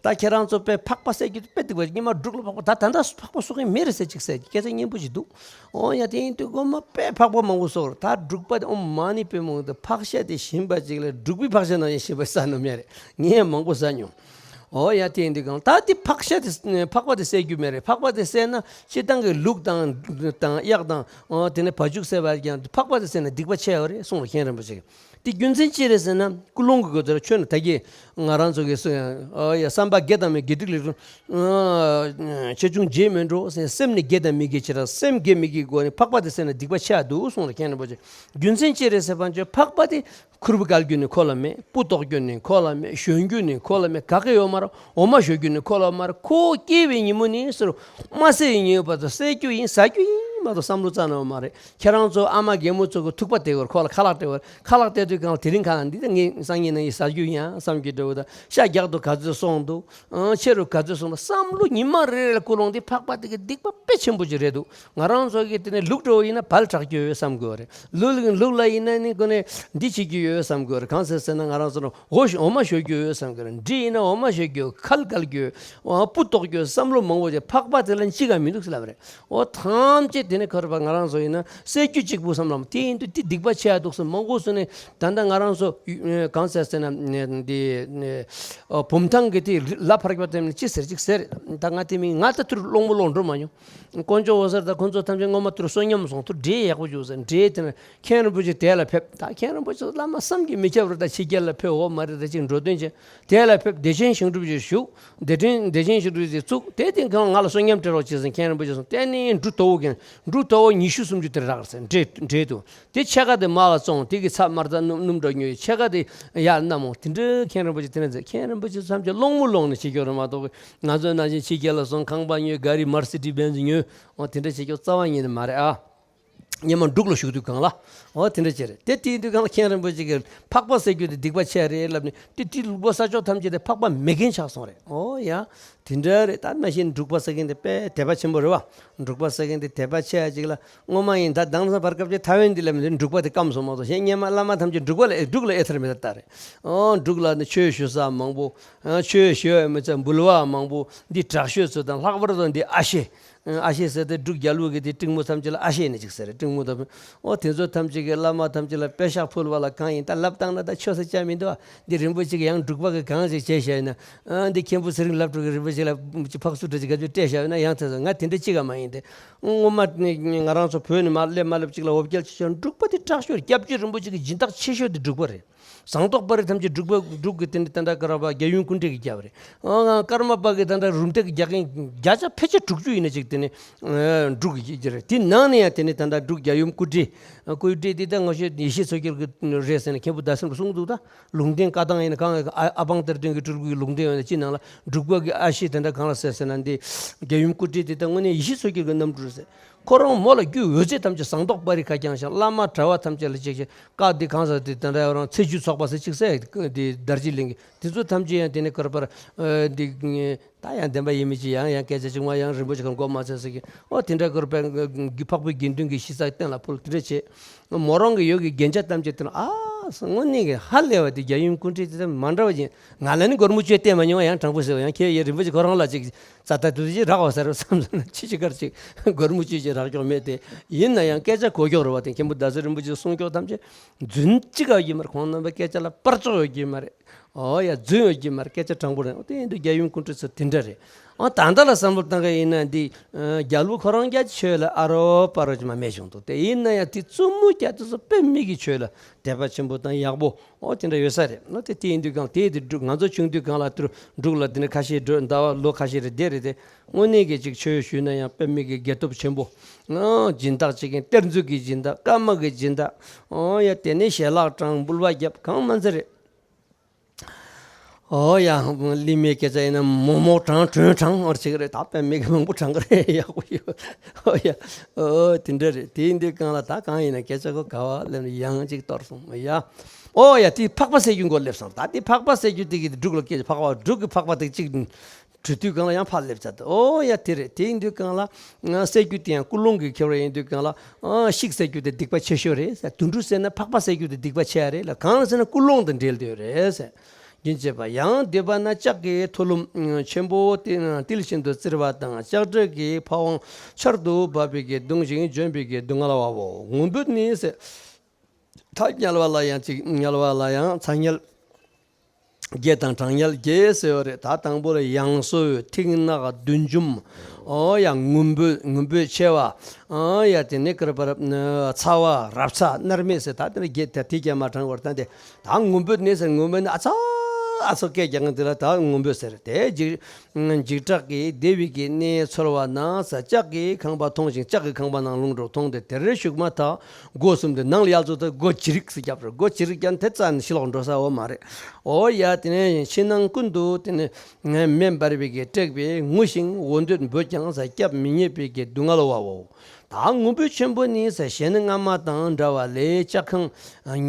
ད་ཁྱེད་རང་ཚོ་དཔེ་འཕགས་པ་བསད་རྒྱུ་དཔེ་སྡིག་པ་སྔོན་མ་འབྲུག་ལ་འཕགས་པ་ད་ད་ལྟ་འཕགས་པ་གསོད་མཁན་མེད་རེད་ཟེར་ཅིག་ཟེར་སྐད་ཆ་སྙན་པོ་ཞིག་འདུག་ཨོ་ཡ་དེ་ཡིན་དུས་སྔོན་མ་དཔེ་འཕགས་པ་མང་པོ་གསོད་རེད། ད་འབྲུག་པ་དེ་ཨོཾ་མ་ཎི་པདྨེ་ཧཱུྃ་དེ་འཕགས་ཤ་དེ་ཞིམ་པ་ཅིག་ལས་འབྲུག་པའི་འཕགས་ཤ་ནང་བཞིན་ཞིམ་པ་ཟ་ནོ་མེད་རེད། ངས་མང་པོ་ཟ་མྱོང་། ཨོ་ཡ་དེ་ཡིན་དུས་གང་ད་དེ་འཕགས་ཤ་དེ་འཕགས་པ་དེ་བསད་རྒྱུ་མེད་རེད། འཕགས་པ་དེ་བསད་ན་སྤྱིར་བཏང་གི་ལུག་དང་དང་གཡག་དང་ཨོ་དེ་ནས་བ་ཕྱུགས་བསད་པ་ཀྱང་འཕགས་པ་དེ་བསད་ན་སྡིག་པ་ཆེ་བ་རེད་གསུངས་རེད་མཁན་རིན་པོ་ཆེ་གིས། དེ་རྒྱུ་མཚན་ཅི་རེད་ཟེར་ན་ཀུན་སློང་གི་སྒོ་ཚར་ཆོས་ནི་ད་གིན་ང་རང་ཚོ་གི་ཨོ་ཡ་བསམ་པ་དགེ་དང་མི་དགེ་སྡིག་ལས་ཆེ་ཆུང་བརྗེད་མི་འགྲོ་ཟེར་སེམས་ནི་དགེ་དང་མི་དགེ་ཅི་ར་སེམས་དགེ་མི་དགེའི་སྒོ་ནས་འཕགས་པ་དེ་བསད་ན་སྡིག་པ་ཆེ་བ་འདུག་གསུངས་རེད་མཁན་རིན་པོ་ཆེ། རྒྱུ་མཚན་ཅི་རེད་ཟེར་བ་ཅོ་འཕགས་པ་དེ་ཁུར་པོ་བཀལ་རྒྱུ་ནི་ཁོ་ལ་མེད། སྤུ་བཏོག་རྒྱུ་ནི་ཁོ་ལ་མེད། ཞོན་རྒྱུ་ནི་ཁོ་ལ་མེད། ག་གེ་ཡོད་མ་རེད། འོ་མ་ཞོན་རྒྱུ་ནི་ཁོ་ལ་མ་རེད། ཁོ་སྐྱེས་པའི་ཉིན་མོ་ནས་ཟེར་མ་བསད་ཡིན་ཡོད་པ་དང་བསད་རྒྱུ་ཡིན་ཟ་རྒྱུ་ཡིན་མ་གཏོགས་བསམ་བློ་རྩ་ནས་ཡོད་མ་རེད། ཁྱེད་རང་ཚོ་ཨ་མ་རྒན་མོ་ཚོ་གི་ཐུག་པ་དེ་བར་ཁོ་ལ་ཁ་ལག་སྟེར་བར་ཁ་ལག་སྟེར་དུས་གང་ལ་དེ་རིང་ཁ་ལག་འདི་ད་ངས་སང་ཉིན་ན་ཡིན་ཟ་རྒྱུ་ཡིན་ཡང་བསམ་གྱི་འདྲ་བོ་དང་ཤ་རྒྱག་ཏུ་ག་ཚོད་སོང་འདུག་ཨང་ཕྱི་རུ་ག་ཚོད་སོང་འདུག་བསམ་བློ་ཉི་མ་རེ་རེ་ལ་ཀུན་སློང་འདི་འཕགས་པ་དེ་གི་སྡིག་པ་དཔེ་ཆེན་པོ་ཅིག་རེད་འདུག་ང་རང་ཚོ་གི་དེ་ནས་ལུག་འདྲ་བོ་ཡིན་ན་བལ་དྲག་རྒྱུ་ཡོད་བསམ་དགོས་རེད། ལུག་ལུག་ལ་ཡིན་ན་ནི་ཀུན་ནས་འདི་བྱེད་རྒྱུ་ཡོད་བསམ་དགོས་རེད། གང་ཟེར་ཟེར་ན་ང་རང་ཚོ་ནི་འོ་ཞོ་འོ་མ་ཞོ་རྒྱུ་ཡོད་བསམ་དགོས་རེད། འབྲི་ཡིན་ན་འོ་མ་ཞོ་རྒྱུ་ཁལ་བཀལ་རྒྱུ་ཡོད་སྤུ་བཏོག་རྒྱུ་ཡོད་བསམ་བློ་མང་པོ་ཅིག་འཕགས་པ་དེ་ལ་གཅིག་ཀ་མི་འདུག་ཟེར་ལབ་རེད། འོ་ཐམས་ཅད་ དེ་ནས་ཁར་བ་ང་རང་ཚོ་ཡིན་ན་སྲད་རྒྱུ་གཅིག་པུ་བསམ་ལམ་དེ་ཡིན་དུས་དེ་སྡིག་པ་ཆེ་ཡ་འདུག་སེ་མང་པོ་སུ་ནས་ད་ལྟ་ང་རང་ཚོ་གང་ཟེར་ཟེར་ན་འདི་བུམ་ཐང་གི་དེ་ལ་ཕར་པ་དེ་ནས་ཅི་ཟེར་ཅིག་ཟེར། ད་ང་དེ་མིན་ང་ད་ཐུར་གློང་མོ་གློང་འགྲོ་མ་མྱོང་། དཀོན་མཆོག་འོད་ཟེར་དང་ཁོང་ཚོ་ཐམས་ཅད་སྔོན་མ་ཐུར་བསོད་སྙོམས་སོང་ཐུར་འདྲེ་ཡག་པོ་བྱུང་ཟེར་འདྲེ་དེ་ནས་མཁན་རིན་པོ་ཆེ་དེ་ལ་ཕེབས། ད་མཁན་རིན་པོ་ཆེ་བླ་མ་བསམ་གྱིས་མི་ཁྱབ་རེད། ད་ཕྱི་རྒྱལ་ལ་ཕེབས་འོ་མ་རེད། ད་ཅིག་འགྲོ་དོན་ཆེ་དེ་ལ་ཕེབས། བདེ་ཆེན་ཞིང་སྒྲུབ་ཅིག་བཞུགས། བདེ་ཆེན་བདེ་ཆེན་ཞིང་སྒྲུབ་ཅིག་བཙུགས། དེ་དེ་གང་ང་ལ་བསོད་སྙོམས་སྤྲད་རོགས་བྱས་ཟེར་མཁན་རིན་པོ་ཆེ་གསུངས། དེ་ནས་འབྲུ་དོ་བོ་གིན་འབྲུ་དོ་བོ་ཉི་ཤུ་སུམ་ཅུ་དེར་རག་ཟེར་འདྲེ་འདྲེ་དུ། དེ་ཕྱེད་ཀ་དེ་མར་བཙོང་། དེ་གི་ཚྭ་དམར་ཚྭ་སྣུམ་སྣུམ་འདྲ་ཉོས། ཕྱེད་ཀ་དེ་ཡར་བསྣམས་འོང་། དེ་འདྲའི་མཁན་རིན་པོ་ཆེ་དེ་ནས་མཛད། མཁན་རིན་པོ་ཆེ་བསམ་གྱིས་གློང་མོ་གློང་ནས་བྱེད་སྐྱོ་རེད་མ་གཏོགས་ང་ཚོའི་ནང་བཞིན་ཕྱི་རྒྱལ་ལ་སོང་ཁང་པ་ཉོས། ག་རི་མར་སི་ཌི་བེན་ཛི་ཉོས། འོ་དེ་འདྲ་བྱེད་སྐྱོ་རྩ་བ་ཉིད་ནས་མ་རེད་ཨ། སྔོན་མ་འབྲུག་ལ་བཞུགས་དུས་གང་ལ་འོ་དེ་འདྲ་བྱས་རེད། དེ་དེའི་དུས་གང་ལ་མཁན་རིན་པོ་ཆེ་གིས་ཕག་པ་ཟེར་རྒྱུ་དེ་སྡིག་པ་ཆེ་རེད་ལབ་ནས་དེ་དེ་ལུག་པ་ས་ཕྱོགས་ཐམས་ཅད་དེ་ཕག་པ་མེད་མཁན་ཆགས་སོང་རེད། འོ་ཡ། དེ་འདྲ་རེད། ད་ནང་བཞིན་འབྲུག་པ་ཟེར་མཁན་དེ་དཔེ་དད་པ་ཆེན་པོ་རེད་བ། འབྲུག་པ་ཟེར་མཁན་དེ་དད་པ་ཆེ་ཡ་ཅིག་ལ་སྔོན་མ་ཡིན། ད་དེང་སང་བར་སྐབས་ཀྱི་ཐའེ་ཝན་འདི་ལ་མི་འདུག་འབྲུག་པ་དེ་སྐམ་སོང་མ་གཏོགས་གཞན་སྔོན་མ་བླ་མ་ཐམས་ཅད་འབྲུག་པ་ལ་འབྲུག་ལ་ཨེ་ཐར་མེད་ད་ལྟ་རེད། ཨོ་འབྲུག་ལ་ནི་ཆོས་ཞུ་ས་མང་པོ། ཨ་ཆོས་ཞུ་ཡ་མི་ཚད་འབུལ་བ་མང་པོ། འདི་དྲག་ཤོས་ཚོ་དང་ལྷག་པར་དུ་འདི་ཨ་ཤེ། ཨ་ཤེ་ཟེར་ཏེ་འབྲུག་རྒྱལ་པོ་གི་དེ་སྤྲིང་མོ་ཐམས་ཅད་ལ་ཨ་ཤེ་ནི་ཅིག་ཟེར་རེད། སྤྲིང་མོ་ཐམས་ཅད། ཨོ་དེ་ཚོ་ཐམས་ཅད་ཀྱི་བླ་མ་ཐམས་ཅད་ལ་པད་ཤག་ཕུལ་བ་ལ་གང་ཡིན་ད་ལབ་བཏང་ན་ད་ཆོས་ཟེར་བྱ་མི་འདུག་ཨ། འདི་རིན་པོ་ཆེ་གི་ཡང་འབྲུག་པ་གི་གང་ཞིག་བྱས་བཞག་ཡིན་ན། ཨ་འདི་མཁན་པོ་ཚེ་རིང་ལབ་འགྲོ་གི་རིན་པོ་ཆེ་ལ་ཕག་སུ་འདྲ་ཅིག་ག་ཚོད་སྤྲད་བཞག་ཡོད་ན་ཡང་དེ་ཚོ་ང་དེ་འདྲ་ཅིག་ག་མ་ཡིན་ཏེ། སྔོན་མ་ང་རང་ཚོ་བོད་ནས་མར་སླེབས་མ་སླེབས་ཅིག་ལ་འོ་བརྒྱལ་ཆེ་ཤོས་འབྲུག་པ་དེ་དྲག་ཤོས་རེད། སྐྱབས་རྗེ་རིན་པོ་ཆེ་གི་སྦྱིན་བདག་ཆེ་ཤོས་དེ་འབྲུག་པ་རེད། ཟངས་མདོག་དཔལ་རི་ཐམས་ཅད་འབྲུག་པ་འབྲུག་གི་དེ་འདྲ་ཏན་ཏན་ཀ་ར་བ་རྒྱལ་ཡུམ་སྐུ་འདྲེ་གི་རྒྱབ་རེད། ཨང་ཀརྨ་པ་གི་ཏན་ཏན་རུམ་བཏེག་གི་རྒྱག་མཁན་བརྒྱ་ཆ་ཕལ་ཆེར་དྲུག་ཅུ་ཡིན་ན་ཅིག་དེ་ནི་འབྲུག་གི་རྒྱབ་རེད། དེ་ནང་ནས་ཡང་དེ་ནི་ཏན་ཏན་འབྲུག་རྒྱལ་ཡུམ་སྐུ་འདྲེ། སྐུ་འདྲེ་དེ་ད་ངོ་ཤེས་ཡེ་ཤེས་མཚོ་རྒྱལ་གི་རེད་ཟེར་ནས་མཁན་པོ་ཟླ་སེམས་གསུངས་འདུག་ད་ལུང་བསྟན་བཀའ་ཐང་ཡིན་ན་གང་ཨ་ཨ་པང་གཏེར་སྟོན་གྱི་སྤྲུལ་སྐུ་གི་ལུང་བསྟན་ཡོད་ན་ཅི་ནང་ལ་འབྲུག་པ་གི་ཨ་ཤེས་དེ་འདྲ་གང་ལ་ཟེར་ཟེར་ན་འདི་རྒྱལ་ཡུམ་སྐུ་འདྲེ་དེ་ད་དངོས་གནས་ཡེ་ཤེས་མཚོ་རྒྱལ་གི་རྣམ་སྤྲུལ་ཟེར། ཁོ་རང་མོ་ལ་རྒྱུ་འོད་ཟེར་ཐམས་ཅད་ཟངས་མདོག་དཔལ་རི་ཁ་རྐྱང་ཞིང་བླ་མ་གྲྭ་བ་ཐམས་ཅད་ལ་གཅིག་ཞིང་བཀའ་འདི་གང་ཟག་དེ་དེ་འདྲ་ཡང་རང་ཚེ་བཅུད་ཚོགས་པ་ཟེར་གཅིག་ཟེར་འདི་དར་རྒྱས་གླིང་གི་དེ་ཚོ་ཐམས་ཅད་ཡང་དེ་ནི་ཀར་པར་འདི་ད་ཡང་བདེན་པ་ཡིན་མིན་ཅི་ཡང་ཡང་སྐད་ཆ་གཅིག་མ་ཡང་རིན་པོ་ཆེ་གང་མགོ་མ་ཚོས་ཟེར་གི་ཨོ་དེ་འདྲ་ཀར་པར་འཕགས་པའི་དགེ་འདུན་གྱི་གཤིས་ས་གཏན་ལ་ཕུལ་དེ་འདྲ་བྱས། མོ་རང་གི་ཡོད་ཀྱི་རྒྱན་ཆ་ཐམས་ཅད་དེ་ནི་ཨ་སང་དངོས་གནས་ཀྱི་ཧ་ལས་པ་དེ་རྒྱལ་ཡུམ་སྐུ་འདྲེ་དེ་ཚོ་མ་འདྲ་བ་ཡིན། ང་ལ་ནི་སྒོར་མོ་བཅོལ་བལྟས་མ་མྱོང་བ་ཡང་དྲང་པོ་ཟེར་བ་ཡང་ཁྱེད་ཡེ་རིན་པོ་ཆེ་ཁོ་རང་ལ་ཅིག་རྩ་ལྟ་དུས་ཅིག་རག་པ་ཟེར་བསམ་སོང་ན་ཅི་ཅི་གར་ཅིག་སྒོར་མོ་ཅི་ཅི་རག་ཀྱོག་མེད་དེ། ཡིན་ན་ཡང་སྐད་ཆ་གོ་ཀྱོག་རེད་བ། དེ་མཁན་པོ་ཟླ་ཟེར་རིན་པོ་ཆེ་གསུང་ཀྱོག་ཐམས་ཅད་རྫུན་ཅི་ག་ཡོད་ཀྱི་མ་རེད། ཁོང་རྣམ་པའི་སྐད་ཆ་ལ་སྤར་ཆོག་ཡོད་ཀྱི་མ་རེད། ཨོ་ཡ་རྫུན་ཡོད་ཀྱི་མ་རེད། སྐད་ཆ་དྲང་པོ་རེད། དེ་ཡིན་དུས་རྒྱལ་ཡུམ་སྐུ་འདྲེ་ཚོ་དེ་འདྲ་རེད། ཨ་ད་ལྟ་ལ་བསམ་བློ་བཏང་ག་ཡིན་ན་འདི་རྒྱལ་པོ་ཁོ་རང་རྒྱ་ཆོས་ལ་ཨ་རོ་པ་རོ་ཅི་མ་མེད་བྱུང་འདུག་དེ་ཡིན་ན་ཡང་དེ་བཙུན་མོ་རྒྱ་དེ་ཚོ་དཔེ་མི་གི་ཆོས་ལ་དད་པ་ཆེན་པོ་དང་ཡག་པོ། ཨོ་དེ་འདྲ་ཡོད་ས་རེད། ཨོ་དེ་དེ་ཡིན་དུས་གང་དེ་དེ་འབྲུག་ང་ཚོ་ཆུང་དུས་གང་ལ་ཏུར་འབྲུག་ལ་དེ་ནས་ཁ་ཤས་འགྲོ་ཟླ་བ་ལོ་ཁ་ཤས་རེ་བསྡད་རེད་དེ། དངོས་གནས་ཀྱི་ཅིག་ཆོས་ཞུས་ན་ཡང་དཔེ་མི་གི་དགེ་སྟོབས་ཆེན་པོ། ཨོ་སྦྱིན་བདག་བྱེད་མཁན་གཏེར་མཛོད་ཀྱི་སྦྱིན་བདག་བཀའ་མ་གི་སྦྱིན་བདག་ཨོ་ཡ་དེ་ནས་ཞལ་ལག་དྲངས་འབུལ་བ་བརྒྱབ་གང་མ་ཚར་རེད། ཨོ་ཡ་གླིང་མའི་སྐད་ཆ་ཡིན་ན་མོག་མོག་དྲངས་དྲོན་དྲངས་ཨོ་བྱེད་ཀྱི་རེད། ད་དཔེ་མི་གི་མང་པོ་དྲངས་ཀྱི་རེད། ཡག་པོ་ཡོད། ཨོ་ཡ་ཨོ་དེ་འདྲ་རེད། དེ་ཡིན་དུས་གང་ལ་ད་གང་ཡིན་ན་སྐད་ཆ་གོ་ག་བ་ལེན་ཡང་ཅིག་གཏོར་སོང་ཡ། ཨོ་ཡ་དེ་ཕག་པ་སེ་རྒྱུ་མགོ་སླེབས་སོང་། ད་དེ་ཕག་པ་སེ་རྒྱུ་དེ་གི་འབྲུག་ལ་སྐད་ཕག་པ་འབྲུག་གི་ཕག་པ་དེ་གཅིག་གྲུ་དུས་གང་ལ་ཡང་ཕར་སླེབས་ཚར་འདུག་ཨོ་ཡ་དེ་རེད། དེ་ཡིན་དུས་གང་ལ་ང་སེ་རྒྱུ་དེ་ཡང་ཀུན་སློང་གི་ཁྱད་པར་ཡིན་དུས་གང་ལ་ཨ་ཤིག་སེ་རྒྱུ་དེ་སྡིག་པ་ཆེ་ཤོས་རེད་ཟེར། དུད་འགྲོ་ཟེར་ན་ཕག་པ་སེ་རྒྱུ་དེ་སྡིག་པ་ཆེ་ཡ་རེད་ལ། གང་ཟེར་ན་ཀུན་སློང་དང་འབྲེལ་དེ་རེད་ཟེར། རྒྱུན་ཆད་པ་ཡང་འདོད་པ་ན་ལྕགས་ཀྱི་ཐོ་ལུམ་ཆེན་པོ་ཏིལ་བཞིན་དུ་བཙིར་བ་དང་ལྕགས་སྤྲེལ་གྱི་ཕ་བོང་ཆར་དུ་བབས་པའི་གདུང་ཞིང་ལྗོན་པའི་སྡུག་བསྔལ་བའོ། ངུ་འབོད་ནི་ཟེར། ད་དམྱལ་བ་ལ་ཡང་ཅིག་དམྱལ་བ་ལ་ཡང་ཚ་དམྱལ་བརྒྱད་དང་གྲང་དམྱལ་བརྒྱད་ཟེར་བ་རེད། ད་དང་པོ་ལ་ཡང་སོས་ཐིག་ནག་བདུད་འཇོམས། ཨོ་ཡ་ངུ་འབོད་ངུ་འབོད་ཆེ་བ། ཨོ་ཡ་དེ་ནས་ཀར་པར་ཚ་བ་རབ་ཚ་མནར་མེད་ཟེར། ད་དེ་ནས་བརྒྱད་དེ་དེ་བརྒྱད་མ་གྲང་བར་ད་དེ་ད་ངུ་འབོད་ནི་ཟེར། ངུ་འབོད་ནི་ཨ་ཚ་ཨ་ཚ་སྐད་རྒྱག་མཁན་དེ་ལ་ད་ངུ་འབོད་ཟེར། དེ་འཇིགས་འཇིགས་སྐྲག་གིས་བདེ་བའི་གི་གནས་ཚོར་བ་ན་ས་ལྕགས་ཀྱི་ཁང་པ་མཐོང་ཞིང་ལྕགས་ཀྱི་ཁང་པ་ནང་ལྷུང་འགྲོ་མཐོང་སྟེ་དེར་ཞུགས་མ་ཐག་སྒོ་གསུམ་དུ་ནང་ལ་ཡར་ཚུར་ད་སྒོ་ཅི་རིགས་སུ་བརྒྱབ་རེད། སྒོ་ཅི་རིགས་ཀྱང་དེ་རྩ་ནས་ཕྱི་ལོགས་འགྲོ་ས་འོ་མ་རེད། འོ་ཡ་དེ་ནས་ཕྱི་ནང་ཀུན་ཏུ་དེ་ནས་མེ་འབར་བའི་གི་དྲེགས་པས་ངུ་ཞིང་འོ་འདོད་འབོད་ཀྱང་ས་སྐྱབས་མི་ཉེས་པའི་གི་སྡུག་བསྔལ་བའོ། ད་ངུ་འབོད་ཆེན་པོ་ནི་ས་གཞན་སྔ་མ་དང་འདྲ་བ་ལས་ལྕགས་ཁང་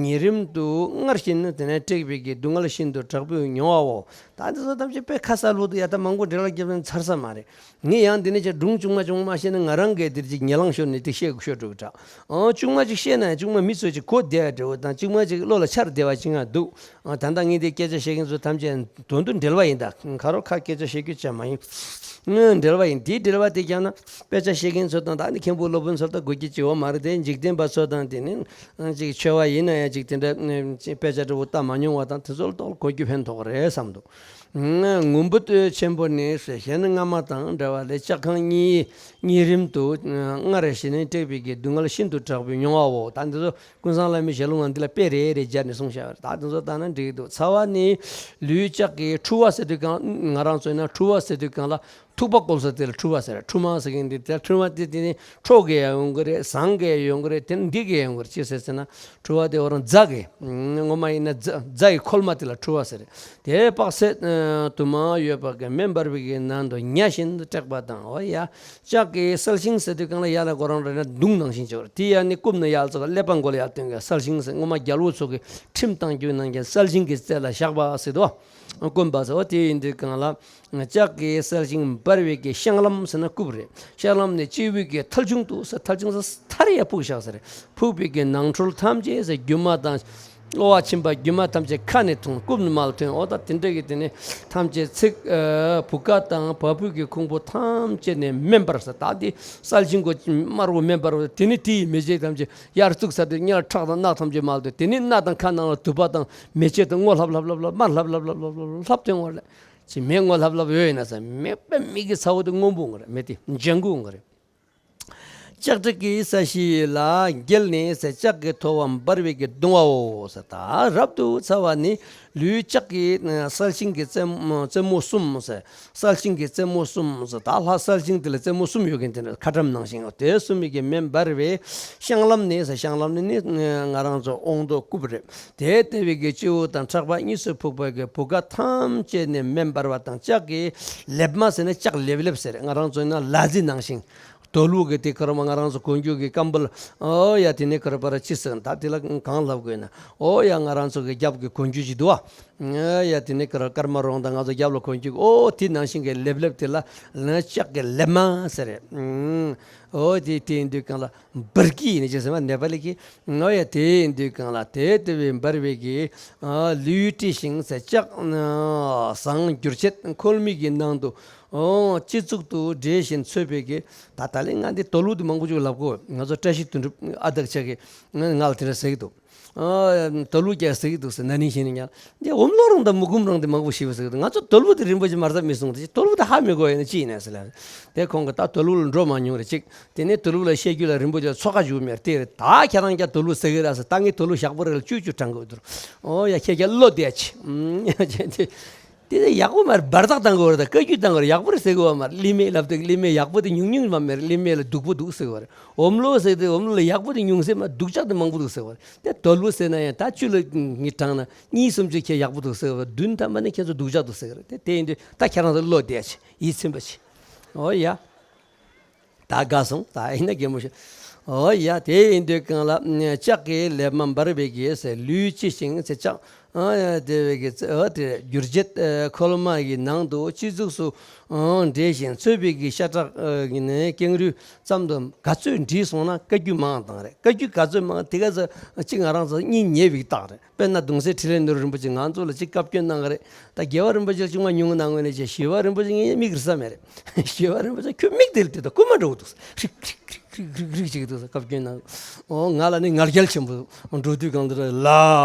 ཉིན་རིམ་དུ་སྔར་བཞིན་དེ་ནས་དྲེགས་པའི་གི་སྡུག་བསྔལ་ཤིན་ཏུ་དྲག་པོས་མྱོང་བའོ། ད་འདི་ཚོ་ཐམས་ཅད་དཔེ་ཁ་གསལ་པོ་འདུག་ཡ། ད་མང་པོ་འགྲེལ་བ་རྒྱབ་ན་ཚར་ས་མ་རེད། ངས་ཡང་འདི་ནས་ཅིག་སྒྲུང་ཆུང་མ་ཆུང་མ་བཤད་ན་ང་རང་གིས་འདིར་ཅིག་ཉེ་ལང་ཤོར་ནས་དེ་བཤད་དགོས་ཤོར་འགྲོ་གི་འདྲ། ཨང་། ཆུང་མ་ཅིག་བཤད་ན་ཡང་ཆུང་མ་མི་ཚོས་ཅིག་གོ་བདེ་བ་འདྲ་བོ་དང་། ཆུང་མ་ཅིག་བློ་ལ་འཆར་བདེ་བ་ཅིག་ཡང་འདུག། ཨང་། ད་ལྟ་ངས་འདི་སྐད་ཆ་བཤད་མཁན་ཚོ་ཐམས་ཅད་དོན་དུ་འགྲེལ་བ་ཡིན། ད་ཁ་རོག་ཁ་སྐད་ཆ་བཤད་རྒྱུ་ཅང་མ་ཡིན། ཨང་། འགྲེལ་བ་ཡིན། དེའི་འགྲེལ་བ་དེ་རྒྱབ་ན་དཔེ་ཆ་བཤད་མཁན་ཚོ་དང་། ད་ནི་མཁན་པོ་སློབ་དཔོན་ཚོ་ལ་ད་གོ་རྒྱུ་ཅིག་ཡོད་མ་རེད་དེ། འཇིག་རྟེན་པ་ཚོ་དང་། དེ་ནི་ཅིག་ཆོས་པ་ཡིན་ན་ཡང་ཅིག་དེ་འདྲ་དཔེ་ཆ་འདྲ་བོ་ལྟ་མ་མྱོང་བ་དང་། དེ་ཚོ་ལ་ཏོག་གོ་རྒྱུ་ཕན་ཐོགས་རེད་བསམ་འདུག། ཨང་། ངུ་འབོད་ཆེན་པོ་ནི་ཟེར། གཞན་སྔ་མ་དང་འདྲ་བ་ལས་ལྕགས་ཁང་གཉིས་གཉིས་རིམ་དུ་སྔར་བྱས་ནས་སྤྲད་པའི་གི་སྡུག་བསྔལ་ཤིན་ཏུ་དྲག་པོས་མྱོང་བའོ། ད་འདི་ཚོ་ཀུན་བཟང་བླ་མའི་ཞལ་ལུང་ང་འདི་ལ་དཔེ་རེ་རེ་སྦྱར་ནས་གསུངས་བཞག་པ་རེད། ད་འདི་ཚོ་ལྟ་ན་འགྲིག་གི་འདུག། ཚ་བ་ནི་ལུས་ལྕགས་ཀྱི་འཁྲུ་བ་ཟེར་དུས་གང་། ང་རང་ཚོ་ཡིན་ན་འཁྲུ་བ་ཟེར་དུས་གང་ལ། ཐུག་པ་བསྐོལ་ས་དེ་ལ་འཁྲུ་བ་ཟེར། འཁྲུ་མ་ཟེར་མཁན་འདི་དེ། འཁྲུ་བ་དེ་དེ་ནི་ཁྲོ་གི་ཡང་ཡོང་གི་རེད། ཟངས་ཀྱི་ཡང་ཡོང་གི་རེད། དེ་ནི་འདི་གི་ཡང་ཡོང་གི་རེད། ཅི་ཟེར་ཟེར་ན། འཁྲུ་བ་དེ་འོ་རང་རྫ་གི། ངོ་མ་ཡིན་ན་རྫ་རྫ་ཡི་ཁོལ་མ་དེ་ལ་འཁྲུ་བ་ཟེར། དེ་དཔག་ཚད་དུ་མ་ཡོད་པ་གི་མེ་འབར་བའི་གི་ནང་དུ་ཉ་བཞིན་དུ་སྲེག་པ་དང་། འོ་ཡ། ལྕགས་ཀྱི་གསལ་ཤིང་ཟེར་དུས་གང་ལ་ཡ་ལ་གོ་རང་རེ་ན་མདུང་ནང་བཞིན་བྱེད་པ་རེད། དེ་ཡ་ནི་རྐུབ་ནས་ཡར་ཙོག་ཀླད་པ་མགོ་ལ་ཡར་བཏོན་གི་གསལ་ཤིང་ཟེར། ངོ་མ་རྒྱལ་པོ་ཚོ་གི་ཁྲིམས་བཏང་རྒྱུའི་ནང་གི་གསལ་ཤིང་གི་རྩེ་ལ་བཞག་པ་ཟེར་དོ། རྐུན་པ་ཟེར་བ་དེ་ཡིན་དུས་གང་ལ། ལྕགས་ཀྱི་གསལ་ཤིང་འབར་བའི་གི་བཤང་ལམ་ཟེར་ན་རྐུབ་རེད། བཤང་ལམ་ནི་སྤྱི་བོའི་གི་ཐལ་ཆུང་དུ་ཟེར། ཐལ་ཆུང་ཟེར་མཐའ་རུ་ཡ་ཕུག་བཞག་ཟེར། ཕུག་པའི་གི་ནང་ཁྲོལ་ཐམས་ཅད་ཟེར། རྒྱུ་མ་དང་། གློ་བ་ཆེན་པོ་རྒྱུ་མ་ཐམས་ཅད་ཁ་ནས་ཐོན། རྐུབ་ནས་མར་ཐོན། འོ་ད་དེ་འདྲ་གི་དེ་ནས་ཐམས་ཅད་ཚིག། བུ་ག་དང་བ་སྤུའི་གི་ཁུང་བུ་ཐམས་ཅད་ནས་མེ་འབར་ཟེར། ད་དེ་གསལ་ཤིང་གོ་དམར་པོ་མེ་འབར་བ་དེ་ནི་དེ་ཡི་མེ་ལྕེ་ཐམས་ཅད་ཡར་བཙུགས་ཚར་དུས་སྔར་ཁྲག་དང་རྣག་ཐམས་ཅད་མར་ཐོན། དེ་ནི་སྣ་དང་ཁ་ནང་ལ་དུ་བ་དང་མེ་ལྕེ་དང་སྔོ་ལྷབ་ལྷབ་ལྷབ་ལྷབ་དམར་ལྷབ་ལྷབ་ལྷབ་ལྷབ་ལྷབ་ཐོན་བ་ལ། ཅི་མེ་སྔོ་ལྷབ་ལྷབ་ཡོད་ཡིན་ན་ཟེར། མེ་དཔེ་མིག་གི་ཚ་བོ་དེ་སྔོན་པོ་ངོ་རེད། མེ་དེ་ལྗང་གུ་ངོ་རེད། ལྕགས་སྲེག་གི་ས་གཞི་ལ་འགྱེལ་ནས་ཟེར། ལྕགས་ཀྱི་ཐོ་བ་འབར་བའི་གི་གདུང་བའོ་ཟེར། ད་རབ་ཏུ་ཚ་བ་ནི་ལུས་ལྕགས་ཀྱི་གསལ་ཤིང་གི་རྩེ་མོ་རྩེ་མོ་གསུམ་ཟེར། གསལ་ཤིང་གི་རྩེ་མོ་གསུམ་ཟེར། ད་ལྷ་གསལ་ཤིང་དེ་ལ་རྩེ་མོ་གསུམ་ཡོད་མཁན་དེ་འདྲ། ཁ་ཊྭཱཾ་ནང་བཞིན། དེ་གསུམ་གྱི་མེ་འབར་བའི་བཤང་ལམ་ནི་ཟེར། བཤང་ལམ་ནི་ནི་ང་རང་ཚོ་དབང་མདོ་རྐུབ་རེད། དེ་ལྟེ་བའི་གི་སྤྱི་བོ་དང་ཕྲག་པ་གཉིས་སུ་ཕུག་པའི་གི་བུ་ག་ཐམས་ཅད་ནས་མེ་འབར་བ་དང་། ལྕགས་ཀྱི་ལེབ་མ་ཟེར་ན་ལྕགས་ལེབ་ལེབ་ཟེར། ང་རང་ཚོ་ཡིན་ན་ལ་རྫི་ནང་བཞིན། དོ་ལུ་གི་དེ་ཁར་མ་ང་རང་ཚོ་གོན་རྒྱུ་གི་ཀམ་བལ། ཨོ་ཡ། དེ་ནས་ཁར་པར་ཅི་ཟེར། ད་དེ་ལ་གང་ལབ་དགོས་ན། ཨོ་ཡ། ང་རང་ཚོ་གི་རྒྱབ་གི་གོན་རྒྱུ་ཅིག་འདུག་བ། ཨོ་ཡ། དེ་ནས་ཁར་སྐར་མ་རོང་དང་ང་ཚོ་རྒྱབ་ལ་གོན་རྒྱུ། ཨོ་དེ་ནང་བཞིན་གི་ལེབ་ལེབ་དེ་ལ་ལ་ལྕགས་ཀྱི་ལེབ་མ་ཟེར། ཨོ་དེ་དེ་ཡིན་དུས་གང་ལ་འབར་གི་ཡིན་ཅེས་ཟེར་བ་ནེ་པ་ལི་གི། ཨོ་ཡ། དེ་ཡིན་དུས་གང་ལ་དེ་ལྟེ་བའི་འབར་བའི་གི་ལུས་དཀྲིས་ཤིང་ཟེར། ལྕགས་ཟངས་འགྱུར་བྱེད་ཁོལ་མའི་གི་ནང་དུ། ཨོ། སྤྱི་གཙུག་ཏུ་འདྲེས་ཤིང་ཚོས་པའི་གི། ད་ད་ལན་ང་འདི་དོ་ལུ་དེ་མང་པོ་ཅིག་ལབ་གོ། ང་ཚོ་བཀྲ་ཤིས་དོན་གྲུབ་ཨ་དག་ཆ་གི་ང་ལ་དེ་འདྲ་ཟེར་གི་འདུག། ཨོ། དོ་ལུ་རྒྱག་ཟེར་གི་འདུག་ཟེར། ན་ནིང་གཞེས་ནིང་ཡང་འདི་འོམ་ལོ་རང་དང་མུ་གུམ་རང་དེ་མང་པོ་ཞིག་ཟེར་གི་འདུག། ང་ཚོ་དོ་ལུ་དེ་རིན་པོ་ཆེ་མར་ཟ་མི་སོང་དེ། དོ་ལུ་དེ་ཧ་མི་གོ་ཡིན་ན་ཅི་ཡིན་ན་ཟེར་ལ། དེ་ཁོང་གི་ད་དོ་ལུ་ལ་འགྲོ་མ་མྱོང་རེད་ཅིག། དེ་ནས་དོ་ལུ་ལ་བཤད་རྒྱུ་ལ་རིན་པོ་ཆེ་ཚོགས་ཁ་བཞུགས་མེད་དེ་རེད། ད་ཁྱེད་རང་རྒྱ་དོ་ལུ་ཟེར་གི་ར་ཟེར། ད་ངས་དོ་ལུ་ཞག་པོ་རེ་ལ་བཅུ་བཅུ་དྲང་གི་འདུག། ཨོ་ཡ། ཁྱེད་རྒྱ་བློ་བདེ་ཆེ། དེ་ཡག་པོ་མ་རེད། འབར་ཐག་བཏང་དགོས་རེད། ད་བཀའ་བརྒྱུད་བཏང་དགོས་རེད། ཡག་པོ་རེད་ཟེར་དགོས་བ་མ་རེད། ལི་མེ་ལབ་དུས་ལི་མེ་ཡག་པོ་དེ་ཉུང་ཉུང་མ་མེད་རེད། ལི་མེ་ལ་སྡུག་པོ་འདུག་ཟེར་བ་རེད། འོམ་ལོ་ཟེར་དུས་འོམ་ལོ་ལ་ཡག་པོ་དེ་ཉུང་ཟེར་མ། སྡུག་ཅག་དེ་མང་པོ་འདུག་ཟེར་བ་རེད། དེ་དོ་ལུ་ཟེར་ན་ཡང་ད་བཅུ་ལ་ངས་དྲངས་ན་གཉིས་གསུམ་ཅིག་ཁྱེད་ཡག་པོ་འདུག་ཟེར་བ་རེད། བདུན་ཐམ་པ་ནི་ཁྱེད་ཚོ་སྡུག་ཅག་འདུག་ཟེར་བ་རེད། དེ་དེ་ཡིན་དུས་ད་ཁྱེད་རང་ཚོ་བློ་བདེ་ཆེ། ཡིད་ཚིམ་པ་བྱེད། ཨོ་ཡ། ད་དགའ་སོང་། ད་ཡིན་ན་གད་མོ་ཤོར། ཨོ་ཡ། དེ་ཡིན་དུས་གང་ལ་ལྕགས་ཀྱི་ལེབ་མ་འབར་བའི་གེགས་ལུས་ལྕི་ཞིང་ཟེར། ལྕགས། ཨ་ཡ། དེ་བའི་གི་ཨ་དེ་འགྱུར་བྱེད་ཁོལ་མ་ཡི་ནང་དུ་སྤྱི་གཙུག་སུ་འདྲེས་ཤིང་ཚོས་པའི་གི་ཤ་ཁྲག་ནས་ཀེང་རུས་ཙམ་དུ་ག་ཚོད་འདྲེས་སོང་ན་བཀའ་བརྒྱུད་མང་དང་རེད། བཀའ་བརྒྱུད་ག་ཚོད་མང་དེ་ག་ཚོད་གཅིག་ང་རང་ཚོ་གཉིས་ཉེ་བའི་རྟགས་རེད། དཔེར་ན་གདུང་སྲས་འཕྲིན་ལས་ནོར་བུ་རིན་པོ་ཆེ་ང་ཚོ་ལ་གཅིག་བཀའ་བཀྱོན་གནང་གི་རེད། ད་རྒྱལ་བ་རིན་པོ་ཆེ་ལ་ཅུང་མ་ཉུང་གནང་ངོས་ནས་བྱས། ཞི་བ་རིན་པོ་ཆེ་ངའི་མིག་རིལ་ས་མེད་རེད། ཞི་བ་རིན་པོ་ཆེ་ཁྱོད་མིག་དེ་ལ་དེ་ད་རྐུན་མ་འདྲ་བོ་འདུག། རིག་རིག་རིག་རིག་རིག་རིག་བྱེད་ཀྱི་འདུག་ཟེར་བཀའ་བཀྱོན་གནང་། ཨོ་ང་ལ་ནི་ང་རྒྱལ་ཆེན་པོ་འགྲོ་དུས་གང་དུ་ལ་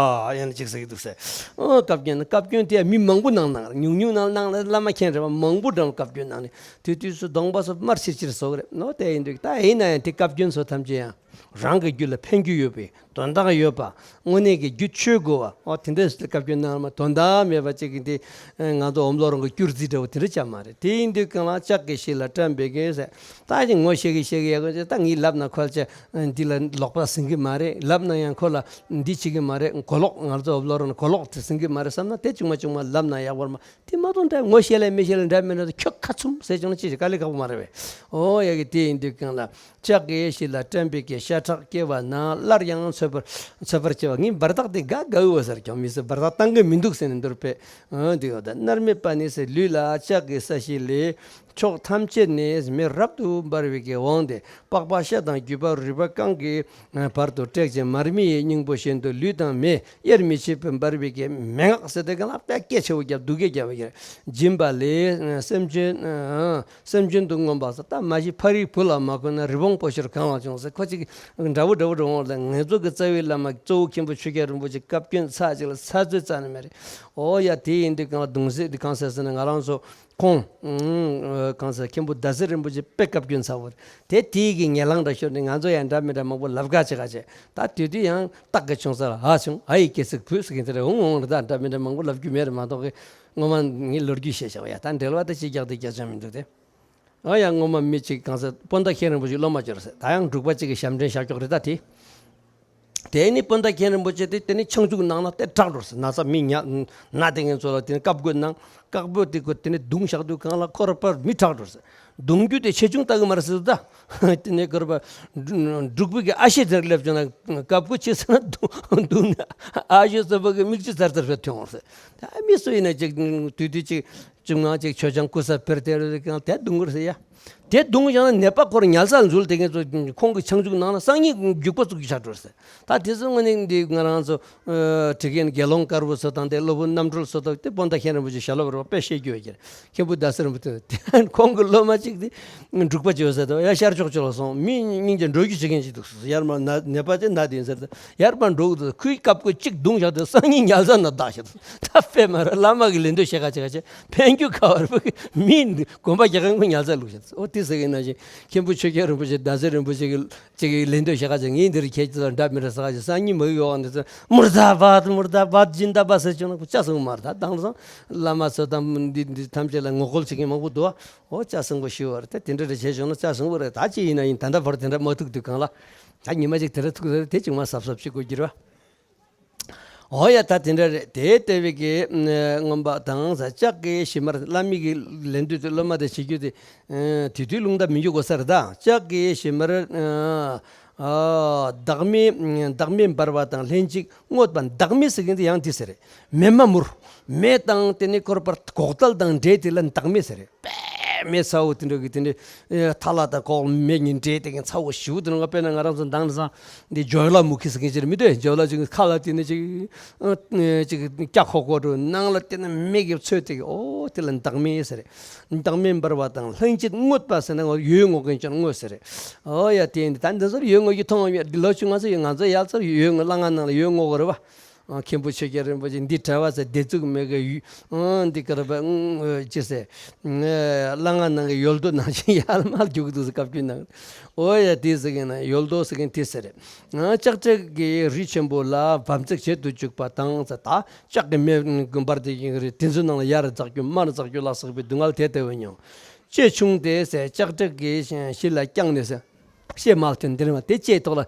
ཡང་ཅིག་ཟེར་གྱི་འདུག་ཟེར། ཨོ་བཀའ་བཀྱོན་བཀའ་བཀྱོན་དེ་མི་མང་པོ་གནང་གནང་རེད། ཉུང་ཉུང་གནང་གནང་ལ་བླ་མ་མཁྱེན་རེད་པ། མང་པོ་འདྲ་བོ་བཀའ་བཀྱོན་གནང་ནས་དུས་དུས་སུ་གདོང་པ་སོ་དམར་ཕྱིར་ཕྱིར་བཟོ་གི་རེད། ནོ་དེ་ཡིན་དུས་ད་ཡིན་ན་ཡང་དེ་བཀའ་བཀྱོན་ཚོ་ཐམས་ཅད་ཡང་། རང་གི་རྒྱུད་ལ་ཕན་རྒྱུ་ཡོད་པའི་དོན་དག་ཡོད་པ། དངོས་གནས་ཀྱི་རྒྱུ་ཆོས་དགོས་པ། ཨོ་དེ་འདྲ་ཞིག་ལ་བཀའ་བཀྱོན་གནང་མ། དོན་དག་མེད་པ་ཅིག་གི་དེ་ང་ཚོ་འོམ་ལོ་རང་གི་སྐྱུར་རྩི་འདྲ་བོ་དེ་འདྲ་ཅང་མ་རེད། དེ་ཡིན་དུས་གང་ལ་ལྕགས་ཀྱི་ཞིང་ལ་བཀྲམ་པའི་གེགས་ཟེར། ད་ཅིག་ངོ་ཤེས་ཀྱི་ཤེས་ཀྱི་ཡག་པོ་ཅིག། ད་ངས་ལབ་ན་ཁོ་ལ་ཅིག་འདི་ལ་ལོག་པ་ཟིན་གི་མ་རེད། ལབ་ན་ཡང་ཁོ་ལ་འདི་བྱེད་གི་མ་རེད། གོ་ལོག་ང་ཚོ་འོམ་ལོ་རང་གོ་ལོག་དེ་ཟིན་གི་མ་རེད་བསམ་ན་དེ་ཆུང་མ་ཆུང་མ་ལབ་ན་ཡག་པོ་མ། དེ་མ་གཏོགས་འདྲ་ངོ་ཤེས་ལ་མི་ཤེས་ལ་འདྲ་མི་འདྲ་ཁྱོད་ཁ་ཚུམ་ཟེར་བྱུང་ན་ཅི་ཞིག་དཀའ་ལས་ཁག་པོ་མ་རེད་པས། ཨོ་ཡ་གི་དེ་ཡིན་དུས་གང་ལ་ལྕགས་ཀྱི་ཞིང་ལ་བཀྲམ་པའི་གེགས་ཤ་ཁྲག་སྐྱེ་བ་ན་སླར་ཡང་ ཚོད་པར་ཚོད་པར་བྱེད་པ། ངས་འབར་ཐག་དེ་དགའ་དགའ་འོས་ཟེར་ཀྱང་མི་སྲིད། འབར་ཐག་བཏང་གི་མི་འདུག་ཟེར་ནས་འདིར་ཕེབས། འོན་ཏེ་ཡོད་ད། མནར་མེད་པ་ནི་ཟེར། ལུས་ལ་ལྕགས་ཀྱི་ས་གཞི་ལས། ཕྱོགས་ཐམས་ཅད་ནས་མེ་རབ་ཏུ་འབར་བའི་གི་དབང་དེ། པགས་པ་ཤ་དང་རྒྱུས་པ་རུས་པ་རྐང་གི་བར་དུ་བསྲེགས་ཅིང་མར་མེ་ཡི་སྙིང་པོ་བཞིན་དུ་ལུས་དང་མེ་དབྱེར་མི་ཕྱེད་པར་འབར་བའི་གི་མེ་ངག་ཟེར་དེ་ག་ལ་དཔེ་སྐད་ཆེ་བོ་བརྒྱབ་སྡུག་སྐད་བརྒྱབ་པ་གི་སྦྱིན་པ་ལས། སེམས་ཅན་སེམས་ཅན་དུ་མངོན་པ་ཟེར། ད་མ་གཞི་ཕ་རིའི་བུ་ལ་མ་གོ་ན་རི་བོང་པོ་ཤོར་གང་ལ་བྱུང་ཟེར། ཁོ་ཅིག་འདྲ་བོ་འདྲ་བོ་འདྲ་བོ་ལ། ང་ཚོ་གི་རྩ་བའི་བླ་མ་གཙོ་བོ་མཁན་པོ་ཆོས་རྒྱལ་རིན་པོ་ཆེ་བཀའ་བཀྱོན་ཚར་ཅིག་ལ་ཚར་ཚོད་རྩ་ནས་མེད་རེད། ཨོ་ཡ། དེ་ཡིན་དུས་གང་ལ་གདུང་སེམས་དེ་གང་ཟེར་ཟེར་ན། ང་རང་ཚོ་ཁོང་གང་ཟེར། མཁན་པོ་ཟླ་ཟེར་རིན་པོ་ཆེ་དཔེ་བཀའ་བཀྱོན་ཚར་བ་རེད། དེ་དེའི་གི་ངན་ལང་འདྲ་ཤོར་ནས་ང་ཚོ་ཡང་འདྲ་མི་འདྲ་མང་པོ་ལབ་ག་བྱེད་ག་བྱེད། ད་དུས་དུས་ཡང་སྟག་གི་ཆུང་ས་ལ་ཧ་བྱུང་། ཨ་ཡི་སྐྱེ་ཚིག་བུ་ཟེར་གིན་དེ་རེད། འོང་འོང་རེད། ད་འདྲ་མི་འདྲ་མང་པོ་ལབ་རྒྱུ་མེད་རེད་མ་གཏོགས་གི། སྔོན་མ་ངས་ལོ་རྒྱུས་བཤད་བཞག་པ་ཡ། ད་འགྲེལ་བ་ད་ཅི་རྒྱག་དེ་རྒྱག་ཆ་མི་འདུག་སྟེ། ཨ་ཡ། སྔོན་མ་མི་གཅིག་གང་ཟེར་སྤོན་ཟླ་མཁན་རིན་པོ་ཆེ་སློབ་མ་འབྱོར་ཟེར། ད་ཡང་འབྲུག་པ་གཅིག་གི་ཞབས་འདྲེན་བཞག་ཀྱོག་རེད་ད་དེ། དེ་ནི་སྤོན་ཟླ་མཁན་རིན་པོ་ཆེ་དེ་དེ་ནི་ཆང་བཅུག་ནང་ལ་དེ་དྲག་འགྲོ་ཟེར། ན་ཚ་མི་ཉ་ན་དེ་ངན་ཚོ་ལ་དེ་ནི་བཀབ་དགོས་ནང་བཀག་པོ་དེ་ཁོ་དེ་ནི་བརྡུང་བཞག་དུས་གང་ལ་ཁོ་ར་པར་མི་དྲག་འགྲོ་ཟེར། བརྡུང་རྒྱུ་དེ་ཆེ་ཆུང་ལྟ་གི་མ་རེད་ཟེར་ད། དེ་ནི་ཁོ་ར་པར་འབྲུག་པའི་གི་ཨ་ཤེ་དེར་སླེབས་བྱུང་ན་བཀབ་དགོས་ཆེ་ཟེར་ན་བརྡུང་བརྡུང་ན་ཨ་ཤེ་ཚོ་པ་གི་མིག་ཆུ་ཚར་ཚར་བས་ཐོན་འོང་ཟེར། ད་མི་སུ་ཡིན་ན་ཅིག་དུས་དུས་ཅིག་བཅོ་ལྔ་ཅིག་མཆོད་ཆང་སྐུ་གསར་སྤེལ་དེ་རེད་ཀྱང་དེ་བརྡུང་གི་རེད་ཟེར་ཡ། དེ་བརྡུང་བཞག་ན་ནད་པ་ཁོར་ཉལ་སར་འཛུལ་དེ་ངེད་ཚོ་ཁོང་གི་ཆང་བཅུག་ནང་ན་སང་ཉིན་རྒྱུག་པ་བཙུགས་ཀྱི་ཆགས་འགྲོ་ཟེར། ད་དེ་ཚོ་དངོས་གནས་འདི་ང་རང་ཚོ་ཨ་དྲི་མཁན་དགེ་སློང་དཀར་པོ་ཚོ་དང་དེ་སློབ་དཔོན་རྣམ་གྲོལ་ཚོ་དང་དེ་སྤོན་ཟླ་མཁན་རིན་པོ་ཆེ་ཞལ་སློབ་རོགས་དཔེ་བཤད་རྒྱུ་ཡོད་ཀྱི་རེད། མཁན་པོ་ཟླ་ཟེར་རིན་པོ་ཆེ་དེ་ཁོང་གི་སློབ་མ་གཅིག་དེ་འབྲུག་པ་ཅིག་ཡོད་ཟེར་དུས་ཡ་ཤར་ཕྱོགས་ཕྱོགས་ལ་སོང་མི་སྙིང་རྗེ་འགྲོ་རྒྱུ་བྱེད་མཁན་ཅིག་འདུག་ཡར་མར་ན་ནད་པ་ཅིག་ན་དེ་ཡིན་ཟེར་དུས་ཡར་མར་འགྲོ་གི་འདུག་ཁོས་བཀབ་དགོས་གཅིག་བརྡུངས་བཞག་དུས་སང་ཉིན་ཉལ་ས་ན་བདག་བཞག་འདུག་ད་དཔེ་མ་རེད། བླ་མ་གི་ལད་ཟློས་བྱེད་ག་བྱེད་ག་བྱེད་ཕན་རྒྱུ་ག་བར་བུ་གི་མི་དགོན་པ་རྒྱ་གར་ཁོ་ཉལ་ས་ལུགས་བྱེད། ཨོ་དེ་ཟེར་གི་ན་ཅིག་མཁན་པོ་ཆོས་རྒྱལ་རིན་པོ་ཆེ་ཟླ་ཟེར་རིན་པོ་ཆེ་གི་ཅིག་གི་ལན་འདོད་བྱེད་ག་ཅིག་ངས་འདིར་ཁྱེད་ཀྱི་ལ་འདྲ་མི་འདྲ་ཟེར་ག་ཅིག་སང་ཉིན་མ་གི་ཡོག་འདི་ཚོ་མུར་ད་བད་མུར་ད་བད་སྦྱིན་བདག་པ་ཟེར་བྱུང་ན་ཁོ་ཅག་སོང་མ་རེད། ད་དང་སང་བླ་མ་ཚོ་དང་འདི་འདི་ཐམས་ཅད་ལ་ངོ་རྒོལ་བྱེད་མཁན་མང་པོ་འདུག་ཨོ་ཅག་སོང་པོ་ཞུ་བ་རེད། ད་དེ་འདྲ་རེ་བྱས་བྱུང་ན་ཅག་སོང་པོ་རེད། ད་ཅི་ཡིན་ན་ཡིན། ད་ལྟ་བར་དེ་འདྲ་མ་ཐུག་དུས་གང་ལ་ད་ཉི་མ་ཅིག་དེ་འདྲ་ཐུག་ཟེར་དེ་ཅིག་མ་གཟབ་གཟབ་བྱེད་དགོས་ཀྱི་རེད་བ། འོ་ཡ། ད་དེ་འདྲ་རེད། དེ་ལྟ་བུའི་གི་མངོན་པ་དང་ས་ལྕགས་ཀྱི་གཞི་མར་བླ་མའི་གི་ལན་འདོད་དེ་སློབ་མ་དེ་བྱེད་རྒྱུ་དེ་དུས་དུས་རླུང་རྟ་མི་འཇུག་གོ་ས་རེད། ད་ལྕགས་ཀྱི་གཞི་མར་བདག་མེད་བདག་མེད་འབར་བ་དང་ལྷན་ཅིག་བསྔོས་པ། བདག་མེད་ཟེར་མཁན་དེ་ཡང་དེ་ཟེར་རེད། མེ་མ་མུར་མེ་དང་དེ་ནི་ཁོར་པར་གོག་ཏལ་དང་འདྲེས་དེ་ལ་བདག་མེད་ཟེར་རེད། པད་མེ་ཚ་བོ་དེ་འདྲ་གི་དེ་འདྲའི་ཨེ་ཐ་ལ་དང་གོག་མེ་གཉིས་འདྲེས་དེ་གི་ཚ་བོ་ཞེ་པོ་དེ་འདྲ། དཔེར་ན་ང་རང་ཚོ་མདང་ནས་སང་འདི་ཇོ་ལ་མུ་ཁི་ཟེར་མཁན་ཅིག་རེད་མི་འདུག་ཇོ་ལ་ཅིག་ཁ་ལ་དེ་ནི་ཅིག་ཨ་ཅིག་སྐྱ་ཁོག་ཁོག་འགྲོ། ནང་ལ་དེ་ནི་མེ་གི་ཚོས་དེ་གི་ཨོ་དེ་ལ་བདག་མེད་ཟེར་རེད། བདག་མེད་འབར་བ་དང་ལྷན་ཅིག་བསྔོས་པ་ཟེར་ན་ཡོས་བསྔོ་མཁན་ཅིག་བསྔོས་ཟེར་རེད། ཨོ་ཡ། དེ་ནི་ད་འདི་ཚོར་ཡོས་བསྔོ་རྒྱུ་མཐོང་བ་མེད། འདི་ལོ་ཆུང་ང་ཚོ་ཡོད། ང་ཚོ་ཡར་ཚོར་ཡོས་བསྔོ་གླ་རྔན་ནང་ལ་ཡོས་བསྔོ་གི་རེད་བ། ཨ་མཁན་པོ་ཆོས་རྒྱལ་རིན་པོ་ཆེ་འདི་གྲྭ་བ་ཚོ་སྡེ་བཙུགས་མེད་གི་ཡུ་ཨ་འདི་ག་རེ་བ་ཅི་ཟེར། གླ་རྔན་ནང་གི་ཡོལ་རྡོ་ནང་བཞིན་ཡར་མར་རྒྱུག་འདུག་ཟེར་བཀའ་བཀྱོན་གནང་། ཨོ་ཡ། དེ་ཟེར་གི་ན་ཡོལ་རྡོ་ཟེར་གི་དེ་ཟེར། ཨ་ལྕགས་སྤྲེལ་གྱི་རི་ཆེན་པོ་ལ་བམ་བརྩེགས་བྱེད་དུ་བཅུག་པ་དང་ཟེར། ད་ལྕགས་ཀྱི་མེ་འབར་དེ་ཡིན་གི་རེད། དེ་ཚོའི་ནང་ལ་ཡར་འཛེགས་རྒྱུ་མར་འཛེགས་རྒྱུ་ལ་སོགས་པའི་སྡུག་བསྔལ་དེ་ལྟ་བུ་མྱོང་། ལྕེ་ཆུང་སྟེ་ཟེར། ལྕགས་སྤྲེལ་གྱི་གཞི་ལ་བརྐྱངས་ནས་ཟེར། ལྕེ་མར་ཐོན། དེ་རིང་བ་དེ་ལྕེ་ཐོག་ལ་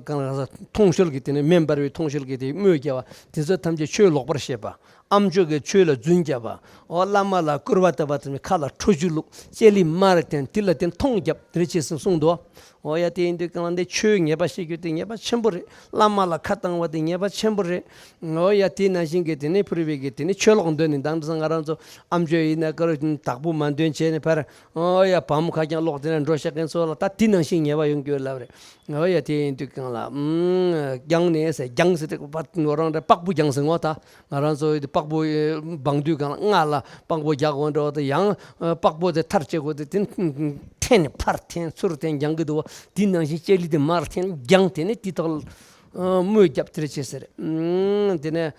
གང་ལ་ཐོང་གཤོལ་གྱི་དེ་ནི་མེ་འབར་བའི་ཐོང་གཤོལ་གྱི་དེ་དམོད་བརྒྱབ་པ་དེ་ཚོ་ཐམས་ཅད་ཆོས་ལོག་པར་བཤད་པ། ཨ་མཆོག་གི་ཆོས་ལ་རྫུན་བརྒྱབ་པ། འོ་བླ་མ་ལ་སྐུར་བ་བཏབ་པ་དེ་ནི་ཁ་ལ་ཁྲོ་ཆུ་བླུགས། ལྕེ་ལི་མར་འཐེན། དེ་ལ་དེ་ཐོང་བརྒྱབ། དེ་རེ་ཆེ་སེམས་གསུངས་འདུག་འོ་ཡ། དེ་ཡིན་དུས་གང་ལ་འདི་ཆོས་ཉེས་པ་བཤད་རྒྱུ་དེ་ཉེས་པ་ཆེན་པོ་རེད། བླ་མ་ལ་ཁ་བཏང་བ་དེ་ཉེས་པ་ཆེན་པོ་རེད། འོ་ཡ། དེ་ནང་བཞིན་གྱི་དེ་ནི་ཕུར་བའི་གི་དེ་ནི་ཆོས་ལོག་འདོན་ནི་དང་དུ་སང་ང་རང་ཚོ་ཨ་མཆོག་ཡིན་ན་ཀ་རོ་དྭགས་པོ་མ་འདོན་བྱས་ནས་ཕར། ཨོ་ཡ། བ་མོ་ཁ་རྐྱང་ལོག་དེ་ན་འགྲོ་ཤག་མཁན་ཚོ་ལ་ད་དེ་ནང་བཞིན་ཉེས་པ་ཡོང་རྒྱུ་ལབ་རེད། ཨོ་ཡ། དེ་ཡིན་དུས་གང་ལ་རྒྱང་ནས་ཟེར། རྒྱང་ཟེར་དེ་པ་ནོ་རང་རེད། པགས་པོ་རྒྱང་ཟེར་ངོ་། ད་ང་རང་ཚོ་ཡི་དེ་པགས་པོ་སྦང་དུས་གང་ལ་སྔ་ལ་པགས་པོ་རྒྱག་འོང་འགྲོ་དེ་ཡང་པགས་པོ་དེ་མཐར་བྱེད་དགོས་དེ་དེ་འཐེན་ནས་ཕར་འཐེན་ཚུར་འཐེན་རྒྱང་གི་འདུག་བ། དེ་ནང་བཞིན་ལྕེ་ལི་དེ་མར་འཐེན་རྒྱང་དེ་ནས་དེ་ཐོག་ལ་དམོད་བརྒྱབ་དེ་རེ་བྱེད་ཟེར། དེ་ནས།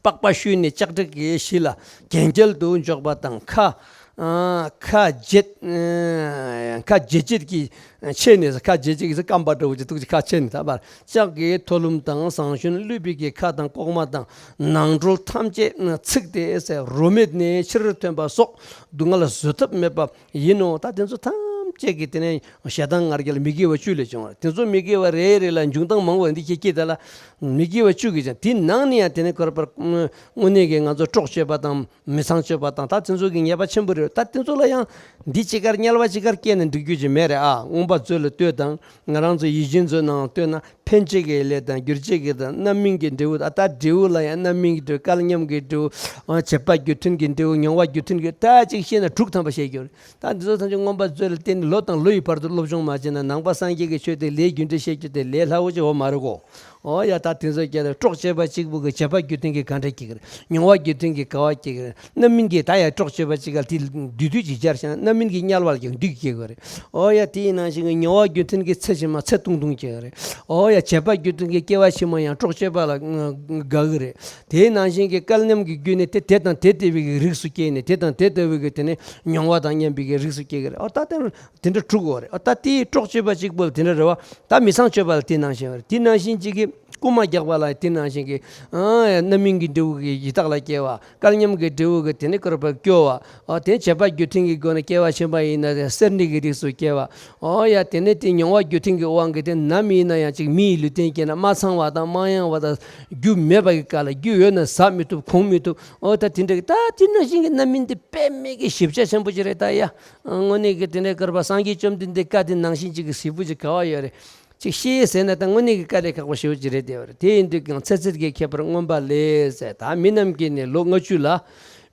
པགས་པ་བཤུས་ནས་ལྕགས་སྤྲེལ་གྱི་གཞི་ལ་གན་རྐྱལ་དུ་འཇོག་པ་དང་། ཁ་ཨ་ཁ་འབྱེད་ཨ་ཁ་འབྱེད་བྱེད་ཀྱི་ཆེད་ནས། ཁ་འབྱེད་བྱེད་ཀྱི་ཟེར་སྐམ་པ་འདྲ་བོ་ཅིག་འདུག་ཅིག་ཁ་ཕྱེ་ནས། ད་བར་ལྕགས་ཀྱི་ཐོ་ལུམ་དང་ཟངས་གཞོན་བླུད་པའི་གི་ཁ་དང་ལྐོག་མ་དང་ནང་ཁྲོལ་ཐམས་ཅད་ཚིག་སྟེ་ཟེར། རོ་མེད་ནས་ཕྱིར་ཐོན་པ་སོགས་སྡུག་བསྔལ་བཟོད་ཐབས་མེད་པ་ཡིན་ནོ། ད་དེ་ཚོ་ཐམས་ ཅིག་གིས་དེ་ནས་ཞེ་སྡང་ང་རྒྱལ་མི་དགེ་བ་བཅུ་ལས་བྱུང་བ། དེ་ཚོ་མི་དགེ་བ་རེ་རེ་ལ་འབྱུང་སྟངས་མང་བ་འདི་ཁྱེད་ཀྱིས་དེ་ལ་མི་དགེ་བ་བཅུ་གིས་ཀྱང་དེ་ནང་ནས་ཡང་དེ་ནས་ཁོ་ར་པར་དངོས་གནས་ཀྱི་ང་ཚོ་སྲོག་གཅོད་པ་དང་མི་ཚངས་སྤྱོད་པ་དང་ད་དེ་ཚོ་གི་ཉེས་པ་ཆེན་པོ་རེད། ད་དེ་ཚོ་ལ་ཡང་འདི་ཅི་དགར་དམྱལ་བ་ཅི་དགར་སྐྱེས་ནས་འགྲིག་རྒྱུ་ཅིག་མེད་རེད་ཨ། མངོན་པ་མཛོད་ལ་ལྟོས་དང་ང་རང་ཚོ་ཡིད་བཞིན་མཛོད་ནང་ལྟོས་ན། འཕེན་བྱེད་ཀྱི་ལས་དང་སྒྱུར་བྱེད་ཀྱི་དང་རྣམ་སྨིན་གྱི་འབྲས་བུ། ད་ལྟ་འབྲས་བུ་ལ་ཡང་རྣམ་སྨིན་གྱི་འབྲས་བུ། སྐལ་མཉམ་གྱི་འབྲས་བུ། བྱེད་པ་རྒྱུ་མཐུན་གྱི་འབྲས་བུ། མྱོང་བ་རྒྱུ་མཐུན་གྱི། ད་ཅིག་བཤད་ན་དྲུག་ཐམ་པ་བཤད་རྒྱུ་རེད། ད་འདི་ཚོ་ཐམས་ཅད་མངོན་པ་མཛོད་ལ་བརྟེན་ནས་ལོ་དང་ལོ་ཡི་བར་དུ་སློབ་སྦྱོང་མ་བྱས་ན་ནང་པ་སངས་རྒྱས་ཀྱི་ཆོས་དེ་ལས་རྒྱུ་འབྲས་བཤད་རྒྱུ་དེ་ལས་སླ་བོ་ཅིག་འོ་མ་རེད་གོ། འོ་ཡ། ད་དེ་ཚོ་སྐད་དུ་སྲོག་གཅོད་པ་གཅིག་པུ་གི་བྱེད་པ་རྒྱུ་མཐུན་གྱི་ག་འདྲ་སྐྱེ་གི་རེད། མྱོང་བ་རྒྱུ་མཐུན་གྱི་ག་བ་སྐྱེ་གི་རེད། རྣམ་སྨིན་གྱི་ད་ཡ་སྲོག་གཅོད་པ་གཅིག་ག་དེ་བསྡུས་བསྡུས་ཅིག་སྦྱར་བྱས་ན་རྣམ་སྨིན་གྱི་དམྱལ་བ་ལ་ཀྱང་བསྡུས་ཀྱི་སྐྱེ་གི་རེད། འོ་ཡ། དེ་ཡིན་ནང་བཞིན་གྱི་མྱོང་བ་རྒྱུ་མཐུན་གྱི་ཚེ་ཕྱི་མ་ཚེ་ཐུང་ཐུང་སྐྱེ་གི་རེད། འོ་ཡ། བྱེད་པ་རྒྱུ་མཐུན་གྱི་སྐྱེ་བ་ཕྱི་མ་ཡང་སྲོག་གཅོད་པ་ལ་དགའ་གི་རེད། དེའི་ནང་བཞིན་གྱི་སྐལ་མཉམ་གྱི་རྒྱུ་ནི་དེ་དེ་དང་དེ་ལྟ་བུའི་གི་རིགས་སུ་སྐྱེས་ནས་དེ་དང་དེ་ལྟ་བུའི་གི་དེ་ནི་མྱོང་བ་དང་མཉམ་པའི་གི་རིགས་སུ་སྐྱེ་གི་རེད། འོ་ད་དེ་དེ་འདྲ་དྲུག་ཡོད་རེད། ཨ་ད་དེའི་སྲོག་གཅོད་པ་གཅིག་པོ་ལ་དེ་འདྲ་རེད་བ། ད་མི་ཚངས་སྤྱོད་པ་ལ་དེ་ནང་བཞིན་རེད། དེ་ནང་བཞིན་གཅིག་གིས་རྐུན་མ་རྒྱག་པ་ལ་དེ་ནང་བཞིན་གྱི་ཨ་རྣམ་སྨིན་གྱི་འབྲས་བུ་གི་ཡི་དྭགས་ལ་སྐྱེ་བ། སྐལ་མཉམ་གྱི་འབྲས་བུ་གི་དེ་ནི་བསྐལ་པར་སྐྱོ་བ། ཨ་དེ་བྱེད་པ་རྒྱུ་མཐུན་གྱི་སྒོ་ནས་སྐྱེ་བ་ཕྱི་མ་ཡིན་ན་དེ་གསེར་ནད་ཀྱི་རིགས་སུ་སྐྱེ་བ། ཨོ་ཡ། དེ་ནི་དེ་མྱོང་བ་རྒྱུ་མཐུན་གྱི་དབང་གིས་དེ་ནམ་ཡིན་ན་ཡང་ཅིག་མི་ཡི་ལུས་རྟེན་སྐྱེས་ན་མ་ཚང་བ་དང་མ་ཡང་བ་དང་རྒྱུ་མེད་པ་གི་སྐབས་ལ་རྒྱུ་ཡོད་ན་ཟ་མི་ཐུབ་གོན་མི་ཐུབ། ཨོ་ད་དེ་འདྲ་གི་ད་དེ་ནང་བཞིན་གྱི་རྣམ་སྨིན་དེ་དཔེ་མེད་ཀྱི་ཞིབ་ཆ་ཆེན་པོ་ཅིག་རེད་ད་ཡ། དངོས་གནས་ཀྱི་དེ་འདྲའི་བསྐལ་པ་སངས་རྒྱས་བཅོམ་ལྡན་འདས་བཀའ་དེ་ནང་བཞིན་ཅིག་གི་ཞིབ་པོ་ཅིག་ག་བ་ཡོད་རེད། ཅིག་ཤེས་ཟེར་ན་ད་དངོས་གནས་ཀྱི་དཀའ་ལས་ཁག་པོ་ཞེ་པོ་ཅིག་རེད་དེ་བ་རེད། དེ་ཡིན་དུས་ཀྱང་ཚེ་ཚད་ཀྱི་ཁྱད་པར་མངོན་པ་ལས་ཟེར། ད་མི་རྣམས་ཀྱིས་ནི་ལོ་ལྔ་བཅུ་ལ།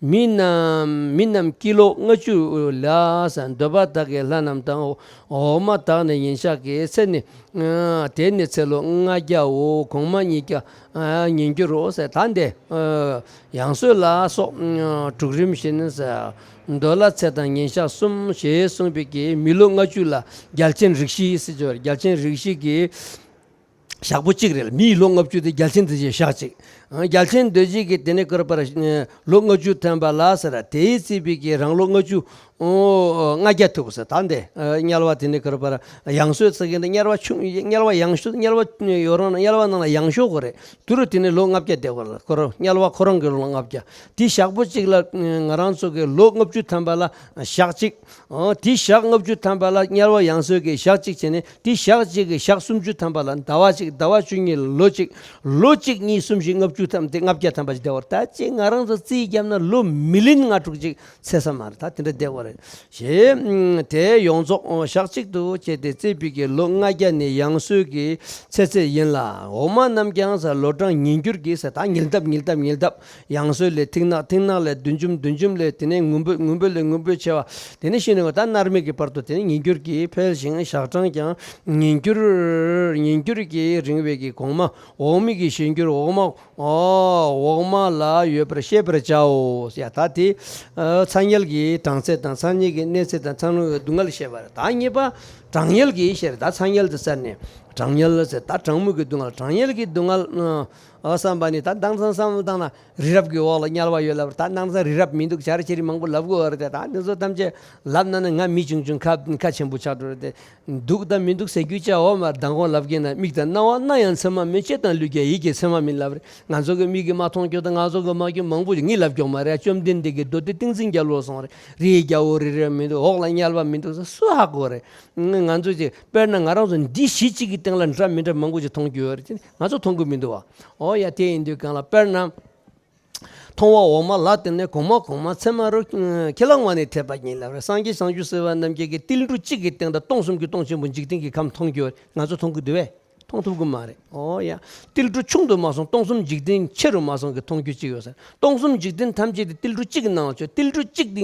མི་རྣམས་མི་རྣམས་ཀྱིས་ལོ་ལྔ་བཅུ་ལ་ཟེར། འདོད་པ་དག་གི་ལྷ་རྣམས་དང་། འོག་མ་དག་ནི་ཉིན་ཞག་གི་ཚེ་ནི། དེ་ནི་ཚེ་ལོ་ལྔ་བརྒྱའོ། གོང་མ་ཉིས་བརྒྱ་ཉིས་འགྱུར་རོ་ཟེར། ད་འདི་ཡང་སོས་ལ་སོགས་དྲུག་རིམ་བཞིན་ཟེར། འདོད་ལྷ་ཚེ་དང་ཉིན་ཞག་གསུམ་ཞེས་གསུངས་པའི་གི་མི་ལོ་ལྔ་བཅུ་ལ་རྒྱལ་ཆེན་རིགས་བཞི་ཟེར་གྱི་ཡོད་རེད། རྒྱལ་ཆེན་རིགས་བཞི་གི་ཞག་པོ་གཅིག་རེད། མིའི་ལོ་ལྔ་བཅུ་དེ་རྒྱལ་ཆེན་རྡོ་རྗེའི་ཞག་གཅིག་རྒྱལ་ཆེན་རྡོ་རྗེ་གི་དེ་ནས་བསྐལ་པར་ལོ་ལྔ་བཅུ་ཐམ་པ་ལ་ཟེར། དེའི་ཚེ་བའི་གི་རང་ལོ་ལྔ་བཅུ་ལྔ་བརྒྱ་ཐུབ་ཟེར། ད་འདི་དམྱལ་བ་དེ་ནས་བསྐལ་པར་ཡང་སོས་ཚེ་གི་འདི་དམྱལ་བ་ཆུང་དམྱལ་བ་ཡང་ཤོས་དམྱལ་བ་ཡོ་རང་དམྱལ་བ་ནང་ལ་ཡང་ཤོས་གོ་རེད། དུ་རུ་དེ་ནས་ལོ་ལྔ་བརྒྱ་བསྡད་གོ་རེད། ཁོ་རང་དམྱལ་བ་ཁོ་རང་གི་ལོ་ལྔ་བརྒྱ། དེ་ཞག་པོ་གཅིག་ལ་ང་རང་ཚོ་གི་ལོ་ལྔ་བཅུ་ཐམ་པ་ལ་ཞག་གཅིག་ཨོ། དེ་ཞག་ལྔ་བཅུ་ཐམ་པ་ལ་དམྱལ་བ་ཡང་སོས་ཀྱི་ཞག་གཅིག་བྱས་ནས་དེ་ཞག་གཅིག་གི་ཞག་སུམ་ཅུ་ཐམ་པ་ལ་ཟླ་བ་གཅིག་ཟླ་བ་བཅུ་གཉིས་ལ་ལོ་གཅིག་ལོ་གཅིག་གཉིས་གསུམ་བཞི་ལྔ་བཅུ་ཐམ་དེ་ལྔ་བརྒྱ་ཐམ་པ་ཞིག་བསྡད་པ་རེད། ད་ཅིག་ང་རང་ཚོ་རྩིས་བརྒྱབ་ན་ལོ་མི་ལིན་ལྔ་དྲུག་ཅིག་ཚེ་ས་མ་རེད། ད་དེ་འདྲ་བསྡད་པ་རེད། ཞེས་དེ་ཡོངས་རྫོགས་ཞག་གཅིག་ཏུ་བྱས་ཏེ་བརྩིས་པའི་གི་ལོ་ལྔ་བརྒྱ་ནི་ཡང་སོས་ཀྱི་ཚེ་ཚད་ཡིན་ལ། འོག་མ་རྣམས་ཀྱང་ཟེར་ལོ་གྲངས་ཉིས་འགྱུར་གྱིས་ཟེར། ད་ཉིས་ལྡབ་ཉིས་ལྡབ་ཉིས་ལྡབ། ཡང་སོས་ལས་ཐིག་ནག། ཐིག་ནག་ལས་བདུན་འཇོམས། བདུན་འཇོམས་ལས་དེ་ནས་སྔོན་པོ། སྔོན་པོ་ལས་སྔོན་པོ་ཆེ་བ། དེ་ནས་ཤི་ནས་བ་ད་མནར་མེད་ཀྱི་བར་དུ་དེ་ནས་ཉིས་འགྱུར་གྱིས་འཕེལ་ཞིང་ཞག་གྲངས་ཀྱང་ཉིས་འགྱུར། ཉིས་འགྱུར་གྱིས་རིང་བའི་གི་གོང་མ་འོག་མིན་གྱི་གཞན་འགྱུར་འོག་མ། འོག་མ་ལ་ཡོད་པར་ཤེས་པར་བྱའོ། ཡ་ད་དེ་ཚ་དམྱལ་གྱི་གྲང་ཚད་དང་ཚ་དམྱལ་གྱི་གནས་ཚད་དང་ཚ་རླུང་གི་སྡུག་བསྔལ་བཤད་པ་རེད། ད་གཉིས་པ་གྲང་དམྱལ་གྱི་བཤད་རེད། ད་ཚ་དམྱལ་དུ་བཙལ་ནས་གྲང་དམྱལ་ཟེར། ད་གྲང་མོ་གི་སྡུག་བསྔལ། གྲང་དམྱལ་གྱི་སྡུག་བསྔལ། ཨ་བསམ་པ་ནི་ད་དེང་སང་བསམ་བློ་བཏང་ན་རི་རབ་ཀྱི་འོག་ལ་དམྱལ་བ་ཡོད་ལབ། ད་དེང་སང་རི་རབ་མི་འདུག་བྱ་ར་ཁྱེར་མང་པོ་ལབ་དགོས་པ་རེད་དེ། ད་འདི་ཚོ་ཐམས་ཅད་ལབ་ན་ནི་ང་མི་ཆུང་ཆུང་ཁ་ཁ་ཆེན་པོ་ཆགས་འགྲོ་རེད་དེ། འདུག་དང་མི་འདུག་ཟེར་རྒྱུ་ཅིག་ཡོད་མ་རེད། མདང་དགོང་ལབ་མཁན་ན་མིག་དང་རྣ་བ་སྣ་ཡང་མཚན་མ་མིན། ལྕེ་དང་ལུས་ཀྱང་ཡིད་ཀྱི་མཚན་མ་མིན་ལབ་རེད། ང་ཚོ་གི་མིག་གིས་མ་མཐོང་རྒྱུ་དང་ང་ཚོ་གི་མ་རྒྱུ་མང་པོ་ཞིག་ངས་ལབ་ཀྱོག་མ་རེད། བཅོམ་ལྡན་འདས་ཀྱི་མདོ་སྡེ་ཏིང་འཛིན་རྒྱལ་པོ་གསུངས་རེད། རིའི་རྒྱལ་པོ་རི་རབ་མི་འདུག་འོག་ལ་དམྱལ་བ་མི་འདུག་ཟེར་སུ་ཧ་གོ་རེད། ང་ཚོ་ཅིག་དཔེར་ན་ང་རང་ཚོ་འདི་གཞི་གཅིག་གི་སྟེང་ལ་འདྲ་མི་འདྲ་མང་པོ་ཞིག་མཐོང་རྒྱུ་ཡོད་རེད། དེ་ནི་ང་ཚོ་མཐོང་གི་མི་འདུག་བ། འོ་ཡ། དེ་ཡིན་དུས་གང་ལ་དཔེར་ན། མཐོང་བ་འོག་མ་ལ་དེ་ནས་གོང་མ་གོང་མ་ཚད་མ་རུ་ཁས་བླངས་པ་ནི་ཐེག་པ་གཉིས་ལབ་རེད། སངས་རྒྱས་བྱང་ཆུབ་སེམས་དཔའ་རྣམས་ཀྱིས་ཀྱི་ཏིལ་འབྲུ་གཅིག་གི་སྟེང་དུ་སྟོང་གསུམ་གྱི་སྟོང་ཆེན་པོ་འཇིག་རྟེན་གྱི་ཁམས་མཐོང་རྒྱུ་ང་ཚོ་མཐོང་གི་འདུག་བས། མཐོང་ཐུབ་ཀྱི་མ་རེད། འོ་ཡ། ཏིལ་འབྲུ་ཆུང་དུ་མ་སོང་སྟོང་གསུམ་འཇིག་རྟེན་ཆེ་རུ་མ་སོང་གི་མཐོང་རྒྱུ་གཅིག་ཡོད་ཟེར། སྟོང་གསུམ་འཇིག་རྟེན་ཐམས་ཅད་དེ་ཏིལ་འབྲུ་གཅིག་གི་ནང་ལ་ཆོད། ཏིལ་འབྲུ་གཅིག་དེ་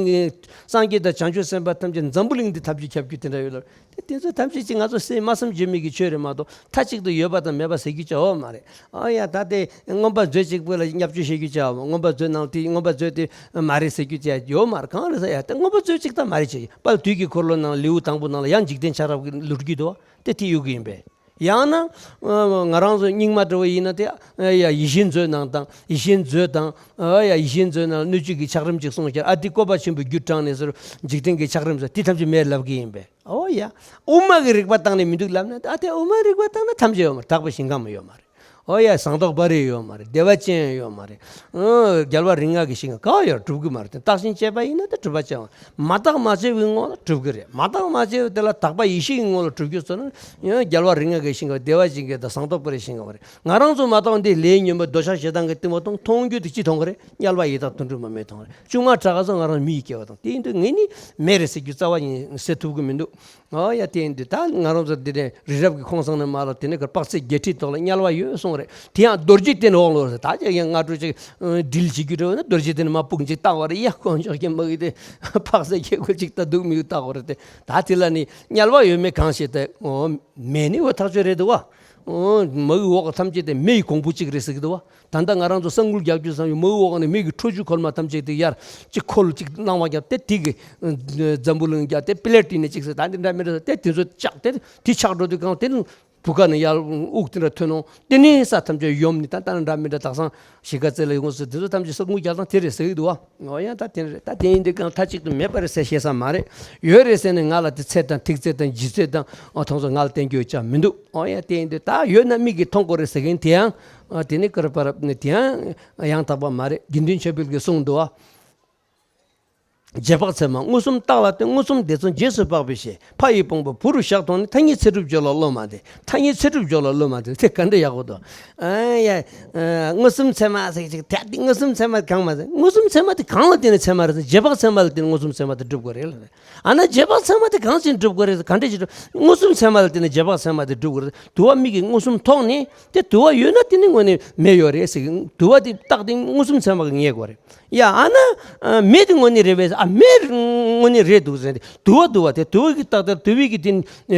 སངས་རྒྱས་དང་བྱང་ཆུབ་སེམས་དཔའ་ཐམས་ཅད་འཛམ་བུ་གླིང་འདི་ཐམས་ཅད་ཁྱབ་རྒྱུ་དེ་འདྲ་ཡོད་ལ། དེ་དེ་ཚོ་ཐམས་ཅད་ཅིག་ང་ཚོ་སེམས་མ་བསམ་བརྗོད་མེད་ཀྱི་ཆོས་རེད་མ་གཏོགས་མཐའ་གཅིག་ཏུ་ཡོད་པ་དང་མེད་པ་ཟེར་རྒྱུ་ཅིག་ཡོད་མ་རེད། ཨ་ཡ་ད་དེ་མངོན་པ་མཛོད་གཅིག་པུ་ལ་བརྙས་བཅོས་བྱེད་རྒྱུ་ཅིག་ཡོད་མ། མངོན་པ་མཛོད་ནང་དེ་མངོན་པ་མཛོད་དེ་མ་རེད་ཟེར་རྒྱུ་ཅིག་ཡོད་མ་རེད། གང་རེད་ཟེར་ཡ་ད་མངོན་པ་མཛོད་གཅིག་ད་མ་རེད་ཅིག་དཔལ་དུས་ཀྱི་འཁོར་ལོ་ནང་ལེའུ་དང་པོ་ནང་ལ་ཡང་འཇིག་རྟེན་ཆགས་རབས་ཀྱི་ལོ་རྒྱུས་འདུག་བ། དེ་དེ་ཡོད་ཀྱི་ཡིན་པས། ཡང་ན་ང་རང་ཚོ་རྙིང་མ་འདྲ་བོ་ཡིན་ན་དེ་ཡ་ཡིད་བཞིན་མཛོད་ནང་དང་ཡིད་བཞིན་མཛོད་དང་ཡ་ཡིད་བཞིན་མཛོད་ནང་སྣོད་བཅུད་ཀྱི་ཆགས་རིམ་ཅིག་གསུངས་ཀྱང་ཨ་དེ་བཀོད་པ་ཆེན་པོའི་རྒྱུད་དྲངས་ནས་ཟེར་འཇིག་རྟེན་གྱི་ཆགས་རིམ་ཟེར་དེ་ཐམས་ཅད་མེད་ལབ་ཀྱི་ཡིན་པས། ཨོ་ཡ། དབུ་མ་གི་རིགས་པ་བཏང་ནས་མི་འདུག་ལབ་ན་ཨ་དེ་དབུ་མའི་རིགས་པ་བཏང་ན་ཐམས་ཅད་ཡོད་མ་རེད། དག་པའི་ཞིང་ཁམས་ཡོད་མ་རེད། ཨོ་ཡ། ཟངས་མདོག་དཔལ་རི་ཡོད་མ་རེད། བདེ་བ་ཅན་ཡོད་མ་རེད། ཨོ། རྒྱལ་བ་རིགས་ལྔ་གི་ཞིང་ཁམས་ག་བ་ཡོད་གྲུབ་གི་མ་རེད། དེ་བརྟག་ཞིབ་བྱས་པ་ཡིན་ན་དེ་གྲུབ་པ་ཅན་བ། མ་བརྟགས་མ་དཔྱད་པའི་ངོ་ལ་གྲུབ་གི་རེད། མ་བརྟགས་མ་དཔྱད་པའི་དེ་ལ་དག་པ་ཡེ་ཤེས་ཀྱི་ངོ་ལ་གྲུབ་རྒྱུ་ཚོ་ནི་ཡང་རྒྱལ་བ་རིགས་ལྔ་གི་ཞིང་ཁམས་བདེ་བ་ཅན་གྱི་དང་ཟངས་མདོག་དཔལ་རིའི་ཞིང་ཁམས་རེད། ང་རང་ཚོ་མ་བརྟགས་འདི་ལས་ཉོན་མོངས་འདོད་ཆགས་ཞེ་སྡང་གི་གཏི་མུག་མཐོང་མཐོང་རྒྱུ་དེ་ཅི་མཐོང་གི་རེད། དམྱལ་བ་ཡི་དྭགས་དུད་འགྲོ་མ་རྨོས་མཐོང་རེད། གཅུང་མ་གྲགས་ཚོ་ང་རང་མི་ཡི་སྐྱེ་བ་དང་དེ་ཡིན་དུས་ངས་ནི་མེད་རེད་ཟེར་རྒྱུ་རྩ་བ་ཉིད་ཟེར་ཐུབ་གི་མི་འདུག་ཨོ་ཡ། དེ་ཡིན་དུས་ད་ང་རང་ཚོ་འདི་ནས་རི་རབ་ཀྱི་ཁོང་ཚང་ནས་མར་ལ་དེ་ནས་གར་དཔག་ཚད་བརྒྱད་ཁྲིའི་ཐོག་ལ་དམྱལ་བ་ཡོད་གསུངས་རེད། དེ་ཡང་རྡོ་རྗེ་གདན་འོག་ལོགས་རེད། ད་ཅིག་ཡང་སྔ་དྲོ་ཅིག་ཨ་ཌི་ལི་བྱེད་རྒྱུ་འདྲ་བོ་ན་རྡོ་རྗེ་གདན་མར་སྤུངས་ཅིག་བཏང་བ་རེད། ཡ་དཀོན་མཆོག་གི་མ་གི་དེ་དཔག་ཚད་བརྒྱད་ཁྲི་ཅིག་ལྟ་འདུག་མི་འདུག་བལྟ་དགོས་རེད་དེ། ད་དེ་ལ་ནི་དམྱལ་བ་ཡོད་མེད་གང་ཤེས་ཏེ། ཨོ། མེད་ནི་འོ་ཐག་ཆོད་རེད་འདུག་བ། ཨོ། མ་གི་འོག་ཐམས་ཅད་དེ་མེ་ཡི་གོང་བུ་གཅིག་རེད་ཟེར་གི་འདུག་བ། ད་ལྟ་ང་རང་ཚོ་ས་འགུལ་རྒྱག་རྒྱུ་བསམ་ཡོད། མ་གི་འོག་ནས་མེ་གི་ཁྲོ་ཆུ་འཁོར་མ་ཐམས་ཅད་དེ་ཡར་གཅིག་འཁོར་གཅིག་སྣང་བ་བརྒྱབ་སྟེ། དེ་གི་འཛམ་བུ་གླིང་བརྒྱབ་སྟེ་པི་ལེ་ཊི་ནས་གཅིག་ཟེར། ད་འདི་འདྲ་མི་འདྲ་ཟེར་ཏེ་དེ་ཚོ་བཅག་སྟེ་དེ་ཆགས་འགྲོ་དུས་གང་དེ་བུ་ག་ནས་ཡར་དབུགས་དེ་འདྲ་ཐོན་ནོ། དེ་ནས་ས་ཐམས་ཅད་ཡོམ་ནི་ད་ལྟ་འདྲ་མི་འདྲ་དག་སང་གཞིས་ཀ་རྩེ་ལ་ཡོང་སྲིད། དེ་ཚོ་ཐམས་ཅད་ས་འགུལ་རྒྱག་སྟངས་དེ་རེད་ཟེར་གི་འདུག་བ། འོ་ཡང་ད་དེ་རེད། ད་དེ་ཡིན་དུས་གང་མཐའ་གཅིག་ཏུ་མེད་པ་རེད་ཟེར་ཤེས་ས་མ་རེད། ཡོད་རེད་ཟེར་ནས་ང་ལ་དེ་ཚད་དང་ཐིག་ཚད་དང་ལྗིད་ཚད་དང་ཨ་མཐོང་ཚད་ང་ལ་བསྟན་རྒྱུ་ཡོད་ཅག་མི་འདུག་འོ་ཡ། དེ་ཡིན་དུས་ད་ཡོད་ན་མིག་གིས་མཐོང་དགོས་རེད་ཟེར་མཁན་དེ་ཡང་ཨ་དེ་ནི་ཀར་པར་དེ་ཡང་ཡང་དག་པ་མ་རེད། དགེ་འདུན་ཆོས་འཕེལ་གྱིས་གསུངས་འདུག་ཨ། རྗེས་དཔག་ཚད་མ་མངོན་སུམ་བརྟགས་ལ་བརྟེན། མངོན་སུམ་དེ་ཚོ་རྗེས་སུ་དཔག་པའི་ཕྱིར། ཕ་ཡི་དཔང་པོ་བུ་རུ་བཞག་མཐོང་ནས། མཐའ་གཉིས་ཚེ་སྒྲུབ་སྦྱོར་ལ་བློ་མ་བདེ། མཐའ་གཉིས་ཚེ་སྒྲུབ་སྦྱོར་ལ་བློ་མ་བདེ། དེ་ག་འདྲ་ཡག་པོ་འདུག་ཨ་ཡ། ཨ། མངོན་སུམ་ཚད་མ་ཟེར་ཅིག་ད་དེ་མངོན་སུམ་ཚད་མ་གང་མ་ཟེར། མངོན་སུམ་ཚད་མ་དེ་གང་ལ་བརྟེན་ནས་ཚད་མ་རེད་ཟེར། རྗེས་དཔག་ཚད་མ་ལ་བརྟེན་ནས་མངོན་སུམ་ཚད་མ་དེ་སྒྲུབ་དགོས་རེད་ལ། ཨ་ན་རྗེས་དཔག་ཚད་མ་དེ་གང་ཞིག་སྒྲུབ་དགོས་རེད་ཟེར། ག་འདྲ་ཞིག་སྒྲུབ། མངོན་སུམ་ཚད་མ་ལ་བརྟེན་ནས་རྗེས་དཔག་ཚད་མ་དེ་སྒྲུབ་དགོས་རེད། དུ་བ་མིག་གིས་མངོན་སུམ་མཐོང་ནས་དེ་དུ་བ་ཡོད་ན་དེ་ནི་དངོས་གནས་མེ་ཡོད་རེད་ཟེར་གི། དུ་བ་དེ་རྟགས་དེ་མངོན་སུམ་ཚད་མ་གིས་ངེས་དགོས་རེད། ཡ། ཨ་ན་ཨ་མེ་དེ་དངོས་གནས་རེད་པས། ཨ་མེ་དངོས་གནས་རེད་འདུག་ཟེར་ཏེ། དུ་བ་དུ་བ་དེ་དུ་བ་གི་རྟགས་དེ་དུ་བའི་གི་དེ་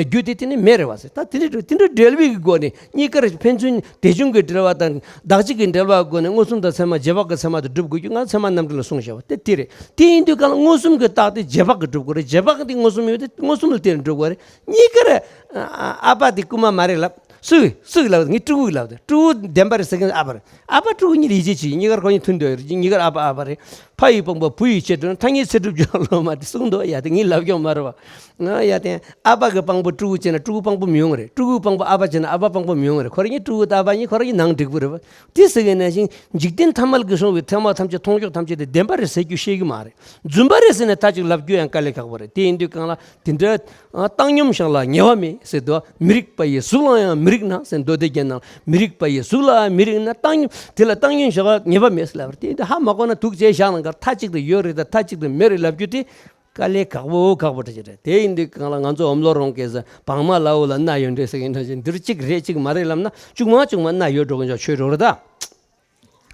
རྒྱུ་དེ་དེ་ནི་མེ་རེད་པ་ཟེར། ད་དེ་འདྲ་དེ་འདྲ་འབྲེལ་བའི་གི་སྒོ་ནས་གཉིས་ཀར་ཕན་ཚུན་དེ་བྱུང་གི་འབྲེལ་བ་དང་བདག་གཅིག་གི་འབྲེལ་བའི་སྒོ་ནས་མངོན་སུམ་དང་ཚད་མ་རྗེས་དཔག་གི་ཚད་མ་དེ་སྒྲུབ་དགོས་རྒྱུ་ང་ཚད་མ་རྣམ་འགྲེལ་ལ་གསུངས་བཞག་པ་དེ་དེ་རེད། དེ་ཡིན་དུས་གང་ལ་མངོན་སུམ་གྱི་རྟགས་དེ་རྗེས་དཔག་གིས་སྒྲུབ་དགོས་རེད། རྗེས་དཔག་དེ་མངོན་སུམ་ཡོད་དེ་མངོན་སུམ་ལ་བརྟེན་ནས་སྒྲུབ་དགོས་རེད། གཉིས་ཀར་ཨ་ཨ་ཨ་པ་དེ་རྐུན་མ་མ་རེད་ལབ། སུ་སུ་ལབ། ངས་སྤྲུལ་སྐུ་ལབ་དེ། སྤྲུལ་སྐུ་བདེན་པ་རེད་ཟེར་མཁན་ཨ་པ་རེད། ཨ་ཕ་སྤྲུལ་སྐུ་གཉིས་ལ་ཡིད་ཆེས་བྱེད། གཉིས་ཀར་ཁོ་གཉིས་མཐུན་འདོད་ཡོད་རེད། གཉིས་ཀར་ཨ་ཕ་ཨ་ཕ་རེད། ཕ་ཡི་དཔང་པོ་བུ་ཡི་ཆེད་དུ། མཐའ་གཉིས་ཚེ་སྒྲུབ་སྦྱོར་ལ་བློ་མ་བདེ་གསུངས་འདུག་ཡ། དེ་ངའི་ལབ་རྒྱུ་མ་རེད་པ། ང་ཡ་དེ་ཨ་ཕ་གི་དཔང་པོ་སྤྲུལ་སྐུ་བྱས་ན་སྤྲུལ་སྐུ་དཔང་པོ་མི་ཡོང་རེད། སྤྲུལ་སྐུ་དཔང་པོ་ཨ་ཕ་བྱས་ན་ཨ་ཕ་དཔང་པོ་མི་ཡོང་རེད། ཁོ་རང་གཉིས་སྤྲུལ་སྐུ་དང་ཨ་ཕ་གཉིས་ཁོ་རང་གཉིས་ནང་འགྲིག་པོ་རེད་པ། དེ་ཟེར་མཁན་ནང་བཞིན་འཇིག་རྟེན་ཐ་མལ་གྱིས་བཟུང་བའི་ཚད་མ་ཐམས་ཅད་མཐོང་ཕྱོགས་ཐམས་ཅད་དེ་བདེན་པ་རེད་ཟེར་རྒྱུ་ཤེས་ཀྱི་མ་རེད། རྫུན་པ་རེད་ཟེར་ནས་མཐའ་གཅིག་ལབ་རྒྱུ་ཡང་དཀའ་ལས་ཁག་པོ་རེད། དེ་ཡིན་དུས་གང་ལ་དེ་འདྲ་ཨ་བཏང་སྙོམས་བཞག་ལ་ངལ་བ་མེད་ཟེར་འདུག་མི་རིགས་པ་ཡི་གཟུགས་ལའང་མི་རིགས་ན་ཟེར། མདོ་སྡེ་རྒྱན་ནང་མི་རིགས་པ་ཡི་གཟུགས་ལའང་མི་རིགས་ན། བཏང་སྙོམས་དེ་ལ་བཏང་སྙོམས་བཞག་ལ་ངལ་བ་མེད་ཟེར་ལབ་པ་རེད། དེ་འདི་ཧ་མ་གོ་ན་འདུག་བྱས་བཞག་ལ་འགར་མཐའ་གཅིག་ཏུ་ཡོད་རེད་དང་མཐའ་གཅིག་ཏུ་མེད་རེད་ལབ་རྒྱུ་དེ་དཀའ་ལས་ཁག་པོ་ཁག་པོ་འདྲ་ཅིག་རེད། དེ་ཡིན་དུས་གང་ལ་ང་ཚོ་འོམ་ལོ་རོང་སྐད་ཟེར། བག་མ་ལ་འོ་ལ་སྣ་ཡོད་འདྲེ་ཟེར་མཁན་འདྲ་ཅིག་འདིར་གཅིག་རེད་གཅིག་མ་རེད་ལབ་ན་གཅིག་མ་གཅིག་མ་སྣ་ཡོད་འགྲོ་གི་འཇོག་ཆོས་འགྲོ་རེད་ད།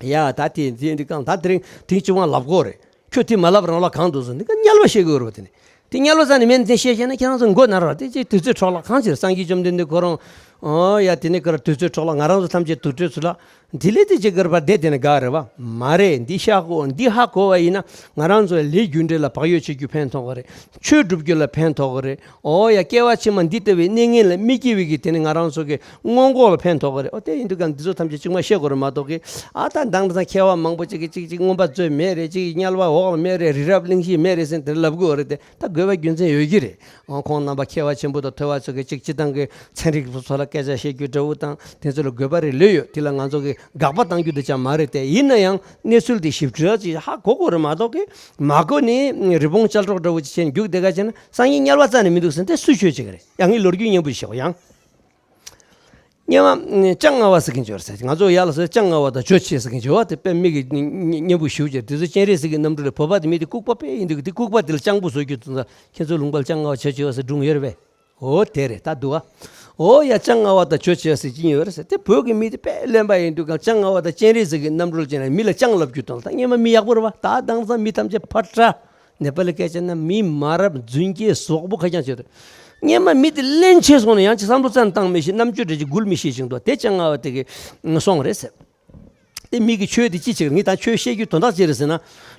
ཡ། ད་དེ་དེ་འདི་གང་ད་དེ་རིང་དེང་སྤྱི་དབང་ལབ་དགོས་རེད། ཁྱོད་དེ་མ་ལབ་རང་ལ་གང་འདུག་ཟེར། འདི་ག་དམྱལ་བ་བཤད་དགོས་རེད་པ། དེ་ནི་དེ་དམྱལ་བ་ས་ནས་མེད་ནས་དེ་བཤད་བཤད་ན་ཁྱེད་རང་ཚོ་མགོ་ན་ར། དེ་ཅིག་དུས་ཚོད་འཕྲོ་བརླག་གང་ཅིར། སངས་རྒྱས་བཅོམ་ལྡན་འདས་ཁོ་རང་ཨོ་ཡ་དེ་ནི་གར་དུས་ཚོད་འཕྲོ་བརླག་ང་རང་ཚོ་ཐམས་ཅད་དུར་ཁྲོད་ཚུལ་ལ་དེ་ལས་དེ་ཅིག་གར་བར་བསྡད་དེ་ནི་དགའ་རེད་པ། མ་རེད། འདི་ཤ་གོ་འདི་ཧ་གོ་བ་ཡིན་ན་ང་རང་ཚོ་ལས་རྒྱུ་འབྲས་ལ་བག་ཡོད་བྱེད་རྒྱུ་ཕན་ཐོགས་གི་རེད། ཆོས་སྒྲུབ་རྒྱུ་ལ་ཕན་ཐོགས་གི་རེད། ཨོ་ཡ། སྐྱེ་བ་ཕྱི་མ་འདི་ལྟ་བུའི་གནས་ངན་ལ་མི་སྐྱེ་བའི་གི་དེ་ནི་ང་རང་ཚོ་གི་སྔོན་འགོག་ལ་ཕན་ཐོགས་གི་རེད། ཨོ་དེ་ཡིན་དུས་གང་འདི་ཚོ་ཐམས་ཅད་གཅིག་མ་བཤད་དགོས་རེད་མ་གཏོགས་གི། ཨ་ད་མདང་དེང་སང་མཁས་པ་མང་པོ་ཅིག་གིས་ཅིག་ཅིག་མངོན་པ་མཛོད་མེད་རེད། ཅིག་དམྱལ་བ་འོག་ལ་མེད་རེད། རི་རབ་གླིང་བཞི་མེད་རེད་ཟེར་དེ་ལབ་དགོས་རེད་དེ། ད་དགོས་པ་རྒྱུ་མཚན་ཡོད་ཀྱི་རེད། ཨོ་ཁོང་རྣམ་པ་མཁས་པ་ཆེན་པོ་དང་ཐོས་པ་ཚོ་གིས་ཅིག་སྤྱི་བཏང་གི་ཚན་རིག་པ་ཚོ་ལ་སྐད་ཆ་བཤད་རྒྱུ་འདྲ་བོ་དང་དེ་ཚོ་ལ་དགོས་པ་རེད་ལོས་ཡོད། དེ་ལ་ང་ཚོ་གིས་དགག་པ་བཏང་རྒྱུ་དེ་ཅང་མ་རེད་དེ། ཡིན་ན་ཡང་གནས་ཚུལ་དེ་ཞིབ་ཕྲ་ཅིག་ཧ་གོ་དགོས་རེད་མ་གཏོགས་གི། མ་གོ་ནས་རི་བོང་ཅལ་སྒྲོག་འདྲ་བོ་ཅིག་བྱས་ནས་རྒྱུགས་བསྡད་ག་བྱས་ན་སང་ཉིན་དམྱལ་བ་རྩ་ནས་མི་འདུག་ཟེར་ན་དེ་སུས་ཆོས་བྱེད་ཀྱི་རེད། ཡང་ངས་ལོ་རྒྱུས་སྙན་པོ་ཞིག་བཤད་གོ་ཡང་། སྔོན་མ་ལྕང་ང་བ་ཟེར་མཁན་ཅིག་ཡོད་རེད་ཟེར། ང་ཚོ་ཡར་ལ་ཟེར་ལྕང་ང་བ་དང་ཇོ་ཆེ་ཟེར་མཁན་ཅིག་ཡོད་པ། དེ་དཔེ་མི་གི་སྙན་པོ་ཞེ་པོ་ཅིག་དེ་ཚོ་སྤྱན་རས་གཟིགས་ཀྱི་རྣམ་སྤྲུལ་རེད། བོད་པ་དེ་མི་དེ་ལྐུགས་པ་དཔེ་ཡིན་འདུག་དེ་ལྐུགས་པ་དེ་ལ་ལྕང་བུ་བཟོ་རྒྱུ་དེ་ཚོ་ཁྱེད་ཚོ་ལུང་པ་ལ་ལྕང་ང་བ་ཇོ་ཆེ་བ་ཟེར་སྒྲུང་ཡོད་རེད་པས། འོ་དེ་རེད་ད་འདུག་ཨ། འོ་ཡ། ལྕང་ང་བ་དང་ཇོ་ཆེ་བ་ཟེར་གྱིན་ཡོད་རེད་ཟེར། དེ་བོད་ཀྱི་མི་དེ་དཔེ་གླེན་པ་ཡིན་འདུག་ག་ལྕང་ང་བ་དང་སྤྱན་རས་གཟིགས་ཀྱི་རྣམ་སྤྲུལ་ཅན་ལ་མི་ལ་ལྕང་ལབ་རྒྱུ་དང་ད་སྔོན་མ་མི་ཡག་པོ་རེད་པ། ད་དེང་སང་མི་ཐམས་ཅད་ཕར་བཀྲ། ནེ་པ་ལི་སྐད་ཆ་ན་མི་མ་རབས་རྫུན་སྐྱེས་ཟོག་པོ་ཁ་རྐྱང་བྱས་འདུག་སྔོན་མ་མི་དེ་གླེན་ཆེ་སོང་ནས་ཡང་ཅིག་བསམ་བློ་རྩ་ནས་བཏང་མི་ཤེས། རྣམ་དཔྱོད་འདྲ་ཅིག་འགུལ་མི་ཤེས་བཞིན་འདུག་དེ་ལྕང་ང་བ་དེ་གིས་སོང་རེད་ཟེར། དེ་མི་གི་ཆོས་དེ་ཅི་བྱེད་ཀྱི་རེད། ངས་ད་ཆོས་བཤད་རྒྱུ་དོན་དག་ཅི་རེད་ཟེར་ན།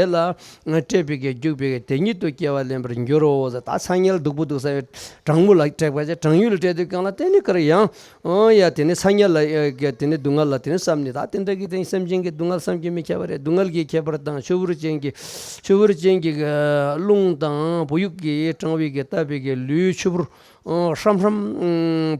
དེ་ལ་སྤྲད་པའི་གི་རྒྱུག་པའི་གི་དེ་ཉིད་དུ་སྐྱེ་བ་ལེན་པར་འགྱུར་རོ་ཟེར། ད་ཚ་དམྱལ་སྡུག་པོ་འདུག་ས་བའི་གྲང་མོ་ལ་སྤྲད་པ་ཅིག་གྲང་ཡུལ་ལ་སྤྲད་དུས་སྒང་ལ་དེ་ནི་ག་རེ་ཡང་། ཨོ་ཡ། དེ་ནི་ཚ་དམྱལ་ལ་ཡ་དེ་ནི་སྡུག་བསྔལ་ལ་དེ་ནི་བསམ་ནས། ད་དེ་འདྲ་གི་དེ་ནི་སེམས་ཅན་གྱི་སྡུག་བསྔལ་བསམ་གྱིས་མི་ཁྱབ་པ་རེད། སྡུག་བསྔལ་གྱི་ཁྱད་པར་དང་ཆུ་བུར་ཅན་ གི་ཆུ་བུར་ཅན་གྱི་རླུང་དང་བུ་ཡུག་གིས་དྲངས་པའི་གི་བཏབ་པའི་གི་ལུས་ཆུ་བུར་ཧྲམ་ཧྲམ་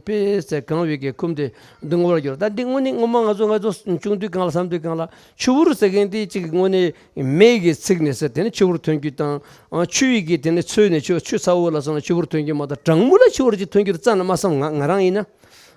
དཔེ་ཟེར་གང་བའི་གི་ཁུམ་དེ་སྡུག་བསྔལ་གྱུར། ད་འདི་དངོས་གནས་ངོ་མ་ང་ཚོ་ང་ཚོ་ཆུང་དུས་གང་ལ་བསམ་དུས་གང་ལ་ཆུ་བུར་ཟེར་མཁན་དེ་གཅིག་དངོས་གནས་མེ་ཡི་གི་ཚིག་ནས་ཟེར་དེ་ནི་ཆུ་བུར་ཐོན་རྒྱུ་དང་། ཆུ་ཡི་གི་དེ་ནི་ཚོས་ནས་ཆུ་ཆུ་ཚ་བོ་ལ་སོང་ན་ཆུ་བུར་ཐོན་རྒྱུ་མ་གཏོགས་གྲང་མོ་ལ་ཆུ་བུར་གྱི་ཐོན་རྒྱུ་རྩ་ནས་མ་བསམ། ང་ང་རང་ཡིན་ན།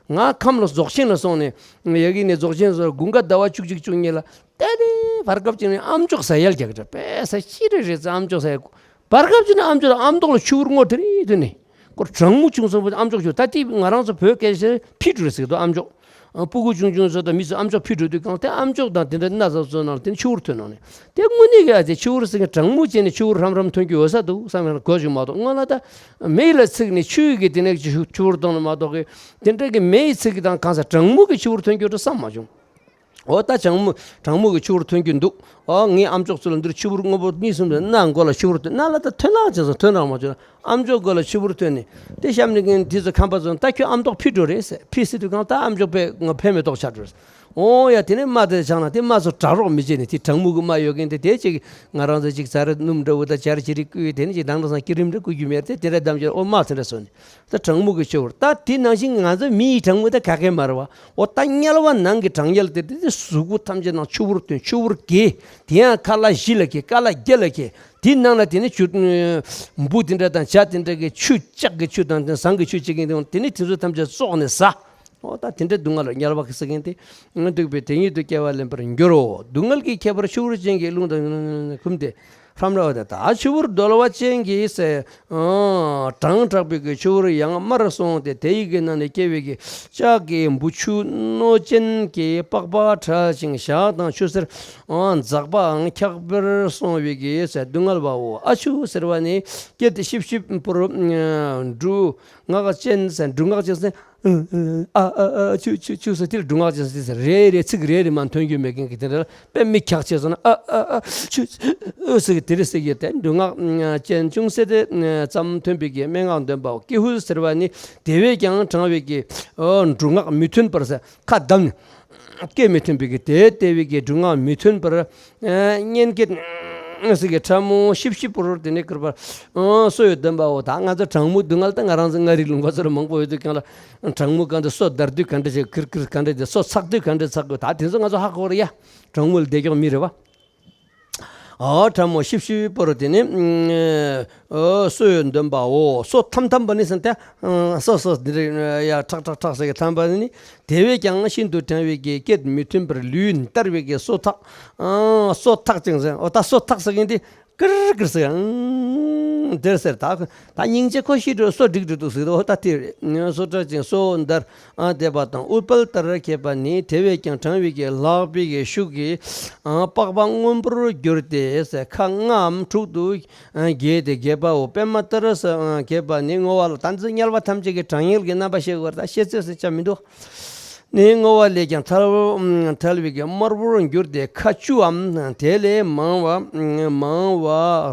ང་ཁམས་ལ་རྫོགས་ཆེན་ལ་སོང་ནས་ཡ་གི་ནས་རྫོགས་ཆེན་སོགས་དགུན་ཁ་ཟླ་བ་བཅུ་གཅིག་བཅུ་གཉིས་ལ་ཏེ་ཏེ་བར་སྐབས་ཅིག་ནས་ཨམ་ཅོག་ཟ་ཡལ་རྒྱག་འདྲ་པས་ཟ་ཅི་རེད་རེད་ཟ། ཨམ་ཅོག་ཟ་ཡལ། བར་སྐབས་ཅིག་ནས་ཨམ་ཅོག་ཨམ་མདོག་ལ་ཆུ་བུར་སྔོ་དེ་རེད་དེ་ནས་ཁོ་གྲང་མོ་བྱུང་སོང་བ། ཨམ་ཅོག་ཆུ་ད་ལྟའི་ང་རང་ཚོ་བོད་སྐད་ཆ་ཕི་དྲུ་རེད་ཟེར་གི་འདུག་ཨམ་ཅོག་སྤུ་གུ་ཆུང་ཆུང་ཚོ་དང་མི་ཚོ་ཨམ་ཅོག་ཕི་དྲུ་དུས་གང་དེ་ཨམ་ཅོག་དང་དེ་འདྲ་སྣ་ཚོགས་ཚོ་ནང་དེ་ཆུ་བུར་ཐོན་ནང་ནས་དེ་དངོས་གནས་གི་ཨ་ཙི་ཆུ་བུར་ཟེར་མཁན་གྲང་མོ་བྱས་ནས་ཆུ་བུར་ཧྲམ་ཧྲམ་ཐོན་རྒྱུ་ཡོད་ས་འདུག་བསམ་ཡང་གོ་བྱུང་མ་གཏོགས། སྔོན་ལ་ད་མེ་ལ་ཚིག་ནས་ཆུ་ཡི་གི་དེ་ནས་ཆུ་ཆུ་བུར་གཏོང་ནས་མ་གཏོགས་གི་དེ་འདྲ་གི་མེ་ཡི་ཚིག་གི་དང་གང་ས་གྲང་མོ་གི་ཆུ་བུར་ཐོན་རྒྱུ་འདྲ་བསམ་མ་བྱུང་། འོ་ད་གྲང་མོ་གྲང་མོ་གི་ཆུ་བུར་ཐོན་རྒྱུ་འདུག་འོ་ངའི་ཨམ་ཅོག་ཚོ་ལ་འདིར་ཆུ་བུར་སྔོན་པོ་གཉིས་གསུམ་དེ་སྣ་མགོ་ལ་ཆུ་བུར་ཐོན་ན་ལ་ད་ཐོན་ལག་བྱས་སོང་། ཐོན་རག་མ་བྱུང་། ཨམ་ཅོག་མགོ་ལ་ཆུ་བུར་ཐོན་ནས་དེ་གཤམ་ནས་ངས་དེ་ཚོ་ཁམས་པ་ཚོ་ད་ཁྱོད་ཨམ་མདོག་ཕི་དྲུ་རེད་ཟེར། ཕི་སི་དུས་གང་ད་ཨམ་ཅོག་པས་ང་ཕན་མེད་མདོག་ཆགས་འགྲོ། འོ་ཡ་དེ་ནས་རྨ་དེ་ཆགས་ན་དེ་རྨ་ཚོ་དྲག་རོགས་མི་བྱེད་ནས་དེ་གྲང་མོ་གི་རྨ་ཡོད་མཁན་དེ་དེ་ཅིག་ང་རང་ཚོ་ཅིག་ཛ་ར་སྣུམ་འདྲ་བོ་ད་ཇར་ཅི་རིགས་བསྐུས་དེ་ནས་ཅིག་དང་དྲང་སང་ཀི་རིམ་འདྲ་བསྐུ་རྒྱུ་མེད་དེ་དེ་འདྲ་གདམ་བྱས། འོ་རྨ་དེ་འདྲ་སོང་ནས་ད་གྲང་མོ་གི་ཆུ་བུར། ད་དེ་ནང་བཞིན་ང་ཚོ་མི་ཡི་གྲང་མོ་ད་ག་གེ་མ་རེད་བ། འོ་ད་དམྱལ་བ་ནང་གི་གྲང་དམྱལ་དེ་དེ་གཟུགས་པོ་ཐམས་ཅད་ནང་ཆུ་བུར་ཐོན། ཆུ་བུར་གས། དེ་ཡང་ཁ་ལག་བཞི་ལ་གས། ཁ་ལག་བརྒྱད་ལ་གས། དེའི་ནང་ལ་དེ་ནི་ཆུ་འབུ་དེ་འདྲ་དང་བྱ་དེ་འདྲ་གི་ཆུ་ལྕགས་ཀྱི་ཆུ་དང་དེ་ཟངས་ཀྱི་ཆུ་བྱེད་མཁན་དེ་དེ་ནི་དེ་ཚོ་ཐམས་ཅད་བཙོག་ནས་ཟ། འོ་ད་དེ་འདྲའི་སྡུག་བསྔལ་ལ་དམྱལ་བ་གི་ཟེར་མཁན་དེ་འདུག་པས། དེ་ཉིད་དུ་སྐྱེ་བ་ལེན་པར་འགྱུར་རོ། སྡུག་བསྔལ་གྱི་ཁྱད་པར་ཆུ་བུར་ཅན་གྱི་རླུང་དང་ཁུམ་སྟེ་ཧྲམ་ར་བ་དང་། ད་ཆུ་བུར་རྡོལ་བ་ཅན་གྱི་ཟས་གྲང་དྲགས་པའི་གི་ཆུ་བུར་ཡང་དམར་སོང་སྟེ་དེ་ཡི་གི་ནང་ནས་སྐྱེ་བའི་གི་ལྕགས་ཀྱི་འབུ་ཆུ་རྣོ་ཅན་གྱི་པགས་པ་ཕྲ་ཞིང་ཞག་དང་ཆུ་སེར་འཛག་པའང་འཁྱག་པར་སོང་བའི་གི་ཟས་སྡུག་བསྔལ་བའོ། ཨ་ཆུ་ཟེར་བ་ནི་སྐད་ཤིབ་ཤིབ་པོར་འབྲུ་ངག་ཅན་ཟེར། འབྲུ་ངག་ཅན་ཟེར། ཨ་ཨ་ཨ་ཆུ་ཆུ་ཆུ་ཟེར། དེ་ལ་འབྲུ་ངག་ཅན་ཟེར། རེ་རེ་ཚིག་རེ་རེ་མ་ཐོན་རྒྱུ་མེད་མཁན་གྱི་དེ་འདྲ་དཔེ་མི་འཁྱག་བྱས་སོང་ན། ཨ་ཨ་ཨ་ཆུ་ཨ་ཟེར་གི་དེ་རེ་ཟེར་གི་དེ་འབྲུ་ངག་ཅན་ཅུང་ཟད་དེ་ཙམ་ཐོན་པའི་གི་སྨྲེ་སྔགས་འདོན་པའོ། ཀྱི་ཧུད་ཟེར་བ་ནི་དེ་བས་ཀྱང་གྲང་བའི་གི་འབྲུ་ངག་མི་ཐོན་པར་ཟེར། ཁ་བསྡམས་ནས། སྐད་མི་ཐོན་པའི་གི་དེ་ལྟ་བུའི་གི་སྒྲུབ་ངག་མི་ཐོན་པར། ཨ་སྙན་སྐད་ཟེར་གི་ཕྲ་མོ་ཤིབ་ཤིབ་པོར་དེ་ནས་བསྐུར་བར། ཨ་སོ་ཡི་འདོན་པའོ། ད་ང་ཚོ་གྲང་མོ་སྡུག་བསྔལ་ད་ང་རང་ཚོ་མངའ་རིས་ལུང་པ་ཚོར་མང་པོ་ཡོད་དུས་གང་ལ་གྲང་མོ་གང་དུ་སོ་འདར་དུས་ག་འདྲ་བྱེད། ཀིར་ཀིར་ག་འདྲ་བྱེད། སོ་ཚགས་དུས་ག་འདྲ་ཚགས་དགོས། ད་དེ་ཚོ་ང་ཚོ་ཧ་གོ་རེད་ཡ། གྲང་མོ་ལ་བདེ་མགྱོགས་མི་རེད་བ། ཨ་ཕྲ་མོ་ཤིབ་ཤིབ་པོར་དེ་ནི་ཨ་སོ་ཡི་འདོན་པའོ། སོ་ཐམ་ཐམ་པ་ནི་ཟེར་ཏེ། ཨ་སོ་སོ་འདི་རེད་ཡ། ཁྲག་ཁྲག་ཁྲག་ཟེར་གི་ཐམ་པ་ནི་དེ་བས་ཀྱང་ཤིན་ཏུ་གྲང་བའི་གི་སྐད་མི་ཐོན་པར་ལུས་འདར་བའི་གི་སོ་ཐག་ཨ་སོ་ཐག་ཅིང་ཟེར། འོ་ད་སོ་ཐག་ཟེར་གི་འདི་ཀིར་ཀིར་ཟེར། ཨང་དེར་ཟེར། ད་ད་སྙིང་རྗེ་ཁོ་ཤི་འགྲོ་སོ་འགྲིག་འགྲོ་འདུག་ཟེར། འོ་ད་དེ་རེད། སོ་ཐག་ཅིང་སོ་འདར། ཨ་དེ་བ་དང་ཨུཏྤལ་ལྟར་གྱེས་པ་ནི་དེ་བས་ཀྱང་གྲང་བའི་གི་ལག་པའི་གི་ཤུགས་ཀྱིས་ཨ་པགས་པ་སྔོན་པོར་གྱུར་ཏེ་ཟེར། ཁ་ལྔའམ་དྲུག་ཏུ་ཨ་གྱེས་ཏེ་གྱེས་པའོ། པད་མ་ལྟར་ཟེར་ཨ་གྱེས་པ་ནི་བསྔོ་བ་ལ། ད་ཚོ་དམྱལ་བ་ཐམས་ཅད་ཀྱི་གྲང་དམྱལ་གྱི་རྣམ་པ་ཤེས་དགོས་རེད། ད་ཤེས་ཚོད་ཟེར་བྱ་མི་འདུག་ནི་བསྔོ་བ་ལས་ཀྱང་ཐལ་ཐལ་བའི་གི་དམར་པོར་གྱུར་ཏེ་ཁ་བཅུའམ་དེ་ལས་མང་བ་མང་བ་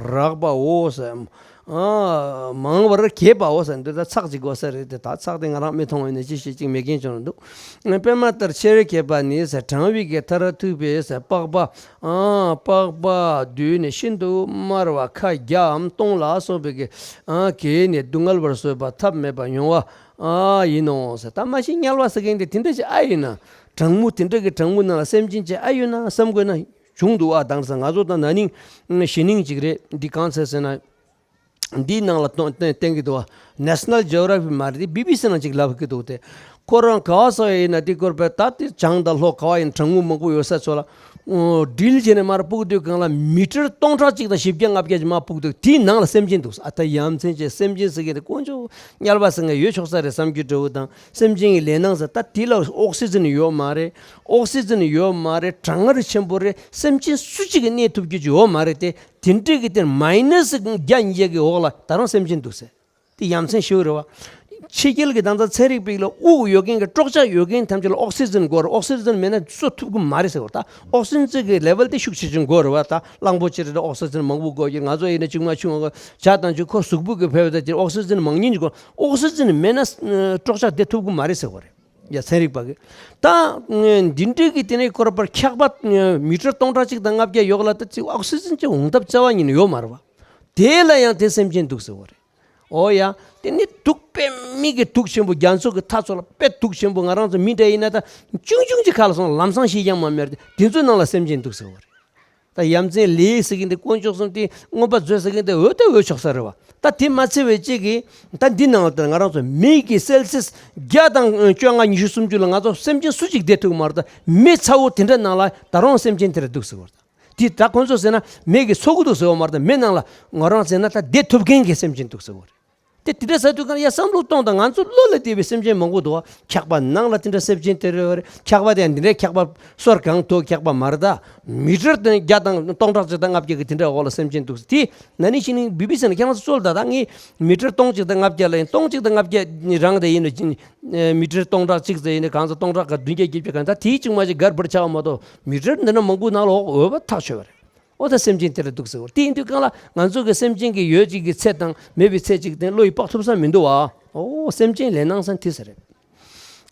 རགས་པའོ་ཟེར། ཨ་མང་བར་གྱེས་པའོ་ཟེར་འདི་ད་ཚགས་ཅིག་དགོས་ས་རེད་དེ། ད་ཚགས་དེ་ང་རང་མི་མཐོང་བ་ཡིན་ན་ཅི་ཞིག་ཅིག་མེད་མཁན་བྱུང་འདུག་པད་མ་ལྟར་ཆེར་གྱེས་པ་ནི་ཟེར། གྲང་བའི་གི་མཐར་ཐུག་པའི་ཟེར་པགས་པ། ཨ་པགས་པ་བསྡུས་ནས་ཤིན་ཏུ་དམར་བ་ཁ་བརྒྱའམ་སྟོང་ལ་སོགས་པའི་གི་ཨ་གྱེས་ནས་སྡུག་བསྔལ་བར་བཟོད་པ་ཐབས་མེད་པ་མྱོང་བ་ཨ་ཡིན་ནོ་ཟེར། ད་མ་གཞི་དམྱལ་བ་ཟེར་མཁན་དེ་དེ་འདྲ་ཞིག་ཨ་ཡིན་ན། གྲང་མོ་དེ་འདྲ་གི་གྲང་མོ་ནང་ལ་སེམས་ཅན་ཅིག་ཨ་ཡོད་ན་བསམ་དགོས་ན་བྱུང་འདུག་ཨ་དང་ས་ང་ཚོ་ད་ན་ནིང་གཞེས་ནིང་ཅིག་རེད། འདི་གང་ཚེ་ཟེར་ན། འདིའི་ནང་ལ་གཏོང་བསྟན་བསྟན་གྱི་འདུག་བ། National Geography མ་རེད་དེ། བི་བི་སི་ནང་ཅིག་ལབ་ཀྱི་འདུག་སྟེ། ཁོ་རང་ག་བ་ས་ཡིན་ན་དེ་སྐོར་པས་ད་དེ་བྱང་དང་ལྷོ་ག་བ་ཡིན་གྲང་མོ་མང་པོ་ཡོད་ས་ཚོ་ལ། ཨོ་ཌིལ་བྱས་ནས་མར་སྤུག་དུས་གང་ལ་མི་ཊར་སྟོང་ཕྲག་གཅིག་དང་བཞི་བརྒྱ་ལྔ་བརྒྱ་ཅིག་མར་སྤུག་འདུག་དེའི་ནང་ལ་སེམས་ཅན་འདུག་ཨ་ད་ཡ་མཚན་ཅན་སེམས་ཅན་ཟེར་མཁན་དེ་དཀོན་མཆོག་དམྱལ་བ་ཟེར་མཁན་ཡོད་ཆོག་ས་རེད་བསམ་རྒྱུ་འདྲ་བོ་དང་། སེམས་ཅན་གྱི་ལས་སྣང་ཟེར། ད་དེ་ལ་ཨོག་སི་ཇན་ཡོད་མ་རེད། ཨོག་སི་ཇན་ཡོད་མ་རེད། གྲང་ངར་ཆེན་པོ་རེད། སེམས་ཅན་སུ་གཅིག་གིས་གནས་ཐུབ་རྒྱུ་ཅིག་ཡོད་མ་རེད་དེ། དེ་འདྲས་ཀྱི་དེར་མའི་ནས་བརྒྱ་ཉིས་བརྒྱ་གི་འོག་ལ་ད་རུང་སེམས་ཅན་འདུག་ཟེར། དེ་ཡ་མཚན་ཞེ་པོ་རེད་བ། ཕྱི་རྒྱལ་གྱི་ད་ལྟ་ཚན་རིག་པས་ལ་དབུགས་ཡོད་མཁན་གྱི་སྲོག་ཆགས་ཡོད་མཁན་ཐམས་ཅད་ལ་ཨོག་སི་ཇན་དགོས་རེད། ཨོག་སི་ཇན་མེད་ན་གསོ་ཐུབ་ཀྱི་མ་རེད་ཟེར་བ། ད་ཨོག་སི་ཇན་གྱི་ལེ་ཝལ་དེ་ཤུགས་ཆེ་ཆུང་དགོས་རེད་བ། ད་གླང་པོ་ཆེ་རེད། ཨོག་སི་ཇན་མང་པོ་དགོས་ཀྱི། ང་ཚོ་ཡིན་ན་ཅུང་མ་ཆུང་བ་བྱ་དང་ཆུ་ཁོ་གཟུགས་པོ་གི་ཕལ་བ་དེ་ཨོག་སི་ཇན་མང་ཉུང་ཅིག་དགོས། ཨོག་སི་ཇན་མེད་ན་སྲོག་ཆགས་བསྡད་ཐུབ་ཀྱི་མ་རེད་ཟེར་བ་རེད། ཡ། ཚན་རིག་པ་གི། ད་འདི་འདྲའི་གི་དེ་ནས་སྐོར་པར་འཁྱག་པ་མི་ཊར་སྟོང་ཕྲག་གཅིག་དང་ལྔ་བརྒྱ་ཡོག་ལ་ད་ཅིག་ཨོག་སི་ཇན་ཅིག་འོང་ཐབས་རྩ་བ་ཉིད་ནས་ཡོད་མ་རེད་བ། དེ་ལ་ཡང་དེ་སེམས་ཅན་འདུག་ཟེར་བ་རེད། ཨོ་ཡ། དེ་ནི་དུག་དཔེ་མི་གི་དུག་ཆེན་པོ། རྒྱ་མཚོ་གི་མཐའ་མཚོ་ལ་དཔེ་དུག་ཆེན་པོ། ང་རང་ཚོ་མི་འདྲ་ཡིན་ན་ད་ཅུང་ཅུང་ཅིག་ཁ་ལ་སོང་ལམ་སང་ཤི་ཀྱང་མ་མེད་རེད། དེ་ཚོའི་ནང་ལ་སེམས་ཅན་འདུག་ཟེར་བ་རེད། ད་ཡ་མཚན་ལས་ཟེར་གི་འདི་དཀོན་མཆོག་གསུམ་དེ་མངོན་པ་མཛོད་ཟེར་གི་འདི་འོས་ད་འོས་ཆོག་ས་རེད་བ། ད་དེ་མ་ཚད་པའི་གཅིག་གིས་ད་འདི་ནང་ལ་ད་ང་རང་ཚོ་མི་གི་སེལ་སིས་བརྒྱ་དང་བཅོ་ལྔ་ཉི་ཤུ་སུམ་ཅུ་ལ་ང་ཚོ་སེམས་ཅན་སུ་གཅིག་བསྡད་ཐུབ་ཀྱི་མ་རེད། ད་མི་ཚ་བོ་དེ་འདྲ་ནང་ལ་ད་རུང་སེམས་ཅན་དེ་འདྲ་འདུག་ཟེར་བ་རེད། དེ་ད་ཁོང་ཚོ་ཟེར་ན་མི་གི་ཚོགས་འདུ་ཟེར་བ་མ་རེད། མི་ནང་ལ་ང་རང་ཟེར་ན་ད་བསྡད་ཐུབ་མཁན་གྱི་སེམས་ཅན་འདུག་ཟེར་བ་རེད། དེ་དེ་འདྲ་ཟེར་དུས་གང་ཡ་བསམ་བློ་གཏོང་དང་། ང་ཚོ་བློ་ལ་བདེ་བའི་སེམས་ཅན་མང་པོ་འདུག་བ། འཁྱག་པ་ནང་ལ་དེ་འདྲ་སེམས་ཅན་དེ་རེད་བ་རེད། འཁྱག་པ་དེ་ཡང་འདི་འདྲའི་འཁྱག་པ་སོར་གང་དུ་འཁྱག་པ་མ་རེད། ད་མི་ཊར་དང་བརྒྱ་དང་སྟོང་ཕྲག་གཅིག་དང་ལྔ་བརྒྱ་གི་དེ་འདྲ་འོག་ལ་སེམས་ཅན་འདུག་ཟེར། དེ་ན་ནིང་ཕྱི་ནང་བི་བི་སི་ནས་ཁྱེད་རང་ཚོ་ཚོལ་ད། ད་ངས་མི་ཊར་སྟོང་གཅིག་དང་ལྔ་བརྒྱ་ལ་ཡིན། སྟོང་གཅིག་དང་ལྔ་བརྒྱ་རང་དེ་ཡིན་ནོ། མི་ཊར་སྟོང་ཕྲག་གཅིག་ཙམ་ཡིན་ནོ། གང་ཚོ་སྟོང་ཕྲག་ག་བདུན་བརྒྱ་བརྒྱད་བརྒྱ་གང་། ད་དེའི་ཅིག་མ་ཅིག་གར་བར་ཆགས་པ་མ་གཏོགས་མི་ཊར་འདི་འདྲ་མང་པོ་ནང་ལ་འོག་འོས་པ་ཐག་ཆོད་པ་རེད། ཨོ་ད་སེམས་ཅན་དེ་འདྲ་འདུག་ཟེར་བ། དེ་ཡིན་དུས་གང་ལ་ང་ཚོ་གི་སེམས་ཅན་གྱི་ཡོད་ཅིག་གི་ཚད་དང་མེད་པའི་ཚད་ཅིག་དེ་བློ་ཡིས་དཔག་ཐུབ་ས་མི་འདུག་བ། ཨོ་སེམས་ཅན་ལས་སྣང་ས་དེ་ཟེར་རེད།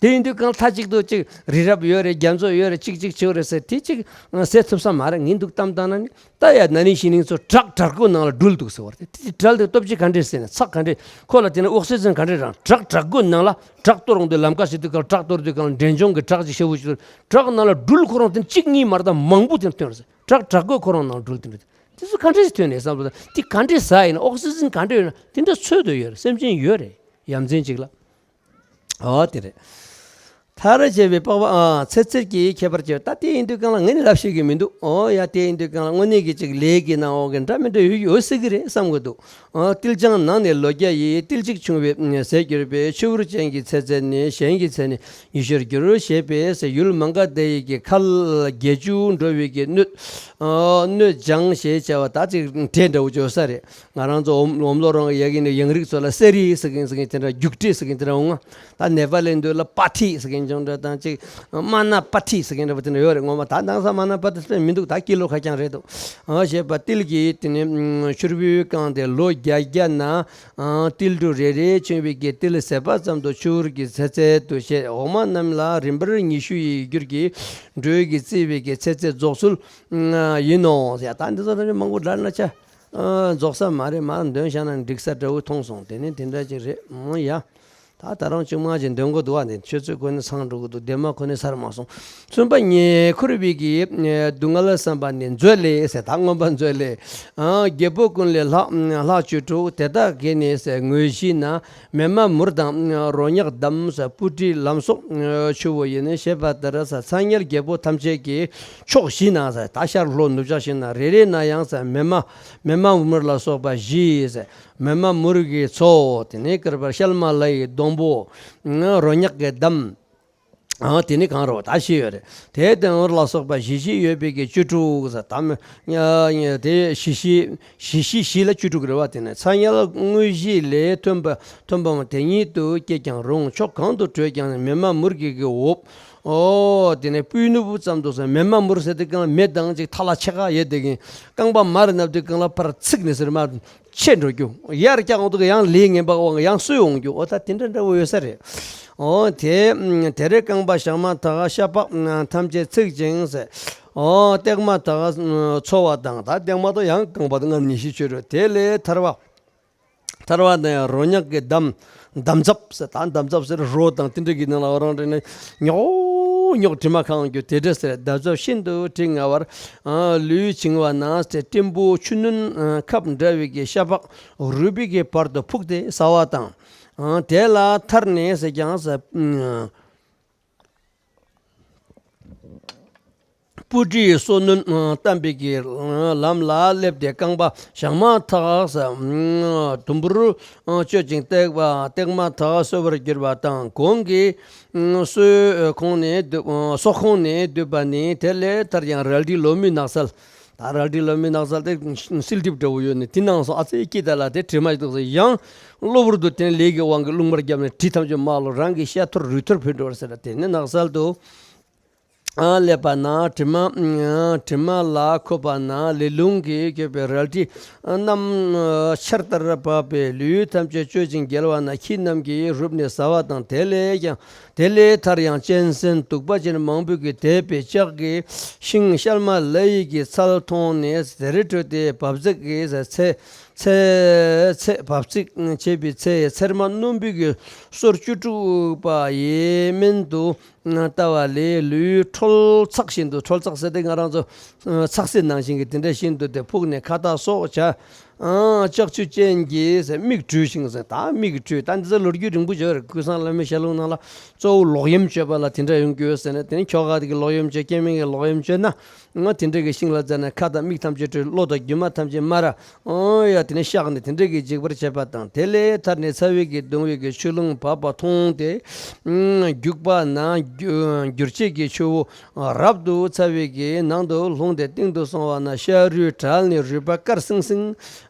དེ་ཡིན་དུས་གང་ལ་མཐའ་གཅིག་ཏུ་ཅིག་རི་རབ་ཡོད་རེད། རྒྱ་མཚོ་ཡོད་རེད། ཅིག་ཅིག་བྱེད་རེད་ཟེར་དེ་ཅིག་ཟེར་ཐུབ་ས་མ་རེད། ངས་འདུག་གཏམ་བཏང་ན་ནི་ད་ཡ་ན་ནིང་ཕྱི་ནིང་ཚོ་བྲག་བྲག་བརྐོས་ནང་ལ་སྦྲུལ་འདུག་ཟེར་བ་རེད། དེ་བྲག་དེ་སྟོབས་ཆེ་ག་འདྲས་ཟེར་ན་ཚགས་ག་འདྲས། ཁོ་ལ་དེ་ནི་ཨོག་སི་ཇན་ག་འདྲས་རང་། བྲག་བྲག་བརྐོས་ནང་ལ་བྲག་གཏོར་འོང་དུས་ལམ་ཁ་ཞིག་དུས་གང་ལ་བྲག་གཏོར་དུས་གང་ལ་འབྲས་ལྗོངས་ཀྱི་བྲག་ཅིག་ཤ་བོ་ཞིག་བྲག་ནང་ལ་སྦྲུལ་ཁོ་རང་དེ་གཅིག་གཉིས་མ་རེད། ད་མང་པོ་དེ་ཐོན་རེད། བྲག་བྲག་བརྐོས་ཁོ་རང་ནང་སྦྲུལ་དེ་འདྲ། དེ་ཚོ་ག་འདྲས་ཐོན་ནས་བསམ་བློ་དེ་ག་འདྲས་ཟ་ཡིན་ན། ཨོག་སི་ཇན་ག་འདྲས་ཡོད་ན་དེ་འདྲ་འཚོལ་དུ་ཡོད་རེད། སེམས་ཅན་ཡོད་རེད། ཡ་མཚན་ཅིག་ལ། ཨོ་དེ་རེད། ཐར་བྱེད་པའི་པགས་པ་ཨ་ཚེ་ཚད་ཀྱིས་ཁྱད་པར་ཕྱེ། ད་དེ་ཡིན་དུས་གང་ལ་ངས་ནི་ལབ་ཤེས་ཀྱི་མི་འདུག་ཨོ་ཡ་དེ་ཡིན་དུས་གང་ལ་དངོས་གནས་ཀྱི་ཅིག་ལས་ཀྱི་ནང་འོག་གི་འདྲ་མི་འདྲ་ཡོད་ཡོད་སྲིད་ཀྱི་རེད་བསམ་གྱི་འདུག་ཨ་ཏིལ་ལྕང་ནང་ནས་ལོ་བརྒྱ་ཡི། ཏིལ་གཅིག་ཕྱུང་བའི་ཟས་གྱུར་པའི། ཆུ་བུར་ཅན་གྱི་ཚེ་ཚད་ནི། གཞན་གྱི་ཚད་ནི་ཉི་ཤུར་འགྱུར། ཞེས་པས་ཡུལ་མ་འགགས་དེ་ཡི་གི་ཁལ་བརྒྱད་ཅུ་འགྲོ་བའི་གི་སྣོད། ཨ་སྣོད་སྦྱང་ཞེས་བྱ་བ། ད་ཅིག་འབྲས་འདྲ་བོ་བརྗོད་ས་རེད། ང་རང་ཚོ་འོམ་འོམ་ལོ་རང་གི་ཡ་གི་ནི་ཡང་རིགས་ཚོ་ལ་སེ་རི་ཟེར་གིན་ཟེར་གིན་དེ་འདྲ། རྒྱུག་འབྲས་ཟེར་གིན་དེ་འདྲ་འོང་ང་། ད་ནེ་པ་ལི་འདི་ལ་པ་ཐི་ཟེར་གིན་ཅང་འདྲ་དང་ཅིག་མ་ན་པ་ཐི་ཟེར་གིན་འདྲ་བ་དེ་འདྲ་ཡོད་རེད། ངོ་མ་ད་དེང་སང་མ་ན་པ་ཐི་དཔེ་མི་འདུག་ད་ཀི་ལོ་ཁ་རྐྱང་རེད་འདུག་ཨ་ཞེས་པ། ཏིལ་གྱིས་དེ་ནི་ཕྱུར་བུས་བཀང་སྟེ་ལོ་བརྒྱད་བརྒྱ་ན། ཨ་ཏིལ་འབྲུ་རེ་རེ་ཕྱུང་བའི་གི་ཏིལ་ཟད་པ་ཙམ་དུ་ཆུ་བུར་གྱི་ཚེ་ཚད་དུ་བཤད། འོག་མ་རྣམས་ལ་རིམ་པར་ཉི་ཤུ་ཡི་རྒྱུར་གྱི་འགྲོས་ཀྱིས་བརྩིས་པའི་གི་ཚེ་ཚད་རྫོགས་ཚུལ་ཡིན་ནོ། ཡ་ད་འདི་ཚོ་ད་ནི་མང་པོ་འདྲ་ན་ཆ། ཨ་རྫོགས་ས་མ་རེད། མར་འདོན་བཞག་ན་འགྲིག་ས་འདྲ་བོ་མཐོང་སོང་། དེ་ནི་དེ་འདྲ་ཅིག་རེད་མོ་ཡ། ད་ད་རུང་ཅུང་མ་ཅིག་འདོན་དགོས་འདུག་བ། འདི་ཆུ་ཚོད་ཁོ་ནི་ཚང་འགྲོ་གི་འདུག་ལྡེབ་མ་ཁོ་ནི་ཚར་མ་སོང་། གསུམ་པ་ཉེ་འཁོར་བའི་གི་སྡུག་བསྔལ་བསམ་པ་ནི་མཛོད་ལས་ཟེར། ད་མངོན་པ་མཛོད་ལས། ཨ་རྒྱལ་པོ་ཀུན་ལས་ལྷག་ལྷག་བཅུ་དྲུག་དེ་དག་གི་ནི་ཟེར། དངོས་གཞི་ན་མེ་མ་མུར་དང་རོ་མྱགས་འདམ་ཟེར། སྤུ་གྲིའི་ལམ་སོགས་ཆུ་བོ་ཡིན་ཞེས་པ་ལྟར་ཟེར། ཚ་དམྱལ་རྒྱལ་པོ་ཐམས་ཅད་ཀྱི་ཕྱོགས་བཞི་ན་ཟེར། ད་ཤར་ལྷོ་ནུབ་བྱང་ཞིག་ན་རེ་རེ་ན་ཡང་ཟེར། མེ་མ་མེ་མ་མུར་ལ་སོགས་པ་བཞི་ཟེར། མེ་མ་མུར་གྱི་མཚོ། དེ་ནས་བསྐལ་པར་ཤལ་མ་ལ་ཡི་སྡོང་པོ། རོ་མྱགས་ཀྱི་འདམ། ཨང་དེ་ནི་གང་རོ་ད་ཤི་ཡོད་རེད། དེ་དང་འོར་ལ་སོགས་པ་བཞི་བཞི་ཡོད་པའི་གི་བཅུ་དྲུག་ཟེར། དམ་དེ་བཞི་བཞི་བཞི་བཞི་བཞི་ལ་བཅུ་དྲུག་རེད་བ། དེ་ནི་ཚ་དམྱལ་དངོས་གཞི་ལས་ཐོན་པ་ཐོན་པའང་དེ་ཉིད་དུ་སྐྱེས་ཀྱང་རུང་། ཕྱོགས་གང་དུ་བྲོས་ཀྱང་མེ་མ་མུར་གྱི་གི་འོབས། ཨོ་དེ་ནི་སྤུས་ནུབ་ཙམ་དུ་ཟེར། མེ་མ་མུར་ཟེར་དུས་གང་ལ་མེ་དང་ཅིག་ཐ་ལ་ཆེ་ཁ་ཡོད་དེ་གིན་རྐང་པ་མར་ནབ་དུས་གང་ལ་ཕར་ཚིག་ནས་ཟེར་མ། ཆད་འགྲོ་རྒྱུ། ཡར་བཀྱག་འོང་དུས་ཡང་ལས་ངན་པ་འོང་། ཡང་སོས་འོང་རྒྱུ། འོ་ད་དེ་འདྲ་འདྲ་བོ་ཡོད་ས་རེད། འོ་དེ་དེ་རེ་རྐང་པ་ཞག་མ་ཐག་ཤ་པགས་ཐམས་ཅད་ཚིག་ཅིང་ཟེར། འོ་ལྟེགས་མ་ཐག་འཚོ་བ་དང་། ད་ལྟེགས་མ་ཐག་ཡང་རྐང་པ་ལྔ་ཉི་ཤུ་ཆོད་རེད། དེ་ལས་ཐར་བ། ཐར་བ་ནི་རོ་མྱགས་ཀྱི་འདམ། འདམ་རྫབ་ཟེར། ད་འདམ་རྫབ་ཟེར། རོ་དང་དེ་འདྲ་གི་ནང་ལ་རང་རེ་ནས་ཉོག་ཉོག་དྲི་མ་ཁང་རྒྱུ་དེ་འདྲ་ཟེར། འདམ་རྫབ་ཤིན་ཏུ་དྲི་ང་བར་ལུས་བྱིང་བ་ན་སྤྲིན་པོ་ཆུ་སྣོད་ཁབ་འདྲ་བའི་གི་ཤ་པགས་རུས་པའི་གི་བར་དུ་ཕུག་སྟེ་ཟ་བ་དང་། དེ་ལ་ཐར་ནས་ཟེར་ཀྱང་ཟེར། སྤུ་གྲིའི་སོ་སྣོད་བལྟམས་པའི་གི་ལམ་ལ་སླེབས་ཏེ་རྐང་པ་ཞག་མ་ཐག་ཟེར། དུམ་བུར་གཅོད་ཅིང་ལྟེགས་པ་ལྟེགས་མ་ཐག་སོས་པར་གྱུར་པ་དང་། གོང་གི་སོས་ཁོང་ནས་སྡུད། སོ་ཁོང་ནས་བསྡུས་པ་ནི། དེ་ལས་ཐར་ཡང་རལ་གྲི་ལོ་མའི་ནགས་ཚལ། ད་རལ་གྲི་ལོ་མའི་ནགས་ཚལ་དེ་སིལ་གྲིབ་འདྲ་བོ་ཡོད་ནི་དེ་ནང་སོང་། ཨ་ཙི་སྐྱིད་ད་ལ་དེ་དྲི་མ་ཞིག་འདུག་ཟེར། ཡང་གློ་བུར་དུ་དེ་ལས་ཀྱི་དབང་གིས་རླུང་མར་བརྒྱབ་ནས་གྲི་ཐམས་ཅད་མར་ལོག་རང་གི་ཤ་ཐོར་རུས་ཐོར་ཕུད་འགྲོ་བར་ཟེར། དེ་ནི་ནགས་ཚལ་དུ། སླེབས་པ་ན། དྲི་མ་དྲི་མ་ལ་འཁོད་པ་ན། ལས་རླུང་གིས་བསྐྱོད་པའི་རལ་གྲི་རྣམས་ཆར་ལྟར་བབས་པས། ལུས་ཐམས་ཅད་གཅོད་ཅིང་རྒྱལ་བ་ན། ཁྱི་རྣམས་ཀྱིས་རུབ་ནས་ཟ་བ་དང་། དེ་ལས་ཀྱང་དེ་ལས་ཐར་ཡང་གཅན་གཟན་གདུག་པ་ཅན་མང་པོ་གིས་དེད་པའི་ལྕགས་ཀྱི་ཤིང་ཤལ་མ་ལ་ཡི་གི་ཚལ་མཐོང་ནས་དེར་བྲོས་ཏེ་འབབ་ཚིགས་ཀྱི་ཚེ་ཚེ་ཚེ་འབབ་ཚིགས་བྱེད་པའི་ཚེ། ཚེར་མ་རྣོན་པོའི་གི་སོར་བཅུ་དྲུག་པ་ཡས་མན་དུ་ལྟ་བ་ལས་ལུས་ཁྲོལ་ཚགས་བཞིན་དུ། ཁྲོལ་ཚགས་ཟེར་དེ་ང་རང་ཚོ་ཚགས་སྲེག་ནང་བཞིན་གྱི་དེ་འདྲ་བཞིན་དུ་དེ་ཕུག་ནས་ཁ་བཏགས་སོགས་བྱ། ལྕགས་ཀྱུ་ཅན་གྱིས་མིག་བཀྲུས་ཤིང་ཟེར། ད་མིག་བཀྲུས། ད་འདི་ཚོ་ལོ་རྒྱུས་རིང་པོ་ཡོད་རེད། ཀུན་བཟང་བླ་མའི་ཞལ་ལུང་ནང་ལ་གཙོ་བོ་ལོག་གཡེམ་སྤྱོད་པ་ལ་དེ་འདྲ་ཡོང་གི་ཡོད་ཟེར་ནས། དེ་ནི་ཁྱོ་ག་དེ་གི་ལོག་གཡེམ་སྤྱོད། སྐྱེ་དམན་གྱི་ལོག་གཡེམ་སྤྱོད་ན། ང་དེ་འདྲ་གི་ཤིང་ལ་འཛེགས་ནས་ཁ་དང་མིག་ཐམས་ཅད་བཀྲུས། བློ་དང་རྒྱུ་མ་ཐམས་ཅད་སྨ་ར། ཨོ་ཡ། དེ་ནས་གཤགས་ནས་དེ་འདྲ་གི་འཇིགས་པར་བྱེད་པ་དང་། དེ་ལས་ཐར་ནས་ཚ་བའི་གི་གདུང་བའི་གི་ཆུ་རླུང་བབས་པ་མཐོང་སྟེ། རྒྱུག་པ་ན་རྒྱུ་རྒྱུར་བྱེད་ཀྱི་ཆུ་བོ་རབ་ཏུ་ཚ་བའི་གི་ནང་དུ་ལྷུང་སྟེ་སྟེང་དུ་སོང་བ་ན། ཤ་རུས་བྲལ་ནས་རུས་པ་དཀར་སིང་སིང་།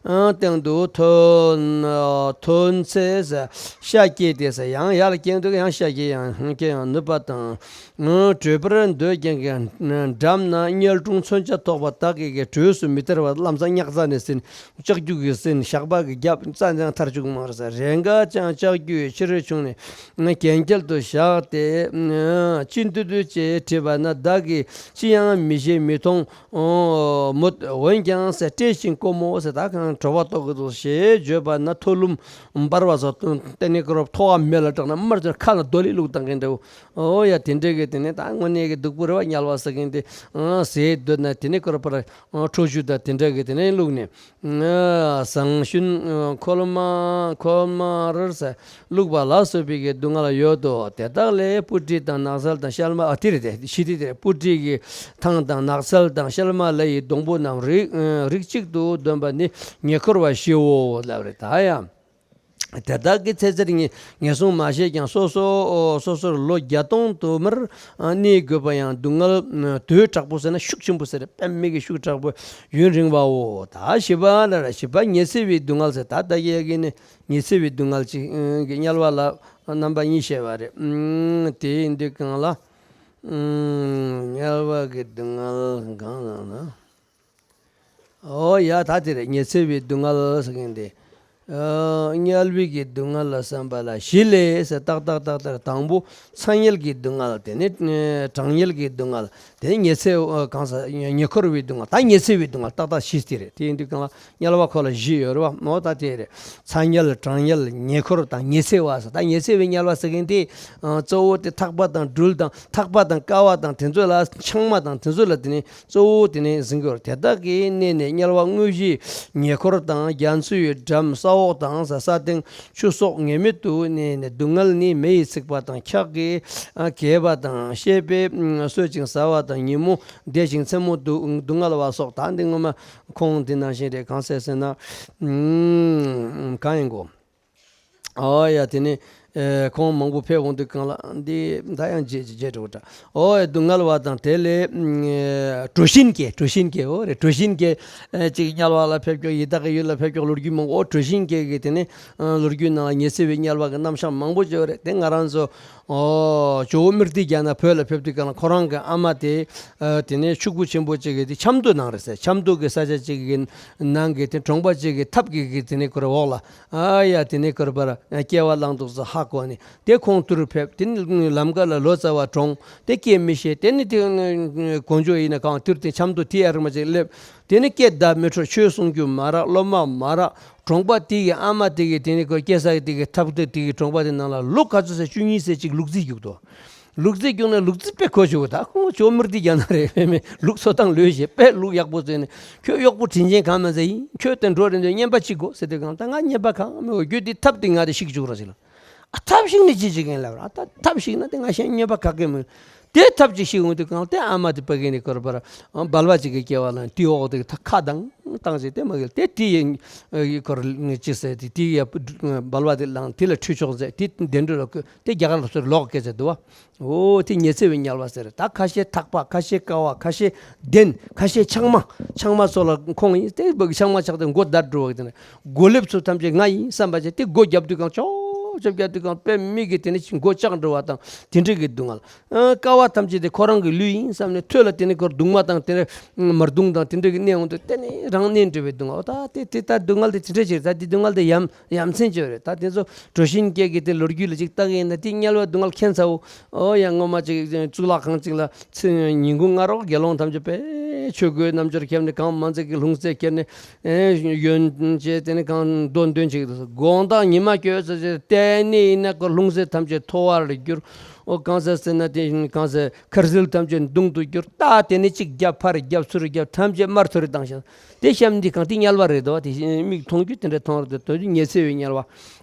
སྟེང་དུ་ཐོན་ཐོན་ཚེ་ཤ་སྐྱེས་ཏེ་ཟེར། ཡང་ཡར་སྐྱེས་འདུག་ཡང་ཤ་སྐྱེས་ཡང་སྐྱེས་ཡང་ནུས་པ་དང་། བྲོས་པར་འདོད་ཀྱང་གི་འགྲམ་ན་གཉལ་དྲུང་མཚོན་ཆ་ཐོགས་པ་དག་གིས་གི་བྲོས་སུ་མི་སྟེར་བར་ལམ་སང་ཉག་རྩ་ནས་ཟིན། ལྕགས་ཀྱུ་གིས་ཟིན། ཞགས་པ་གིས་བརྒྱབ། རྩ་ནས་ཐར་བཅུག་མང་རེད་ཟེར། རེས་འགའ་ཀྱང་ལྕགས་ཀྱུས་ཕྱི་རོལ་ཕྱུང་ནས་གན་རྐྱལ་དུ་བཞག་སྟེ། ཅི་འདོད་འདོད་ཅེས་དྲིས་པ་ན། བདག་གིས་ཅི་ཡང་མི་ཤེས་མི་མཐོང་མོད། འོན་ཀྱང་ཟེར། བཀྲེས་ཤིང་ཀོ་མོ་ཟེར། ད་གང་གྲོད་པ་ལྟོགས་ཀྱི་འདུག་ཞེས་བརྗོད་པ་ན། ཐོ་ལུམ་འབར་བ་སོགས་བཏོན་ཏེ་ནི་ཀོ་རོབ་ཐོ་བ་མེ་ལ་དྲངས་ན་དམར་ཅོར་ཁ་ལ་རྡོ་ལི་བླུགས་བཏང་མཁན་འདྲ་བོ། ཨོ་ཡ། དེ་འདྲ་གི་དེ་ནས་ད་དངོས་གནས་ཀྱི་སྡུག་པོ་རེད་བ། དམྱལ་བ་ཟེར་མཁན་དེ། ཨ། ཟས་འདོད་ན་དེ་ནས་ཀོ་རོབ་པར། ཨ། ཁྲོ་ཆུ་དང་དེ་འདྲ་གི་དེ་ནས་བླུགས་ནས། ཨ། ཟངས་ཞུན། ཨ། ཁོལ་མ་ཁོལ་མ་རར་ཟེར་བླུགས་པ་ལ་སོགས་པའི་གི་སྡུག་བསྔལ་ཡོད་དོ། དེ་དག་ལས་སྤུ་གྲི་དང་ནགས་ཚལ་དང་ཤལ་མ། ཨ། དེ་རེད་དེ། ཤི་དེ་དེ་རེད། སྤུ་གྲི་གི་ཐང་དང་ནགས་ཚལ་དང་ཤལ་མ་ལ་ཡི་སྡོང་པོ་རྣམས་རིགས། ཨ། རིགས་གཅིག་ཏུ་འདོན་པ་ནི་ཉེ་འཁོར་བ་བཞིའོ་ལབ་རེད། ད་ཡང་། དེ་དག་གི་ཚེ་ཚེར་ངེས་ངེས་བཟུང་མ་བྱས་ཀྱང་། སོ་སོ་སོ་སོར་ལོ་བརྒྱ་སྟོང་དུ་མར་གནས་དགོས་པ་ཡང་སྡུག་བསྔལ་དོད་དྲག་པོ་ཟེར་ན་ཤུགས་ཆེན་པོ་ཟེར། དཔེ་མི་སྲིད་ཤུགས་དྲག་པོ་ཡུན་རིང་བའོ། ད་བཞི་པ་ལ་ར། བཞི་པ་ཉི་ཚེ་བའི་སྡུག་བསྔལ་ཟེར། ད་ལྟ་ཡ་གི་ནི་ཉི་ཚེ་བའི་སྡུག་བསྔལ་ཅིག་གི་དམྱལ་བ་ལ་རྣམ་པ་གཉིས་བཤད་པ་རེད། དེ་ཡིན་དུས་གང་ལ། དམྱལ་བ་གི་སྡུག་བསྔལ་གང་ལ་ན། ཨོ་ཡ། ད་དེ་རེད། ཉི་ཚེ་བའི་སྡུག་བསྔལ་ཟེར་མཁན་དེ། ཨ། དམྱལ་བའི་གི་སྡུག་བསྔལ་ལ་བསམ་པ་ལ་བཞི་ལས་ཟེར། ཏག་ཏག་ཏག་ཏག་དང་པོ་ཚ་དམྱལ་གྱི་སྡུག་བསྔལ། དེ་ནས་གྲང་དམྱལ་གྱི་སྡུག་བསྔལ། དེ་ནས་ཉི་ཚེ། ཨ། གང་ཟེར། ཉེ་འཁོར་བའི་སྡུག་བསྔལ། ད་ཉི་ཚེ་བའི་སྡུག་བསྔལ། ཏག་ཏག་བཞི་དེ་རེད། དེ་ཡིན་དུས་གང་ལ་དམྱལ་བ་ཁོ་ལ་བཞི་ཡོད་རེད་བ། ཨོ་ད་དེ་རེད། ཚ་དམྱལ། གྲང་དམྱལ། ཉེ་འཁོར་དང་ཉི་ཚེ་བ་ཟེར། ད་ཉི་ཚེ་བའི་དམྱལ་བ་ཟེར་མཁན་དེ། ཨ། གཙོ་བོ་དེ་ཐག་པ་དང་སྦྲུལ་དང་། ཐག་པ་དང་ཀ་བ་དང་དེ་ཚོ་ལ། ཆང་མ་དང་དེ་ཚོ་ལ་དེ་ནས་གཙོ་བོ་དེ་ནས་ཟིན་གྱི་ཡོད་རེད། དེ་དག་གི་གནས་ནས་དམྱལ་བ་དངོས་གཞི་ཉེ་འཁོར་དང་། རྒྱ་མཚོའི་འགྲམ། ས་འོག་དང་ས་སྟེང་ཆུ་སོགས་ངེས་མེད་དུ་གནས་ནས། སྡུག་བསྔལ་ནི་མེ་ཡིས་ཚིག་པ་དང་། འཁྱག་གིས་གས་པ་དང་། བཤད་པས་གསོད་ཅིང་ཟ་བ་དང་། ཉིན་མོ་བདེ་ཞིང་མཚན་མོ་སྡུག་སྡུག་བསྔལ་བ་སོགས། ད་འདི་ངོ་མ་ཁོང་འདི་ནང་བཞིན་རེད། གང་ཟེར་ཟེར་ན། ཨུམ། གང་ཡིན་གོ། ཨོ་ཡ། དེ་ནས། ཨེ། ཁོང་མང་པོ་ཕེབས་འོང་དུས་གང་ལ་འདི་ད་ཡང་རྗེས་རྗེས་འགྲོ་འདྲ། ཨོ་ཡ། སྡུག་བསྔལ་བ་དང་། དེ་ལས། ཨེ། གྲོ་བཞིན་སྐྱེས། གྲོ་བཞིན་སྐྱེས། ཨོ་རེད། གྲོ་བཞིན་སྐྱེས། ཨེ། ཅིག་དམྱལ་བ་ལ་ཕེབས་ཀྱོག་ཡི་དྭགས་ཀྱི་ཡུལ་ལ་ཕེབས་ཀྱོག་ལོ་རྒྱུས་མང་པོ། ཨོ་གྲོ་བཞིན་སྐྱེས་ཀྱི་དེ་ནས། ཨ། ལོ་རྒྱུས་ནང་ལ་ཉི་ཚེ་བའི་དམྱལ་བ་གི་རྣམ་གཞག་མང་པོ་བརྗོད་རེད། དེ་ང་རང་ཚོ། ཨོ། ཇོ་བོ་རྨིར་ཏི་རྒྱ་ནག་བོད་ལ་ཕེབས་དུས་གང་ལ་ཁོ་རང་གི་ཨ་མ་དེ། ཨ། དེ་ནས་ཕྱུག་པོ་ཆེན་པོ་ཅིག་གི་དེ་ཆབ་མདོ་ནང་རེད་ཟེར། ཆབ་མདོ་གི་ས་ཆ་ཅིག་གི་ནང་གི་དེ་གྲོང་པ་ཅིག་གི་ཐབ་ཀྱི་གི་དེ་ནས་ཁོ་ར་འོག་ལ། ཨ་ཡ། དེ་ནས་ཁོ་ར་བར་སྐྱེ་བ་བླངས་འདུག་ཟེར་ཧ་གོ་ནས། དེ་ཁོང་ཏུར་ཕེབས། དེ་ནས་ལམ་ཀ་ལ་ལོ་ཙཱ་བ་གྲོངས། དེ་སྐྱེ་མི་ཤེས། དེ་ནས་དེ་དཀོན་མཆོག་ཡིན་ན་གང་ཏུར་དེ་ཆབ་མདོ་དེ་ཨ་རི་མ་ཅིག་སླེབས། དེ་ནས་སྐད་བརྡ་མི་འཕྲོད། ཆོས་གསུང་རྒྱུ་མ་རག། སློབ་མ་མ་རག། གྲོང་པ་དེ་ཡི་ཨ་མ་དེ་གི་དེ་ནས་ཁོ་སྐྱེ་ས་གི་དེ་གི་ཐབ་དེ་དེ་གི་གྲོང་པ་དེ་ནང་ལ་ལོ་ག་ཚོད་ཟེར་བཅུ་གཉིས་ཟེར་ཅིག་ལུག་རྫི་རྒྱུགས་འདུག་ལུག་རྫི་རྒྱུགས་ནས་ལུག་རྫི་དཔེ་གོ་ཆོག་གི། ད་ཁོང་ཇོ་བོ་རྨིར་ཏི་རྒྱ་ནག་རེད། ཕེ་མེ་ལུག་འཚོ་སྟངས་ལོས་ཤེས། དཔེ་ལུག་ཡག་པོ་བཙལ་ནས། ཁྱོད་གཡོག་པོ་དྲིན་ཆེན་གང་མ་ཟེར་ཡིན། ཁྱོད་དེ་འགྲོ་རན་དུས་རྔན་པ་གཅིག་དགོས་ཟེར་དུས་གང་ལ། ད་ང་རྔན་པ་གང་མི་དགོས། རྒྱུ་དེ་ཐབ་དེ་ང་དེ་བཤིག་བཅུག་རོགས་ཟེར་ལ། ཨ། ཐབ་བཤིག་ནས་ཅི་བྱེད་མཁན་ལབ་ར། ཨ། ད་ཐབ་བཤིག་ན་དེ་ང་ཤེས་རྔན་པ་ག་གེ་མི། དེ་ཐབ་ཅིག་བཤིག་འོང་དུས་གང་ལ། དེ་ཨ་མ་དེ་ཕ་གི་ནས་ཁོ་ར་བར་སྦལ་པ་ཅིག་གི་སྐྱེ་བ་བླངས། དེའི་འོག་དེ་ཁ་གདངས་བཏང་ཟེར། དེ་མ་གི་དེ་དེ་ཡི་ཁོ་ར་ཅི་ཟེར། དེ་དེ་ཡ་སྦལ་པ་དེ་བླངས། དེ་ལ་ཁྲུས་ཆོག་ཟེར། དེ་བདེ་འགྲོ་ལ་བཀོད། དེ་རྒྱ་གར་ལ་ཚུར་ལོག་སྐད་ཆ་འདུག་བ། ཨོ་དེ་ཉི་ཚེ་བའི་དམྱལ་བ་ཟེར། ད་ཁ་ཤས་ཐག་པ། ཁ་ཤས་ཀ་བ། ཁ་ཤས་གདན། ཁ་ཤས་ཆང་མ། ཆང་མ་སོགས་ལ་ཁོང་ཡིན་ཏེ། ཆང་མ་ཆགས་ཏེ་མགོ་བརྡར་འགྲོ་བ་གི་དེ་ནས་སྒོ་ལེབ་ཚོ་ཐམས་ཅད་ང་ཡིན་བསམ་པ་བྱས་ཏེ་སྒོ་བརྒྱབ་དུས་གང་ཅོག་ཆོབ་རྒྱག་དུས་གང་དཔེ་མི་གི་དེ་ནི་མགོ་བཅག་འགྲོ་བ་དང་དེ་འདྲ་གི་སྡུག་བསྔལ། ཨ་ཀ་བ་ཐམས་ཅད་དེ་ཁོ་རང་གི་ལུས་ཡིན་བསམ་ནས་ཐོད་ལ་དེ་ནི་ཁོར་གདུང་མ་དང་དེ་ནི་མར་གདུང་དང་དེ་འདྲ་གི་གནས་འོང་དུས་དེ་ནི་རང་གནས་འགྲོ་བའི་སྡུག་བསྔལ། ད་དེ་དེ་ད་སྡུག་བསྔལ་དེ་དེ་འདྲ་ཅིག་རེད། ད་དེ་སྡུག་བསྔལ་དེ་ཡ་ཡ་མཚན་ཅིག་རེད། ད་དེ་ཚོ་གྲོ་ཞིན་སྐྱེས་ཀྱི་དེ་ལོ་རྒྱུས་ལ་ཅིག་བལྟ་གི་ཡིན་ན་དེ་དམྱལ་བའི་སྡུག་བསྔལ་མཁྱེན་ཚར་བོ། ཨོ་ཡ་སྔོན་མ་ཅིག་གཙུག་ལག་ཁང་ཅིག་ལ་ཚེ་ཉིན་གུང་སྔ་དྲོ་དགེ་སློང་ཐམས་ཅད་པས་ཆོས་གོས་རྣམ་འབྱོར་ཁྱེར་ནས་གང་མང་ཚད་ཀྱི་ལྷུང་བཟེད་ཁྱེར་ནས་ཨེ་ཡོན་བྱས་དེ་ནས་གང་མདོ་འདོན་ཅིག་དགོང་དག་ཉི་མ་བསྐྱོད་ཚར་ཅིག་བལྟས་ནས་ཡིན་ན་ཁོ་ལྷུང་བཟེད་ཐམས་ཅད་མཐོ་བར་གྱུར། ཨོ་གང་ཟེར་ཟེར་ན་དེ་གང་ཟེར་ཁར་ཟིལ་ཐམས་ཅད་མདུང་དུ་གྱུར། ད་དེ་ནས་གཅིག་རྒྱབ་ཕར་རྒྱབ་ཚུར་རྒྱབ་ཐམས་ཅད་དམར་ཐོར་བཏང་ཤག་དེ་བཤམས་འདི་གང་དེ་དམྱལ་བ་རེད་དོ། དེ་མིག་མཐོང་རྒྱུ་དེ་འདྲ་མཐོང་རེད་དོ། དོན་རྒྱུ་ཉི་ཚེ་བའི་དམྱལ་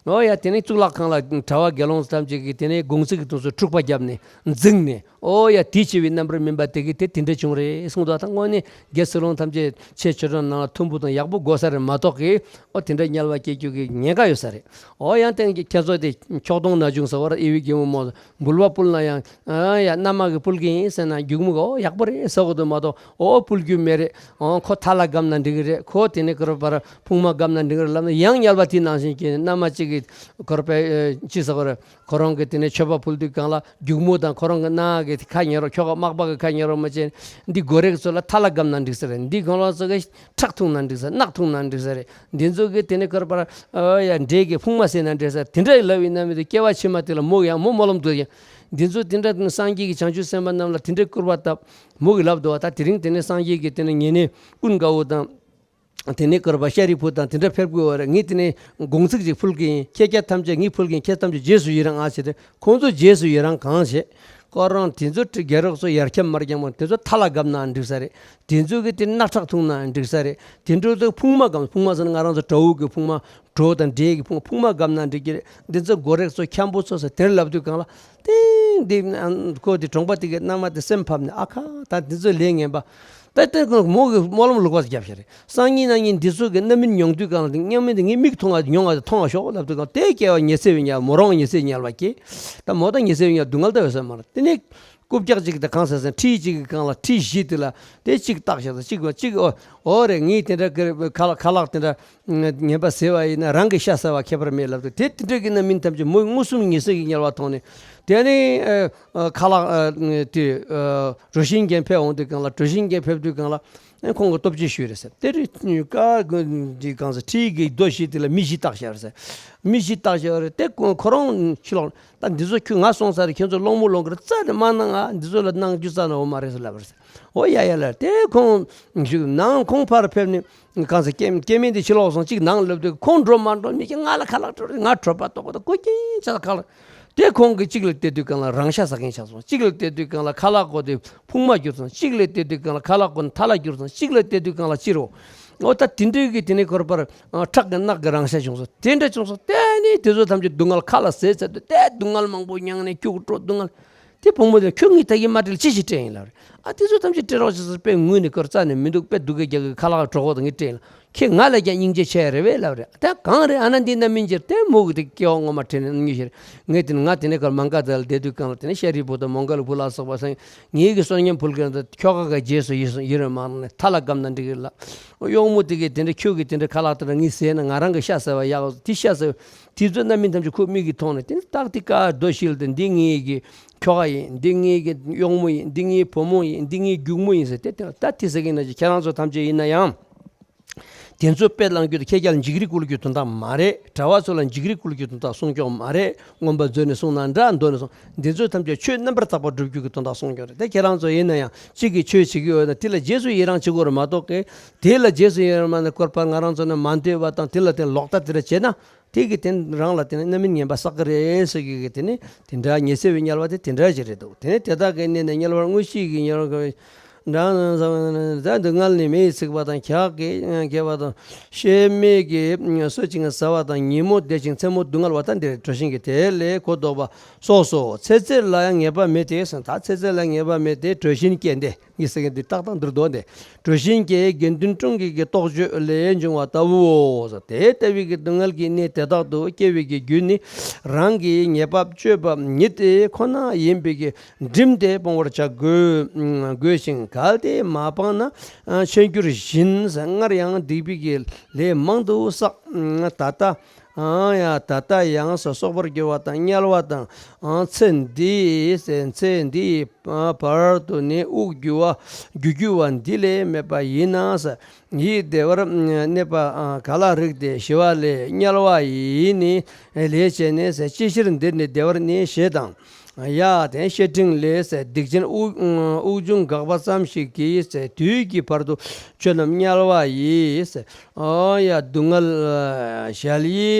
བ། ཨོ་ཡ་དེ་ནས་གཙུག་ལག་ཁང་ལ་གྲྭ་པ་དགེ་སློང་ཐམས་ཅད་ཀྱིས་དེ་ནས་དགོང་ཚིགས་ཀྱི་དུས་སུ་འཁྲུག་པ་བརྒྱབ་ནས་འཛིང་ནས། ཨོ་ཡ་དེ་འཆི་བའི་རྣམ་པར་སྨིན་པ་དེ་གིས་དེ་དེ་འདྲ་བྱུང་རེད་གསུངས་འདུག་ད་དངོས་གནས་དགེ་ཚུལ་སློང་ཐམས་ཅད་ཆོས་ཆོས་གྲོགས་ནང་ལ་མཐུན་པོ་དང་ཡག་པོ་དགོས་ས་རེད་མ་གཏོགས་ཀྱི་ཨོ་དེ་འདྲ་དམྱལ་བ་སྐྱེ་རྒྱུ་གི་ཉེན་ཁ་ཡོད་ས་རེད། ཨོ་ཡང་དེང་གི་ཁྱེད་ཚོ་དེ་ཁྱོག་གདོང་ན་བྱུང་ཟེར་བར་ཨེ་བི་རྒན་མོ་མོ་འབུལ་བ་ཕུལ་ན་ཡང་ཨ་ཡ་མནའ་མ་གིས་ཕུལ་གི་ཡིན་ཟེར་ན་སྒྱུག་མོ་གིས་ཨོ་ཡག་པོ་རེད་ཟེར་གི་འདུག་མ་གཏོགས་ཨོ་ཕུལ་རྒྱུ་མེད་རེད། ཨོ་ཁོ་ཐ་ལ་བསྒམ་ན་འགྲིག་གི་རེད། ཁོ་དེ་ནས་ཁོ་ར་བར་ཕུང་མ་བསྒམ་ན་འགྲིག་གི་རེད་ལབ་ན་ཡང་དམྱལ་བ་དེ་ནང་བཞིན་གྱི་མནའ་མ་གཅིག་གིས་ཁོ་ར་པའི་ཅི་ཟེར་གི་རེད། ཁོ་རང་གིས་དེ་ནས་མཆོད་པ་ཕུལ་དུས་སྒང་ལ་སྒྱུག་མོ་དང་ཁོ་རང་གི་མནའ་གི་ཁ་ཉན་རོགས་ཁྱོ་ག་མག་པ་གི་ཁ་ཉན་རོགས་མ་བྱས། འདི་སྒོ་རེག་ཚོ་ལ་ཐ་ལ་བསྒམ་ན་འགྲིག་ས་རེད། འདི་གང་ལ་ཚོ་གི་ཁྲག་འཐུང་ན་འགྲིག་ས་རེད། རྣག་འཐུང་ན་འགྲིག་ས་རེད། འདི་ཚོ་གི་དེ་ནས་ཁོ་ར་པར་ཨ་ཡ་འདྲེ་གི་ཕུང་མ་ཟོས་ན་འགྲིག་ས་རེད། དེ་འདྲ་ལབ་ཡིན་ན་མི་འདུག་སྐྱེ་བ་ཕྱི་མ་དེ་ལ་མོ་ཡང་མོ་སྨོན་ལམ་འདུག་ཡང་འདི་ཚོ་དེ་འདྲ་སངས་རྒྱས་ཀྱི་བྱང་ཆུབ་སེམས་དཔའ་རྣམས་ལ་དེ་འདྲའི་སྐུར་པ་བཏབ་མོ་གི་ལབ་འདུག་བ། ད་དེ་རིང་དེ་ནས་སངས་རྒྱས་ཀྱི་དེ་ནས་ཉེ་གནས་ཀུན་དགའ་བོ་དང་། དེ་ནས་སྐོར་པ་ཤཱ་རིའི་བུ་དང་དེ་འདྲ་ཕེབས་དགོས་པ་རེད། ངས་དེ་ནས་དགོངས་ཚིག་ཅིག་ཕུལ་གི་ཡིན། ཁྱེད་ཅག་ཐམས་ཅད་ངས་ཕུལ་གི་ཡིན། ཁྱེད་ཐམས་ཅད་རྗེས་སུ་ཡི་རང་ཨ་ཟེར་ཏེ། ཁོང་ཚོ་རྗེས་སུ་ཡི་རང་གང་བྱེད། ཁོ་རང་དེ་ཚོ་ཁྲི་རྒྱལ་རོགས་ཚོ་ཡར་འཁྱམས་མར་འཁྱམས་དེ་ཚོ་ཐ་ལ་བསྒམ་ན་འགྲིག་ས་རེད། དེ་ཚོ་གི་དེ་རྣག་ཁྲག་འཐུང་ན་འགྲིག་ས་རེད། དེ་འདྲ་ཚོ་ཕུང་མ་བསྒམ། ཕུང་མ་ཟེར་ན་ང་རང་ཚོ་དགྲ་བོ་གི་ཕུང་མ། གྲོགས་དང་འདྲེ་གི་ཕུང་ཕུང་མ་བསྒམ་ན་འགྲིག་གི་རེད། འདི་ཚོ་སྒོ་རེག་ཚོ་འཁྱམ་པོ་ཚོ་ཟེར་དེར་ལབ་དུས་སྒང་ལ། ཏིང་འདི་ཁོ་དེ་གྲོང་པ་དེ་གི་མནའ་མ་དེ་སེམས་ཕམ་ནས་ཨ་ཁ་ད་འདི་ཚོ་ལས་ངན་པ། ད་ལྟ་ཁོ་མོ་གི་སྨོན་ལམ་ལུག་པ་ཞིག་བརྒྱབ་ཤག་རེད། སང་ཉིན་གནངས་ཉིན་འདི་ཚོ་གི་རྣམ་སྨིན་མྱོང་དུས་སྒང་ལ་དེ་མཉམ་མིན་དེ་ངའི་མིག་མཐོང་བ་མྱོང་བ་དེ་མཐོང་བ་ཤོག་ལབ་དུས་སྒང་དེ་སྐྱེ་བ་ཉི་ཚེ་བའི་དམྱལ་བ། མོ་རང་ཉི་ཚེ་དམྱལ་བ་སྐྱེ། ད་མོ་ད་ཉི་ཚེ་བའི་དམྱལ་སྡུག་བསྔལ་ད་ཡོད་ས་མ་རེད། དེ་ནས་རྐུབ་བཀྱག་ཅིག་དང་གང་ཟེར་ཟེར་ཁྲི་གཅིག་གི་སྒང་ལ་ཁྲི་བཞི་དེ་ལ་དེ་གཅིག་བཏགས་ཤག་ད་གཅིག་བ་གཅིག་ཨོ་ཨོ་རེད། ངས་དེ་འདྲ་ཁ་ལག་ཁ་ལག་དེ་འདྲ། ངན་པ་ཟས་པ་ཡིན་ན་རང་གི་ཤ་ཟ་བ་ཁྱད་པར་མེད་ལབ་འདུག་དེ་དེ་འདྲ་གི་རྣམ་སྨིན་ཐམས་ཅད་མོས་མངོན་སུམ་ཉི་ཟེར་གྱི་དམྱལ་བ་མཐོང་ནས། དེ་ནས་ཨ་ཨ་ཁ་ལག་ཨ་དེ་ཨ་གྲོ་ཞིན་རྒན་ཕེབས་འོང་དུས་སྒང་ལ་གྲོ་ཞིན་རྒན་ཕེབས་དུས་སྒང་ལ་ཨ་ཁོང་གི་སྟོབས་ཆེ་ཤོས་རེད་ཟེར། དེ་རེད། ཀ་གི་གང་ཟེར་ཁྲི་གི་རྡོ་བཞི་དེ་ལ་མི་བཞི་བཏགས་བཞག་རེད་ཟེར། མི་བཞི་བཏགས་བཞག་རེད། དེ་ཁོ་ཁོ་རང་ཕྱི་ལོགས་ད་འདི་ཚོ་ཁྱོད་ང་སོང་ས་རེད། ཁྱོད་ཚོ་སློང་མོ་སློང་གི་རེད། རྩ་ནས་མ་གནང་ང་། འདི་ཚོ་ལ་གནང་རྒྱུ་རྩ་ནས་འོ་མ་རེད་ཟེར་ལབ་རེད་ཟེར། འོ་ཡ་ཡ་ལ་དེ་ཁོང་ཞིག་ནང་ཁོང་ཕར་ཕེབས་ནས། གང་ཟེར་སྐྱེ་སྐྱེ་དམན་དེ་ཕྱི་ལོགས་སོང་གཅིག་ནང་སླེབས་དུས་ཁོང་འགྲོ་མ་འགྲོ་མི་ཤེས། ང་ལ་ཁ་ལག་སྤྲོད་རེད། ང་གྲོད་པ་ལྟོགས་པ་དང་ཁོ་སྐྱིན་ཆགས་ཁ་ལག་དེ་ཁོང་གིས་གཅིག་ལ་བལྟས་དུས་སྒང་ལ་རང་ཤ་ཟ་མཁན་ཆགས་སོང་། གཅིག་ལ་བལྟས་དུས་སྒང་ལ་ཁ་ལག་གོ་དེ་ཕུང་མ་གྱུར་སོང་། གཅིག་ལ་བལྟས་དུས་སྒང་ལ་ཁ་ལག་གོ་ཐ་ལ་གྱུར་སོང་། གཅིག་ལ་བལྟས་དུས་སྒང་ལ་ཅི་རོ། འོ་ད་དེ་འདྲའི་གི་དེ་ནས་ཁོར་པར་ཁྲག་གི་རྣག་གི་རང་ཤ་བྱུང་སོང་། དེ་འདྲ་བྱུང་སོང་། དེ་ནས་དེ་ཚོ་ཐམས་ཅད་སྡུག་བསྔལ་ཁ་ལ་ཟས་ཚར་དུས་དེ་སྡུག་བསྔལ་མང་པོ་མྱངས་ནས་སྐྱུག་བྲོ་སྡུག་བསྔལ། དེ་བུ་མོ་དེ་ཁྱོད་ངའི་ད་གིན་མ་སྤྲད་ལ་ཅི་ཞིག་སྤྲད་ཡིན་ལབ་རེད། ཨ་དེ་ཚོ་ཐམས་ཅད་སྤྲད་རོགས་བྱེད་ཟེར་དཔེ་ངུས་ནས་ཁོར་རྩ་ནས་མི་འདུག་དཔེ་སྡུག་གི་རྒྱག་གི་ཁ་ལག་གྲོད་ཁོག་དང་ངས་སྤྲད་ཡིན་ལ། ཁྱེད་ང་ལ་ཀྱང་སྙིང་རྗེ་ཆེ་རེད་བས་ལབ་རེད། ད་གང་རེད་ཨ་ན་འདི་རྣམ་སྨིན་གྱི་དེ་མོ་གི་དེ་སྐྱེ་བ་སྔོན་མ་དྲན་ནས་ངུས་ཤེར། ངས་དེ་ནས་ང་དེ་ནས་ཁར་མང་ག་དེ་ལ་བསྡད་དུས་སྒང་ལ་དེ་ནས་ཤཱ་རིའི་བུ་དང་མོའུ་འགལ་བུ་ལ་སོགས་པ་སང་ངེད་ཀྱི་བསོད་སྙོམས་ཕུལ་གི་ཁྱོ་ག་ག་རྗེས་སུ་ཡི་ཡི་རེ་མ་ནས་ཐ་ལ་བསྒམ་ན་འགྲིག་གི་ལ། གཡོག་མོ་དེ་གིས་དེ་འདྲ་ཁྱོད་ཀྱིས་དེ་འདྲ་ཁ་ལག་དེ་འདྲ་ངས་ཟས་ན་ང་རང་གི་ཤ་ཟ་བ་ཡག་དེ་ཤ་ཟ་དེ་ཚོ་རྣམ་སྨིན་ཐམས་ཅད་ཁོ་མིག་གིས་མཐོང་ནས་དེ་ནས་ཏག་ཏི་ཀ་རྡོ་ཤིལ་དེ་འདི་ངའི་གི་ཁྱོ་ག་ཡིན། འདི་ངའི་གི་གཡོག་མོ་ཡིན། འདི་ངའི་བུ་མོ་ཡིན། འདི་ངའི་སྒྱུག་མོ་ཡིན་ཟེར་ཏེ་དེ་ད་དེ་ཟེར་གི་ན་ཅི་ཁྱེད་རང་ཚོ་ཐམས་ཅད་ཡིན་ན་ཡང་། དེ་ཚོ་དཔེ་བླང་རྒྱུ་དེ་ཁྱེད་ཅག་ལ་འཇིགས་རིགས་བསྐུལ་རྒྱུ་དོན་དག་མ་རེད། གྲྭ་བ་ཚོ་ལ་འཇིགས་རིགས་བསྐུལ་རྒྱུ་དོན་དག་སྲུང་སྐྱོང་མ་རེད། མངོན་པ་མཛོད་ནས་གསུངས་ན་འདྲ་མདོ་ནས་གསུངས་འདི་ཚོ་ཐམས་ཅད་ཆོས་རྣམ་པར་དག་པ་སྒྲུབ་རྒྱུ་གི་དོན་དག་སྲུང་སྐྱོང་རེད། དེ་ཁྱེད་རང་ཚོ་ཡིན་ན་ཡང་གཅིག་གིས་ཆོས་བྱེད་ཀྱི་ཡོད་ན་དེ་ལ་རྗེས་སུ་ཡི་རང་བྱེད་དགོས་རེད་མ་གཏོགས་ཀི་དེ་ལ་རྗེས་སུ་ཡི་རང་མ་ནས་སྐོར་པ་ང་རང་ཚོ་ནས་མ་འདོད་པ་དང་དེ་ལ་དེ་ལོག་ལྟ་དེ་འདྲ་བྱས་ན། དེ་གི་དེ་རང་ལ་དེ་ནི་རྣམ་སྨིན་ངན་པ་བསགས་ཀྱི་རེད་ཟེར་གི་གི་དེ་ནི་དེ་འདྲ་ཉི་ཚེ་བའི་དམྱལ་བ་དེ་དེ་འདྲ་ཞིག་རེད་འདུག་དེ་ནི་དེ་དག་གི་གནས་ནས་དམྱལ་བར་དངོས་གཞི་གི་དམྱལ་བ་གི་འདྲ་ཟ་བ་ནི་ད་སྡུག་བསྔལ་ནི་མེ་ཡིས་ཚིག་པ་དང་ཁྱག་གིས་གས་པ་དང་ཤེད་མེད་ཀྱི་གསོད་ཅིང་ཟ་བ་དང་ཉིན་མོ་བདེ་ཞིང་མཚན་མོ་སྡུག་བསྔལ་བ་དང་འདིར་གྲོ་ཞིང་གི་དེ་ལས་གོ་ལྡོག་པ་སོགས་སོ། ཚེ་ཚད་ལ་ཡང་ངེས་པ་མེད་དེ་ཟེར། ད་ཚེ་ཚད་ལ་ངེས་པ་མེད་དེ་གྲོ་ཞིན་སྐྱེས་འདི། ངས་ཟེར་མཁན་འདི་ཏག་ཏག་འདིར་འདུག་སྟེ། གྲོ་ཞིན་སྐྱེས་དགེ་འདུན་ཀྲུང་གི་གི་རྟོགས་བརྗོད་ལས་འབྱུང་བ་ལྟ་བུའོ། དེ་ལྟ་བུའི་གི་སྡུག་བསྔལ་གྱི་གནས་དེ་དག་ཏུ་སྐྱེ་བའི་གི་རྒྱུ་ནི་རང་གི་ཉེས་པ་སྤྱོད་པ་ཉིད་དེ་ཁོ་ན་ཡིན་པའི་གི་བསྒྲིམས་ཏེ་སྤོང་བར་བྱ་དགོས་དགོས་ཤིང་། གལ་ཏེ་མ་སྤངས་ན་འཆད་འགྱུར་བཞིན་སྔར་ཡང་སྡིག་པའི་གི་ལས་མང་དུ་བསགས། ད་ལྟ་ ཨང་ཡང་ད་ལྟ་ཡང་སོ་སོག་པར་འགྱུར་བ་དང་དམྱལ་བ་དང་། ཨང་ཚེ་འདིའི་ཚེ་འདིའི་བར་དུ་ནི་དབུགས་རྒྱུ་བ་རྒྱུ་རྒྱུ་བ་འདི་ལས་མེད་པ་ཡིན་ན། ཡིད་བདེ་བར་གནས་པ་ག་ལ་རིགས་ཏེ་ཞི་བ་ལས་དམྱལ་བ་ཡིས་ནི་ལས་བྱས་ནས། ཅི་ཕྱིར་འདིར་ནི་བདེ་བར་གནས་ཞེས་དང་། ཡ་དེ་བཤེས་སྤྲིང་ལས་སྡིག་ཅན་དབུགས་དབུགས་འབྱུང་འགག་པ་ཙམ་ཞིག་གིས་དུས་ཀྱི་བར་དུ་ཆོས་རྣམས་དམྱལ་བ་ཡིས། ཨོ་ཡ་སྡུག་བསྔལ་ཞལ་ཡི་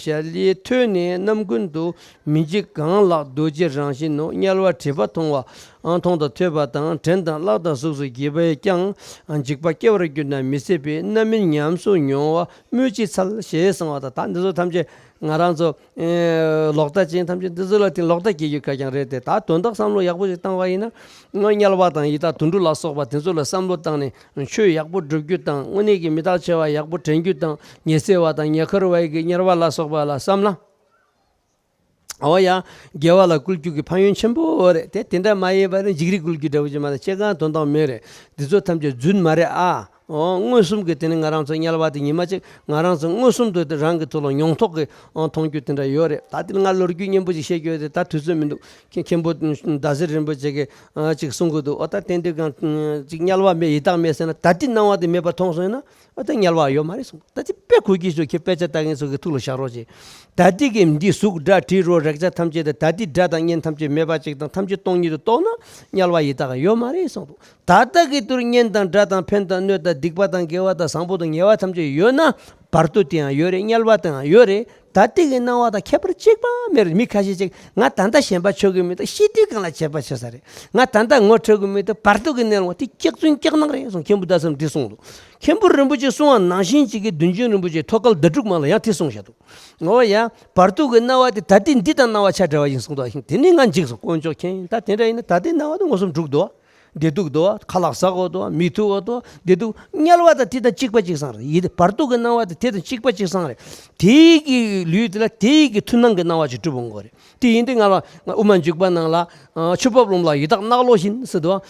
ཞལ་ཡི་ཐོས་ནས་རྣམ་ཀུན་ཏུ་མི་འཇིགས་གང་ལགས་རྡོ་རྗེ་རང་བཞིན་ནོ། དམྱལ་བ་བྲིས་པ་མཐོང་བ་མཐོང་དང་ཐོས་པ་དང་། དྲན་དང་བཀླགས་དང་གཟུགས་སུ་བགྱིས་པས་ཀྱང་། འཇིགས་པ་སྐྱེ་བར་གྱུར་ན་མི་སྲིད་པའི། རྣམ་སྨིན་ཉམས་སུ་མྱོང་བ་སྨོས་ཅི་འཚལ་ཞེས་གསུངས་པ་དང་། ད་འདི་ཚོ་ཐམས་ཅད་ང་རང་ཚོ་ཨེ་ལོག་ལྟ་ཅན་ཐམས་ཅད་འདི་ཚོ་ལ་དེ་ལོག་ལྟ་སྐྱེ་རྒྱུ་ག་ཀྱང་རེད་དེ། ད་དོན་དག་བསམ་བློ་ཡག་པོ་ཞིག་བཏང་བ་ཡིན་ན། དམྱལ་བ་དང་ཡི་དྭགས་དུད་འགྲོ་ལ་སོགས་པ་དེ་ཚོ་ལ་བསམ་བློ་བཏང་ནས་ཆོས་ཡག་པོ་སྒྲུབ་རྒྱུ་དང་། དངོས་གནས་ཀྱི་མི་རྟག་འཆི་བ་ཡག་པོ་དྲན་རྒྱུ་དང་། ཉི་ཚེ་བ་དང་ཉེ་འཁོར་བ་ཡི་གི་དམྱལ་བ་ལ་སོགས་པ་ལ་བསམ་ན། འོ་ཡ། དགེ་བ་ལ་བསྐུལ་རྒྱུ་གི་ཕན་ཡོན་ཆེན་པོ་རེད་དེ། དེ་འདྲ་མ་ཡིན་པ་ནི་འཇིགས་རིགས་བསྐུལ་རྒྱུ་འདྲ་བོ་ཅིག་མ་གཏོགས་ཅི་གང་དོན་དག་མེད་རེད། འདི་ཚོ་ཐམས་ཅད་རྫུན་མ་རེད་ཨ། ཨོ་མངོན་སུམ་གྱི་དེ་ནི་ང་རང་ཚོ་དམྱལ་བ་དེ་ཉི་མ་གཅིག་ང་རང་ཚོ་མངོན་སུམ་དུ་དེ་རང་གི་ཐོག་ལ་མྱོང་ཐོག་གི་ཨོ་མཐོང་རྒྱུ་དེ་འདྲ་ཡོད་རེད། ད་དེ་ང་ལོ་རྒྱུས་སྙན་པོ་ཞིག་བཤད་རྒྱུ་ཡོད་དེ་ད་དུས་ཚོད་མི་འདུག་ཁྱེད་མཁན་པོ་ཟླ་ཟེར་རིན་པོ་ཆེ་གིས་ཨ་ཅིག་གསུང་གི་འདུག་ཨོ་ད་དེ་འདྲ་གང་ཅིག་དམྱལ་བ་མེད་ཡི་དྭགས་མེད་ཟེར་ན། ད་ལྟའི་སྣང་བ་དེ་མེད་པ་མཐོང་སོང་ན་ཨོ་ད་དམྱལ་བ་ཡོད་མ་རེད་གསུངས། ད་དེ་དཔེ་གོ་རྒྱུ་ཚོ་ཁྱེད་དཔེ་ཆ་ལྟ་མཁན་ཚོ་གི་ཐུགས་ལ་བཞག་རོགས་བྱེད། ད་ལྟའི་གི་འདི་གཟུགས་སྒྲ་དྲི་རོ་རེག་བྱ་ཐམས་ཅད་དེ་ད་ལྟའི་སྒྲ་དང་བརྙན་ཐམས་ཅད་མེད་པ་ཅིག་དང་ཐམས་ཅད་སྟོང་ཉིད་དུ་རྟོགས་ན་དམྱལ་བ་ཡི་དྭགས་ཡོད་མ་རེད་གསུངས་འདུག་ད་ལྟ་གི་དུས་བརྙན་དང་སྒྲ་དང་ཕན་དང་གནོད་དང་སྡིག་པ་དང་དགེ་བ་དང་བཟང་པོ་དང་ཉེས་པ་ཐམས་ཅད་ཡོད་ན་བར་དོ་དེའང་ཡོད་རེད། དམྱལ་བ་དེའང་ཡོད་རེད། ད་ལྟའི་གི་སྣང་བ་དང་ཁྱད་པར་གཅིག་པ་མེད་རེད། མི་ཁ་ཤས་ཅིག་ང་ད་ལྟ་ཞེན་པ་ཆོག་གི་མི་འདུག་ཤི་དུས་གང་ལ་བྱེད་པ་བྱེད་ས་རེད། ང་ད་ལྟ་ངོ་འཕྲོད་གི་མི་འདུག་བར་དོ་གི་གནས་ལུགས་དེ་སྐྱག་རྫུན་སྐྱག་ནག་རེད་གསུངས། མཁན་པོ་ཟླ་ཟེར་རིན་པོ་ཆེས་འདི་གསུངས་འདུག་མཁན་པོ་རིན་པོ་ཆེས་གསུངས་པ་ནང་བཞིན་ཅིག་གི་བདུན་ཅུ་རིན་པོ་ཆེའི་ཐོད་དཀར་ཟླ་དྲུག་མ་ལ་ཡང་དེ་གསུངས་བཞག་འདུག་འོ་ཡ། བར་དོ་གི་སྣང་བ་དེ་ད་ལྟའི་འདི་དང་སྣང་བ་ཆ་འདྲ་བ་ཡིན་གསུངས་འདུག་དེ་ནི་ང་འཇིགས་སོང་། དཀོན་མཆོག་མཁྱེན། ད་དེ་འདྲ་ཡིན་ན་ད་ལྟའི་སྣང་བ་དེ་མངོན་སུམ་འགྲུབ་འདུག་བདེ་སྡུག་འདུག་ཁ་ལག་ཟ་དགོས་འདུག་མིག་ཐུག་དགོས་འདུག་བདེ་སྡུག་དམྱལ་བ་དང་དེ་དང་གཅིག་པ་གཅིག་རྐྱང་རེད། ཡིད་བར་དོ་གི་སྣང་བ་དེ་དེ་དང་གཅིག་པ་གཅིག་རྐྱང་རེད། དེའི་གི་ལུས་དེ་ལ་དེའི་གི་མཐུན་སྣང་གི་སྣང་བ་ཅིག་གྲུབ་འོང་དགོས་རེད། དེ་ཡིན་དུས་ང་ལ་དབུ་མ་འཇུག་པ་ནང་ལ་ཆུ་འབབ་ལམ་ལ་ཡི་དྭགས་གནག་ལོག་བཞིན་ཟེར་འདུག་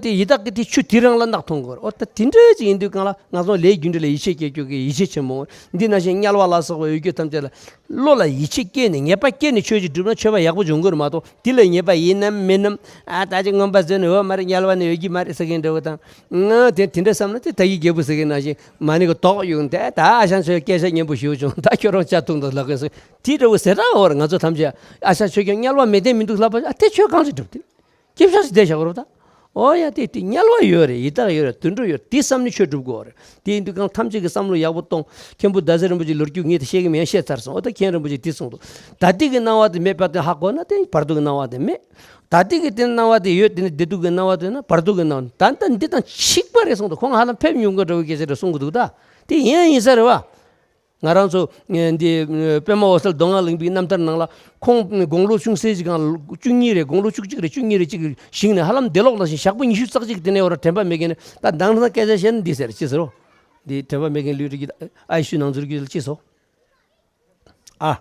དེ་ཡི་དྭགས་ཀྱི་དེ་ཆུ་དེ་རང་ལ་གནག་མཐོང་དགོས་རེད། འོ་ད་དེ་འདྲ་ཅིག་ཡིན་དུས་གང་ལ་ང་ཚོ་ལས་རྒྱུ་འབྲས་ལ་ཡིད་ཆེས་སྐྱེ་རྒྱུ་གི་ཡིད་ཆེས་ཆེན་མོ། འདི་ནང་བཞིན་དམྱལ་བ་ལ་སོགས་པ་ཡོད་རྒྱུ་ཐམས་ཅད་ལ་བློ་ལ་ཡིད་ཆེས་སྐྱེས་ནས་ངེས་པ་སྐྱེས་ནས་ཆོས་ཅིག་བསྒྲུབས་ན་ཆོས་པ་ཡག་པོ་འབྱུང་གི་རེད་མ་གཏོགས། དེ་ལ་ཉེས་པ་ཡིན་ནམ་མིན་ནམ། ཨ་ད་ཅིག་རྔོན་པ་ཟེར་ནས་ཡོད་མ་རེད། དམྱལ་བ་ནས་ཡོད་ཀྱི་མ་རེད་ཟེར་མཁན་འདྲ་བོ་དང་། ཨ་དེ་དེ་འདྲ་བསམ་ན་དེ་ད་ཡི་རྒྱལ་པོ་ཟེར་མཁན་ནང་བཞིན་མ་ཎི་གི་དོགས་ཡོང་དེ། ད་ཨ་ཞང་ཆོས་སྐད་ཆ་སྙན་པོ་ཞུ་བྱུང་། ད་ཁྱོད་རང་ཆ་ཐུག་འདུག་ལབ་མཁན་ཟེར། དེ་འདྲ་བོ་ཟེར་ར་འོར་ང་ཚོ་ཐམས་ཅད་ཨ་ཞང་ཆོས་ཀྱང་དམྱལ་བ་མེད་དེ་མི་འདུག་ལབ་པ། ཨ་དེ་ཆོས་གང་ཞིག་འགྲུབ་དེ། སྐྱིད་ཤག་ཞིག་བསྡད་བཞག་རོགས་ད། ཨོ་ཡ་དེ་དེ་དམྱལ་བ་ཡོད་རེད། ཡི་དྭགས་ཡོད་རེད། དུད་འགྲོ་ཡོད་རེད། དེ་བསམ་ནས་ཆོས་སྒྲུབ་དགོས་རེད། དེ་ཡིན་དུས་གང་ཐམས་ཅད་ཀྱི་བསམ་བློ་ཡག་པོ་གཏོང་། མཁན་པོ་ཟླ་ཟེར་རིན་པོ་ཆེ་ལོ་རྒྱུས་ངས་དེ་བཤད་ཀྱི་མེད། བཤད་ཚར་སོང་། ཨོ་ད་མཁན་རིན་པོ་ཆེ་དེ་གསུངས་འདུག་ད་ལྟའི་གི་སྣང་བ་དེ་མེད་པ་དེ་ཧ་གོ་ན་དེ་བར་དོ་གི་སྣང་བ་དེ་མེད། ད་ལྟའི་གི་དེ་སྣང་བ་དེ་ཡོད། དེ་ནི་བདེ་སྡུག་གི་སྣང་བ་དེ་ན་བར་དོ་གི་སྣང་བ་ད་ལྟ་འདི་དང་གཅིག་པ་རེད་གསུངས་འདུག་ཁོང་ཧ་ལམ་ཕེབས་མྱོང་གི་འདྲ་བོ་སྐད་ཆ་རེ་གསུང་གི་འདུག་ད་དེ་ཡིན་ཡིན་ས་རེད་བ། ང་རང་ཚོ་ཨེ་འདི་ཨེ་པདྨ་འོད་གསལ་མདོ་སྔགས་གླིང་པའི་རྣམ་ཐར་ནང་ལ་ཁོང་དགུང་ལོ་ཆུང་སའི་ཞིག་གང་བཅུ་གཉིས་རེད། དགུང་ལོ་བཅུ་གཅིག་རེད། བཅུ་གཉིས་རེད། གཅིག་བཞེངས་ནས་ཧ་ལམ་བདེ་ལོག་ནང་བཞིན་ཞག་པོ་ཉི་ཤུ་རྩ་གཅིག་དེ་ནས་འོ་ར་དྲན་པ་མེད་མཁན་ནི། ད་དེང་སང་སྐད་ཆ་བཤད་ན་འདི་ཟེར་ཅི་ཟེར་རོ། འདི་དྲན་པ་མེད་མཁན་ལུས་རིགས་ཀྱི་ཨ་ཤུ་ནང་ཚུར་གྱི་ཅི་ཟོ། ཨ།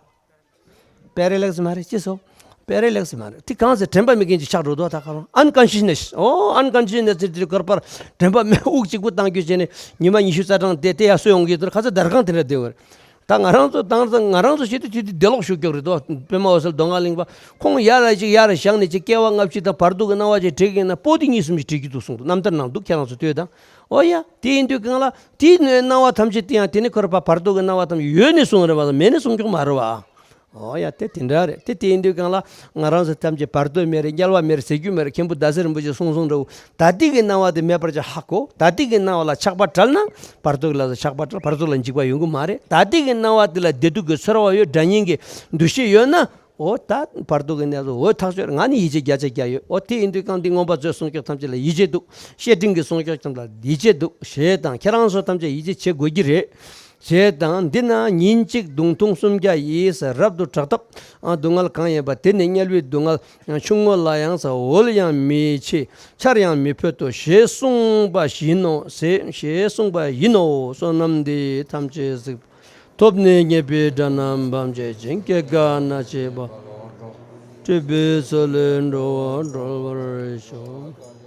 པེ་རེ་ལེགས་མ་རེད་ཅི་ཟོ། པེ་རེ་ལེགས་མ་རེད། དེ་གང་ཟེར་དྲན་པ་མེད་མཁན་གྱི་ཆགས་འགྲོ་དོ། ད་ག་རང་ཨན་ཀོན་ཤི་ནེས། ཨོ་ཨན་ཀོན་ཤི་ནེས་དེ་དེ་གར་པར་དྲན་པ་མེད། དབུགས་གཅིག་པུ་བཏང་རྒྱུ་བྱས་ནས་ཉི་མ་ཉི་ཤུ་རྩ་གྲངས་དེ་དེ་ཡར་སོས་ཡོང་གི་དེར་ཁ་ཚ་དར་གང་དེ་འདྲ་བསྡད་པར། ད་ང་རང་ཚོ་དང་ང་རང་ཚོ་བྱེད་དུས་དེ་དེ་བདེ་ལོག་ཞུགས་ཀྱོག་རེད་དོ། པདྨ་འོད་གསལ་མདོ་སྔགས་གླིང་པ་ཁོང་ཡར་ལ་ཅིག་ཡར་བཞེངས་ནས་ཅིག་སྐྱེ་བ་སྔ་ཕྱི་དང་བར་དོ་གི་སྣང་བ་ཅིག་བྲིས་ཀྱིན་ན་པོ་ཏི་གཉིས་གསུམ་ཞིག་བྲིས་ཀྱི་འདུག་གསུངས་འདུག་རྣམ་ཐར་ནང་འདུག་ཁྱེད་རང་ཚོ་ལྟོས་དང་། ཨོ་ཡ། དེ་ཡིན་དུས་གང་ལ་དེའི་སྣང་བ་ཐམས་ཅད་དེ་ཡང་དེ་ནི་ཁོ་ར་བ་བར་དོ་གི་སྣང་བ་ཐམས་ཅད་ཡོད་ནས་གསུངས་རེད་བ་དང་མེད་ནས་གསུང་ཀྱོག་མ་རེད་བ། ཨོ་ཡ་དེ་དེ་འདྲ་རེད། དེ་དེ་ཡིན་དུས་གང་ལ་ང་རང་ཚོ་ཐམས་ཅད་བར་དོ་མེད་རེད། དམྱལ་བ་མེད་རེད་ཟེར་རྒྱུ་མེད་རེད། མཁན་པོ་ཟླ་ཟེར་རིན་པོ་ཆེས་གསུངས་གསུངས་འདྲ་བོ། ད་ལྟའི་གི་སྣང་བ་དེ་མེད་པར་ཅིག་ཧ་གོ། ད་ལྟའི་གི་སྣང་བ་ལ་ཆགས་པ་བྲལ་ན་བར་དོ་གི་ལ་ཆགས་པ་བྲལ། བར་དོ་ལ་འཇིགས་པ་ཡོང་གི་མ་རེད། ད་ལྟའི་གི་སྣང་བ་དེ་ལ་བདེ་སྡུག་གི་ཚོར་བ་ཡོད། དགྲ་གཉེན་གྱི་འདུ་ཤེས་ཡོད་ན། འོ་ད་བར་དོ་གི་གནས་སུ་འོ་ཐག་ཆོད། ང་ནི་ཡིད་ཆེས་བརྒྱ་ཆ་བརྒྱ་ཡོད། འོ་དེ་ཡིན་དུས་གང་འདི་མངོན་པ་མཛོད་གསུང་ཀྱོག་ཐམས་ཅད་ལ་ཡིད་ཆེས་འདུག་བཤེས་སྤྲིང་གི་གསུང་ཀྱོག་ཐམས་ཅད་ལ་ཡིད་ཆེས་འདུག་ཞེས་དང་། ཁྱེད་རང་ཚོ་ཐམས་ཅད་ཡིད་ཆེས་བྱེད་དགོས་ཀྱི་རེད། ཞེས་དང་། འདི་ན་ཉིན་གཅིག་མདུང་ཐུང་སུམ་བརྒྱ་ཡིས་རབ་ཏུ་དྲག་སྟབས་སྡུག་བསྔལ་གང་ཡིན་པ་དེ་ནི་དམྱལ་བའི་སྡུག་བསྔལ་ཆུང་ངུ་ལ་ཡང་འོལ་ཡང་མི་ཆེ། ཆར་ཡང་མི་ཕོད་དོ་ཞེས་གསུངས་པ་བཞིན་ནོ། ཞེས་གསུངས་པ་ཡིན་ནོ། བསོད་ནམས་འདི་ཐམས་ཅད་གཟིགས་པ། ཐོབ་ནས་ཉེས་པའི་དགྲ་རྣམས་ཕམ་བྱས་ཤིང་། སྐྱེ་རྒ་ན་འཆི་བ་སྤངས་ཏེ། སྲིད་པའི་མཚོ་ལས་འགྲོ་བ་སྒྲོལ་བར་ཤོག།